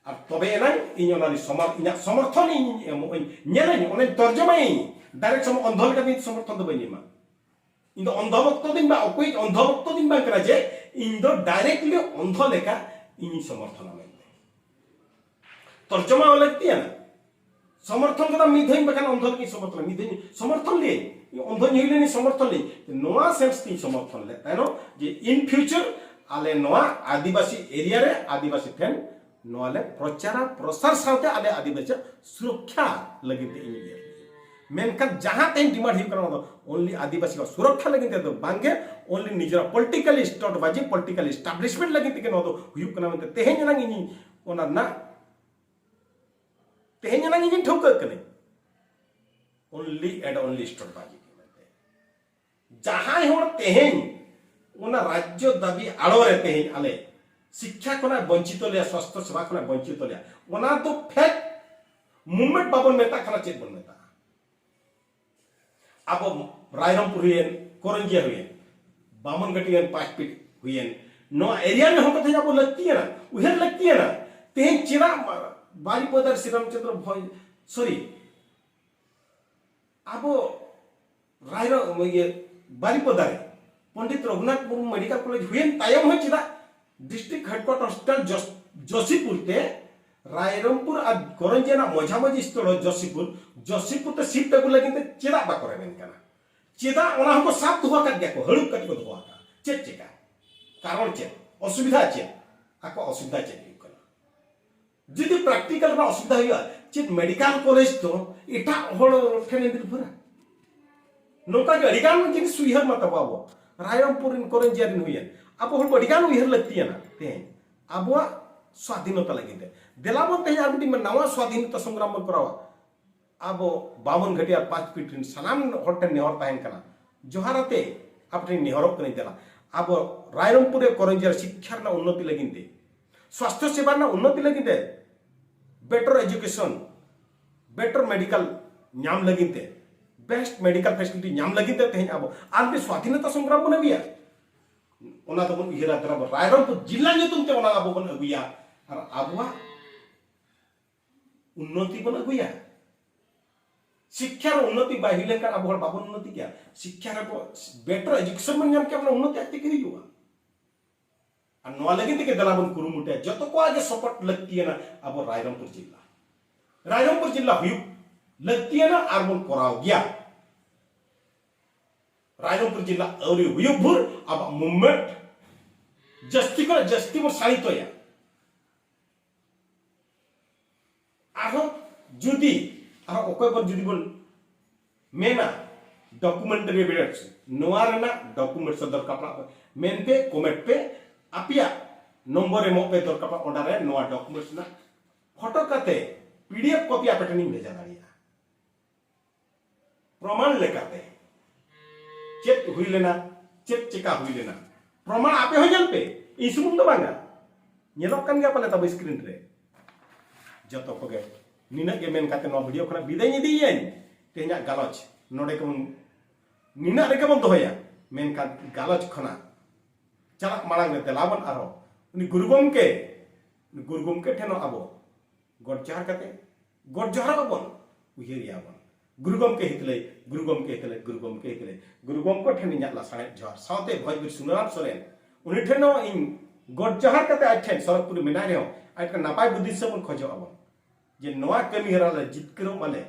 ᱟᱨ ᱛᱚᱵᱮ ᱮᱱᱟᱝ ᱤᱧ ᱚᱱᱟ ᱨᱮ ᱥᱚᱢᱚᱨ-, ᱤᱧᱟᱹᱜ ᱥᱚᱢᱚᱨᱛᱷᱚᱱ ᱤᱧ ᱮᱢᱚᱜ ᱟᱹᱧ, ᱧᱮᱞᱟᱹᱧ, ᱚᱱᱟᱧ ᱛᱚᱨᱡᱚᱢᱟᱭᱟᱹᱧ᱾ ᱰᱟᱭᱨᱮᱠᱴ ᱥᱚᱢᱚ-, ᱚᱱᱫᱷᱚ ᱞᱮᱠᱟ ᱫᱚ ᱤᱧ ᱥᱚᱢᱚᱨᱛᱷᱚᱱ ᱫᱚ ᱵᱟᱹᱧ ᱮᱢᱟ᱾ ᱤᱧ ᱫᱚ ᱚᱱᱫᱷᱚ ᱵᱷᱚᱠᱛᱚ ᱫᱚᱧ ᱵᱟ-, ᱚᱠᱚᱭᱤᱡ ᱚᱱᱫᱷᱚ ᱵᱷᱚᱠᱛᱚ ᱫᱚᱧ ᱵᱟᱝ ᱠᱟᱱᱟ ᱡᱮ ᱤᱧ ᱫᱚ ᱰᱟᱭᱨᱮᱠᱴᱞᱤ ᱚᱱᱫᱷᱚ ᱞᱮᱠᱟ ᱤᱧᱤᱧ ᱥᱚᱢᱚᱨᱛᱷᱚᱱᱟ ᱢᱮᱱᱛᱮ᱾ ᱛᱚᱨᱡᱚᱢᱟ ᱦᱚᱸ ᱞᱟᱹᱠᱛᱤᱭᱟᱱᱟ᱾ ᱥᱚᱢᱚᱨᱛᱷᱚᱱ ᱠᱟᱫᱟ ᱢᱤᱫ ᱫᱷᱟᱣ ᱵᱟᱠᱷᱟᱱ ᱚᱱᱫᱷᱚ ᱞᱟᱹᱜᱤᱫ ᱥᱚᱢᱚᱨᱛᱷᱚᱱ, ᱢᱤᱫ ᱫᱷᱟᱣ ᱥᱚᱢᱚᱨᱛᱷᱚᱱ ᱞᱮ, ᱚᱱᱫᱷᱚᱧ ᱦᱩᱭ ᱞᱮᱱᱤᱧ ᱥᱚᱢᱚᱨᱛᱷᱚᱱ ᱞᱮ᱾ ᱱᱚᱣᱟ ᱥᱮᱱᱥ ᱛᱤᱧ ᱥᱚᱢᱚᱨᱛᱷᱚᱱ ᱞᱮᱫ ᱛᱟᱭᱱᱚᱢ ᱡᱮ in future ᱟᱞᱮ ᱱᱚᱣᱟ ᱟᱹᱫᱤᱵᱟᱹᱥᱤ ᱮᱨᱤᱭᱟ ᱨᱮ ᱟᱹᱫᱤᱵᱟᱹᱥᱤ ᱴᱷᱮᱱ ᱱᱚᱣᱟ ᱞᱮ ᱯᱨᱚᱪᱟᱨᱟ, ᱯᱨᱚᱥᱟᱨ ᱥᱟᱶᱛᱮ ᱟᱞᱮ ᱟᱹᱫᱤᱵᱟᱹᱥᱤ ᱥᱩᱨᱚᱠᱠᱷᱟ ᱞᱟᱹᱜᱤᱫ ᱛᱮ ᱤᱧ ᱩᱭᱦᱟᱹᱨ ᱞᱮᱫᱟ᱾ ᱢᱮᱱᱠᱷᱟᱱ ᱡᱟᱦᱟᱸ ᱛᱮᱦᱮᱧ ᱰᱤᱢᱟᱱᱰ ᱦᱩᱭᱩᱜ ᱠᱟᱱᱟ, ᱚᱱᱟ ᱫᱚ only ᱟᱹᱫᱤᱵᱟᱹᱥᱤ ᱠᱚᱣᱟᱜ ᱥᱩᱨᱚᱠᱠᱷᱟ ᱞᱟᱹᱜᱤᱫ ᱛᱮᱫᱚ ᱵᱟᱝᱜᱮ, only ᱱᱤᱡᱮᱨᱟᱜ ᱯᱚᱞᱤᱴᱤᱠᱟᱞ ᱥᱴᱚᱴ ᱵᱟᱡᱤ, ᱯᱚᱞᱤᱴᱤᱠᱟᱞ ᱮᱥᱴᱟᱵᱞᱤᱥᱢᱮᱱᱴ ᱞᱟᱹᱜᱤᱫ ᱛᱮᱜᱮ ᱱᱚᱣᱟ ᱫᱚ ᱦᱩᱭᱩᱜ ᱠᱟᱱᱟ ᱢᱮᱱᱛᱮ ᱛᱮᱦᱮᱧ ᱮᱱᱟᱝ ᱤᱧ ᱚᱱᱟ ᱨᱮᱱᱟᱜ ᱛᱮᱦᱮᱧ ᱮᱱᱟᱝ ᱤᱧᱤᱧ ᱴᱷᱟᱹᱣᱠᱟᱹᱜ ᱠᱟᱹᱱᱟᱹᱧ᱾ Only and only ᱥᱴᱚᱴ ᱵᱟᱡᱤ ᱜᱮ ᱢᱮᱱᱛᱮ᱾ ᱡᱟᱦᱟᱸᱭ ᱦᱚᱲ ᱛᱮᱦᱮᱧ ᱚᱱᱟ ᱨᱟᱡᱽᱡᱚ ᱫᱟᱹᱵᱤ ᱟᱲᱚ ᱨᱮ ᱛᱮᱦᱮᱧ ᱟᱞᱮ ᱥᱤᱠᱠᱷᱟ ᱠᱷᱚᱱᱟᱜ ᱵᱚᱧᱪᱤᱛᱚ ᱞᱮᱭᱟ, ᱥᱟᱥᱛᱷᱚ ᱥᱮᱵᱟ ᱠᱷᱚᱱᱟᱜ ᱵᱚᱧᱪᱤᱛᱚ ᱞᱮᱭᱟ, ᱚᱱᱟ ᱫᱚ ᱯᱷᱮᱠ ᱢᱩᱵᱷᱢᱮᱱᱴ ᱵᱟᱵᱚᱱ ᱢᱮᱛᱟᱜ ᱠᱟᱱᱟ, ᱪᱮᱫ ᱵᱚᱱ ᱢᱮᱛᱟᱜᱼᱟ? ᱟᱵᱚ ᱨᱟᱭᱨᱚᱝᱯᱩᱨ ᱦᱩᱭᱮᱱ, ᱠᱚᱨᱚᱧᱡᱤᱭᱟ ᱦᱩᱭᱮᱱ, ᱵᱟᱢᱚᱱᱜᱷᱟᱴᱤ ᱦᱩᱭᱮᱱ, ᱯᱟᱸᱪᱯᱤᱴ ᱦᱩᱭᱮᱱ, ᱱᱚᱣᱟ ᱮᱨᱤᱭᱟ ᱨᱮᱱ ᱦᱚᱲ ᱠᱚ ᱛᱮᱦᱮᱧ ᱟᱵᱚ ᱞᱟᱹᱠᱛᱤᱭᱟᱱᱟ, ᱩᱭᱦᱟᱹᱨ ᱞᱟᱹᱠᱛᱤᱭᱟᱱᱟ᱾ ᱛᱮᱦᱮᱧ ᱪᱮᱫᱟᱜ ᱵᱟᱨᱤᱯᱚᱫᱟ ᱨᱮ ᱥᱨᱤᱨᱟᱢ ᱪᱚᱸᱫᱽᱨᱚ ᱵᱷᱚᱭ, ᱥᱚᱨᱤ, ᱟᱵᱚ ᱨᱟᱭᱨᱚ ᱤᱭᱟᱹ ᱵᱟᱨᱤᱯᱚᱫᱟ ᱨᱮ ᱯᱚᱱᱰᱤᱛ ᱨᱚᱜᱷᱩᱱᱟᱛᱷ ᱢᱩᱨᱢᱩ ᱢᱮᱰᱤᱠᱮᱞ ᱠᱚᱞᱮᱡᱽ ᱦᱩᱭᱮᱱ ᱛᱟᱭᱚᱢ ᱦᱚᱸ ᱪᱮᱫᱟᱜ ᱰᱤᱥᱴᱨᱤᱠᱴ ᱦᱮᱰᱠᱩᱣᱟᱴᱟᱨ ᱦᱚᱥᱯᱤᱴᱟᱞ ᱡᱚᱥᱤᱯᱩᱨ ᱛᱮ ᱨᱟᱭᱨᱚᱝᱯᱩᱨ ᱟᱨ ᱠᱚᱨᱚᱧᱡᱤ ᱨᱮᱱᱟᱜ ᱢᱚᱡᱷᱟᱢᱚᱡᱷᱤ ᱥᱛᱷᱚᱞ ᱡᱚᱥᱤᱯᱩᱨ, ᱡᱚᱥᱤᱯᱩᱨ ᱛᱮ ᱥᱤᱯᱴ ᱟᱹᱜᱩ ᱞᱟᱹᱜᱤᱫ ᱛᱮ ᱪᱮᱫᱟᱜ ᱵᱟᱠᱚ ᱨᱮᱵᱮᱱ ᱠᱟᱱᱟ? ᱪᱮᱫᱟᱜ ᱚᱱᱟ ᱦᱚᱸᱠᱚ ᱥᱟᱵ ᱫᱚᱦᱚ ᱟᱠᱟᱫ ᱜᱮᱭᱟ ᱠᱚ, ᱦᱟᱹᱲᱩᱵ ᱠᱟᱛᱮ ᱠᱚ ᱫᱚᱦᱚ ᱟᱠᱟᱫᱼᱟ? ᱪᱮᱫ ᱪᱮᱠᱟ? ᱠᱟᱨᱚᱱ ᱪᱮᱫ? ᱚᱥᱩᱵᱤᱫᱷᱟ ᱪᱮᱫ? ᱟᱠᱚᱣᱟᱜ ᱚᱥᱩᱵᱤᱫᱷᱟ ᱪᱮᱫ ᱦᱩᱭᱩᱜ ᱠᱟᱱᱟ? ᱡᱩᱫᱤ ᱯᱨᱮᱠᱴᱤᱠᱟᱞ ᱨᱮᱱᱟᱜ ᱚᱥᱩᱵᱤᱫᱷᱟ ᱦᱩᱭᱩᱜᱼᱟ, ᱪᱮᱫ ᱢᱮᱰᱤᱠᱮᱞ ᱠᱚᱞᱮᱡᱽ ᱫᱚ ᱮᱴᱟᱜ ᱦᱚᱲ ᱴᱷᱮᱱ ᱮ ᱱᱤᱨᱵᱷᱚᱨᱟ? ᱱᱚᱝᱠᱟ ᱜᱮ ᱟᱹᱰᱤ ᱜᱟᱱ ᱡᱤᱱᱤᱥ ᱩᱭᱦᱟᱹᱨ ᱢᱟ ᱛᱟᱵᱚ ᱟᱵᱚ᱾ ᱨᱟᱭᱨᱚᱝᱯᱩᱨ ᱨᱮᱱ ᱠᱚᱨᱚᱧᱡᱤᱭᱟ ᱨᱮᱱ ᱦᱩᱭᱮᱱ, ᱟᱵᱚ ᱦᱚᱲ ᱠᱚ ᱟᱹᱰᱤ ᱜᱟᱱ ᱩᱭᱦᱟᱹᱨ ᱞᱟᱹᱠᱛᱤᱭᱟᱱᱟ ᱛᱮᱦᱮᱧ ᱟᱵᱚᱣᱟᱜ ᱥᱣᱟᱫᱷᱤᱱᱚᱛᱟ ᱞᱟᱹᱜᱤᱫ ᱛᱮ᱾ ᱫᱮᱞᱟ ᱵᱚᱱ ᱛᱮᱦᱮᱧ ᱟᱨ ᱢᱤᱫᱴᱤᱡ ᱱᱟᱣᱟ ᱥᱣᱟᱫᱷᱤᱱᱚᱛᱟ ᱥᱚᱝᱜᱨᱟᱢ ᱵᱚᱱ ᱠᱚᱨᱟᱣᱟ᱾ ᱟᱵᱚ ᱵᱟᱢᱚᱱ ᱜᱷᱟᱹᱴᱤᱭᱟ ᱯᱟᱸᱪ ᱯᱤᱴ ᱨᱮᱱ ᱥᱟᱱᱟᱢ ᱦᱚᱲ ᱴᱷᱮᱱ ᱱᱮᱦᱚᱨ ᱛᱟᱦᱮᱱ ᱠᱟᱱᱟ, ᱡᱚᱦᱟᱨ ᱟᱛᱮ ᱟᱯᱮ ᱴᱷᱮᱱ ᱱᱮᱦᱚᱨᱚᱜ ᱠᱟᱹᱱᱟᱹᱧ, ᱫᱮᱞᱟ ᱟᱵᱚ ᱨᱟᱭᱨᱚᱝᱯᱩᱨ ᱨᱮ ᱠᱚᱨᱚᱧᱡᱤᱭᱟ ᱥᱤᱠᱠᱷᱟ ᱨᱮᱱᱟᱜ ᱩᱱᱱᱚᱛᱤ ᱞᱟᱹᱜᱤᱫ ᱛᱮ, ᱥᱣᱟᱥᱛᱷᱚ ᱥᱮᱵᱟ ᱨᱮᱱᱟᱜ ᱩᱱᱱᱚᱛᱤ ᱞᱟᱹᱜᱤᱫ ᱛᱮ, ᱵᱮᱴᱟᱨ ᱮᱡᱩᱠᱮᱥᱚᱱ, ᱵᱮᱴᱟᱨ ᱢᱮᱰᱤᱠᱟᱞ ᱧᱟᱢ ᱞᱟᱹᱜᱤᱫ ᱛᱮ, ᱵᱮᱥᱴ ᱢᱮᱰᱤᱠᱟᱞ ᱯᱷᱮᱥᱤᱞᱤᱴᱤ ᱧᱟᱢ ᱞᱟᱹᱜᱤᱫ ᱛᱮ ᱛᱮᱦᱮᱧ ᱟᱵᱚ ᱟᱨ ᱢᱤᱫ ᱥᱣᱟᱫᱷᱤᱱᱚᱛᱟ ᱥᱚᱝᱜᱨᱟᱢ ᱵᱚᱱ ᱟᱹᱜᱩᱭᱟ᱾ ᱚᱱᱟ ᱫᱚᱵᱚᱱ ᱩᱭᱦᱟᱹᱨᱟ, ᱫᱮᱞᱟ ᱵᱚᱱ ᱨᱟᱭᱨᱚᱝᱯᱩᱨ ᱡᱤᱞᱟ ᱧᱩᱛᱩᱢ ᱛᱮ ᱚᱱᱟ ᱟᱵᱚ ᱵᱚᱱ ᱟᱹᱜᱩᱭᱟ ᱟᱨ ᱟᱵᱚᱣᱟᱜ ᱩᱱᱱᱚᱛᱤ ᱵᱚᱱ ᱟᱹᱜᱩᱭᱟ᱾ ᱥᱤᱠᱠᱷᱟ ᱨᱮ ᱩᱱᱱᱚᱛᱤ ᱵᱟᱭ ᱦᱩᱭ ᱞᱮᱱᱠᱷᱟᱱ ᱟᱵᱚ ᱦᱚᱲ ᱵᱟᱵᱚᱱ ᱩᱱᱱᱚᱛᱤ ᱠᱮᱭᱟ᱾ ᱥᱤᱠᱠᱷᱟ ᱨᱮ ᱵᱚ-, ᱵᱮᱴᱟᱨ ᱮᱡᱩᱠᱮᱥᱚᱱ ᱵᱚᱱ ᱧᱟᱢ ᱠᱮᱭᱟ, ᱚᱱᱟ ᱩᱱᱱᱚᱛᱤ ᱟᱡ ᱛᱮᱜᱮ ᱦᱩᱭᱩᱜᱼᱟ᱾ ᱟᱨ ᱱᱚᱣᱟ ᱞᱟᱹᱜᱤᱫ ᱛᱮᱜᱮ ᱫᱮᱞᱟ ᱵᱚᱱ ᱠᱩᱨᱩᱢᱩᱴᱩᱭᱟ, ᱡᱚᱛᱚ ᱠᱚᱣᱟᱜ ᱜᱮ ᱥᱚᱯᱚᱨᱴ ᱞᱟᱹᱠᱛᱤᱭᱟᱱᱟ ᱟᱵᱚ ᱨᱟᱭᱨᱚᱝᱯᱩᱨ ᱡᱤᱞᱟ᱾ ᱨᱟᱭᱨᱚᱝᱯᱩᱨ ᱡᱤᱞᱟ ᱦᱩᱭᱩᱜ ᱞᱟᱹᱠᱛᱤᱭᱟᱱᱟ ᱟᱨ ᱵᱚᱱ ᱠᱚᱨᱟᱣ ᱜᱮᱭᱟ᱾ ᱨᱟᱭᱨᱚᱝᱯᱩᱨ ᱡᱤᱞᱟ ᱟᱹᱣᱨᱤ ᱦᱩᱭᱩᱜ ᱵᱷᱳᱨ ᱟᱵᱚᱣᱟᱜ ᱢᱩᱵᱷᱢᱮᱱᱴ ᱡᱟᱹᱥᱛᱤ ᱠᱷᱚᱱ ᱡᱟᱹᱥᱛᱤ ᱵᱚᱱ ᱥᱟᱹᱲᱤᱛᱚᱭᱟ᱾ ᱟᱨᱦᱚᱸ ᱡᱩᱫᱤ ᱟᱨᱦᱚᱸ ᱚᱠᱚᱭ ᱵᱚᱱ ᱡᱩᱫᱤ ᱵᱚᱱ ᱢᱮᱱᱟ ᱰᱚᱠᱩᱢᱮᱱᱴᱟᱨᱤ ᱮᱵᱷᱤᱰᱮᱱᱥ, ᱱᱚᱣᱟ ᱨᱮᱱᱟᱜ ᱰᱚᱠᱩᱢᱮᱱᱴᱥ ᱫᱚᱨᱠᱟᱨ ᱯᱟᱲᱟᱜ ᱯᱮ ᱢᱮᱱᱛᱮ ᱠᱚᱢᱮᱱᱴ ᱯᱮ, ᱟᱯᱮᱭᱟᱜ ᱱᱚᱢᱵᱚᱨ ᱮᱢᱚᱜ ᱯᱮ ᱫᱚᱨᱠᱟᱨ ᱯᱟᱲᱟᱜ, ᱚᱱᱟ ᱨᱮ ᱱᱚᱣᱟ ᱰᱚᱠᱩᱢᱮᱱᱴᱥ ᱨᱮᱱᱟᱜ ᱯᱷᱳᱴᱳ ᱠᱟᱛᱮ ᱯᱤᱰᱤᱮᱯᱷ ᱠᱚᱯᱤ ᱟᱯᱮ ᱴᱷᱮᱱᱤᱧ ᱵᱷᱮᱡᱟ ᱫᱟᱲᱮᱭᱟᱜᱼᱟ᱾ ᱯᱨᱚᱢᱟᱱ ᱞᱮᱠᱟᱛᱮ ᱪᱮᱫ ᱦᱩᱭ ᱞᱮᱱᱟ, ᱪᱮᱫ ᱪᱮᱠᱟ ᱦᱩᱭ ᱞᱮᱱᱟ, ᱯᱨᱚᱢᱟᱱ ᱟᱯᱮ ᱦᱚᱸ ᱧᱮᱞ ᱯᱮ, ᱤᱧ ᱥᱩᱢᱩᱝ ᱫᱚ ᱵᱟᱝᱟ, ᱧᱮᱞᱚᱜ ᱠᱟᱱ ᱜᱮᱭᱟ ᱯᱟᱞᱮ ᱛᱟᱵᱚ ᱥᱠᱨᱤᱱ ᱨᱮ᱾ ᱡᱚᱛᱚ ᱠᱚᱜᱮ ᱱᱤᱱᱟᱹᱜ ᱜᱮ ᱢᱮᱱ ᱠᱟᱛᱮ ᱱᱚᱣᱟ ᱵᱷᱤᱰᱤᱭᱳ ᱠᱷᱚᱱᱟᱜ ᱵᱤᱫᱟᱹᱭ ᱤᱫᱤᱭᱟᱹᱧ᱾ ᱛᱮᱦᱮᱧᱟᱜ ᱜᱟᱞᱚᱪ ᱱᱚᱰᱮ ᱜᱮᱵᱚᱱ, ᱱᱤᱱᱟᱹᱜ ᱨᱮᱜᱮ ᱵᱚᱱ ᱫᱚᱦᱚᱭᱟ᱾ ᱢᱮᱱᱠᱷᱟᱱ ᱜᱟᱞᱚᱪ ᱠᱷᱚᱱᱟᱜ ᱪᱟᱞᱟᱜ ᱢᱟᱲᱟᱝ ᱨᱮ ᱫᱮᱞᱟ ᱵᱚᱱ ᱟᱨᱦᱚᱸ ᱩᱱᱤ ᱜᱩᱨᱩ ᱜᱚᱢᱠᱮ ᱜᱩᱨᱩ ᱜᱚᱢᱠᱮ ᱴᱷᱮᱱ ᱦᱚᱸ ᱟᱵᱚ ᱜᱚᱰ ᱡᱚᱦᱟᱨ ᱠᱟᱛᱮ, ᱜᱚᱰ ᱡᱚᱦᱟᱨᱚᱜ ᱟᱵᱚᱱ, ᱩᱭᱦᱟᱹᱨ ᱮᱭᱟ ᱵᱚᱱ, ᱜᱩᱨᱩ ᱜᱚᱢᱠᱮ ᱦᱤᱛᱞᱟᱹᱭ, ᱜᱩᱨᱩ ᱜᱚᱢᱠᱮ ᱦᱤᱛᱞᱟᱹᱭ, ᱜᱩᱨᱩ ᱜᱚᱢᱠᱮ ᱦᱤᱛᱞᱟᱹᱭ᱾ ᱜᱩᱨᱩ ᱜᱚᱢᱠᱮ ᱴᱷᱮᱱ ᱤᱧᱟᱹᱜ ᱞᱟᱥᱟᱲᱦᱮᱫ ᱡᱚᱦᱟᱨ, ᱥᱟᱶᱛᱮ ᱵᱷᱚᱡᱽᱵᱤᱨ ᱥᱩᱱᱟᱨᱟᱢ ᱥᱚᱨᱮᱱ, ᱩᱱᱤ ᱴᱷᱮᱱ ᱦᱚᱸ ᱤᱧ ᱜᱚᱰ ᱡᱚᱦᱟᱨ ᱠᱟᱛᱮ ᱟᱡ ᱴᱷᱮᱱ ᱥᱚᱨᱚᱜᱽᱯᱩᱨᱤ ᱢᱮᱱᱟᱭ ᱨᱮᱦᱚᱸ, ᱟᱡ ᱴᱷᱮᱱ ᱱᱟᱯᱟᱭ ᱵᱩᱫᱷᱤ ᱫᱤᱥᱟᱹ ᱵᱚᱱ ᱠᱷᱚᱡᱚᱜ ᱟᱵᱚᱱ, ᱡᱮ ᱱᱚᱣᱟ ᱠᱟᱹᱢᱤ ᱦᱚᱨᱟ ᱞᱮ ᱡᱤᱛᱠᱟᱹᱨᱚᱜ ᱢᱟᱞᱮ,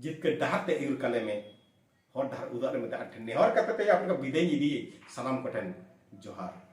ᱡᱤᱛᱠᱟᱹᱨ ᱰᱟᱦᱟᱨ ᱛᱮ ᱟᱹᱭᱩᱨ ᱠᱟᱞᱮ ᱢᱮ, ᱦᱚᱨ ᱰᱟᱦᱟᱨ ᱩᱫᱩᱜ ᱟᱞᱮ ᱢᱮ᱾ ᱟᱡ ᱴᱷᱮᱱ ᱱᱮᱦᱚᱨ ᱠᱟᱛᱮ ᱛᱮ ᱟᱯᱮ ᱵᱤᱫᱟᱹᱭ ᱤᱫᱤᱭᱮ, ᱥᱟᱱᱟᱢ ᱠᱚᱴᱷᱮᱱ ᱡᱚᱦᱟᱨ᱾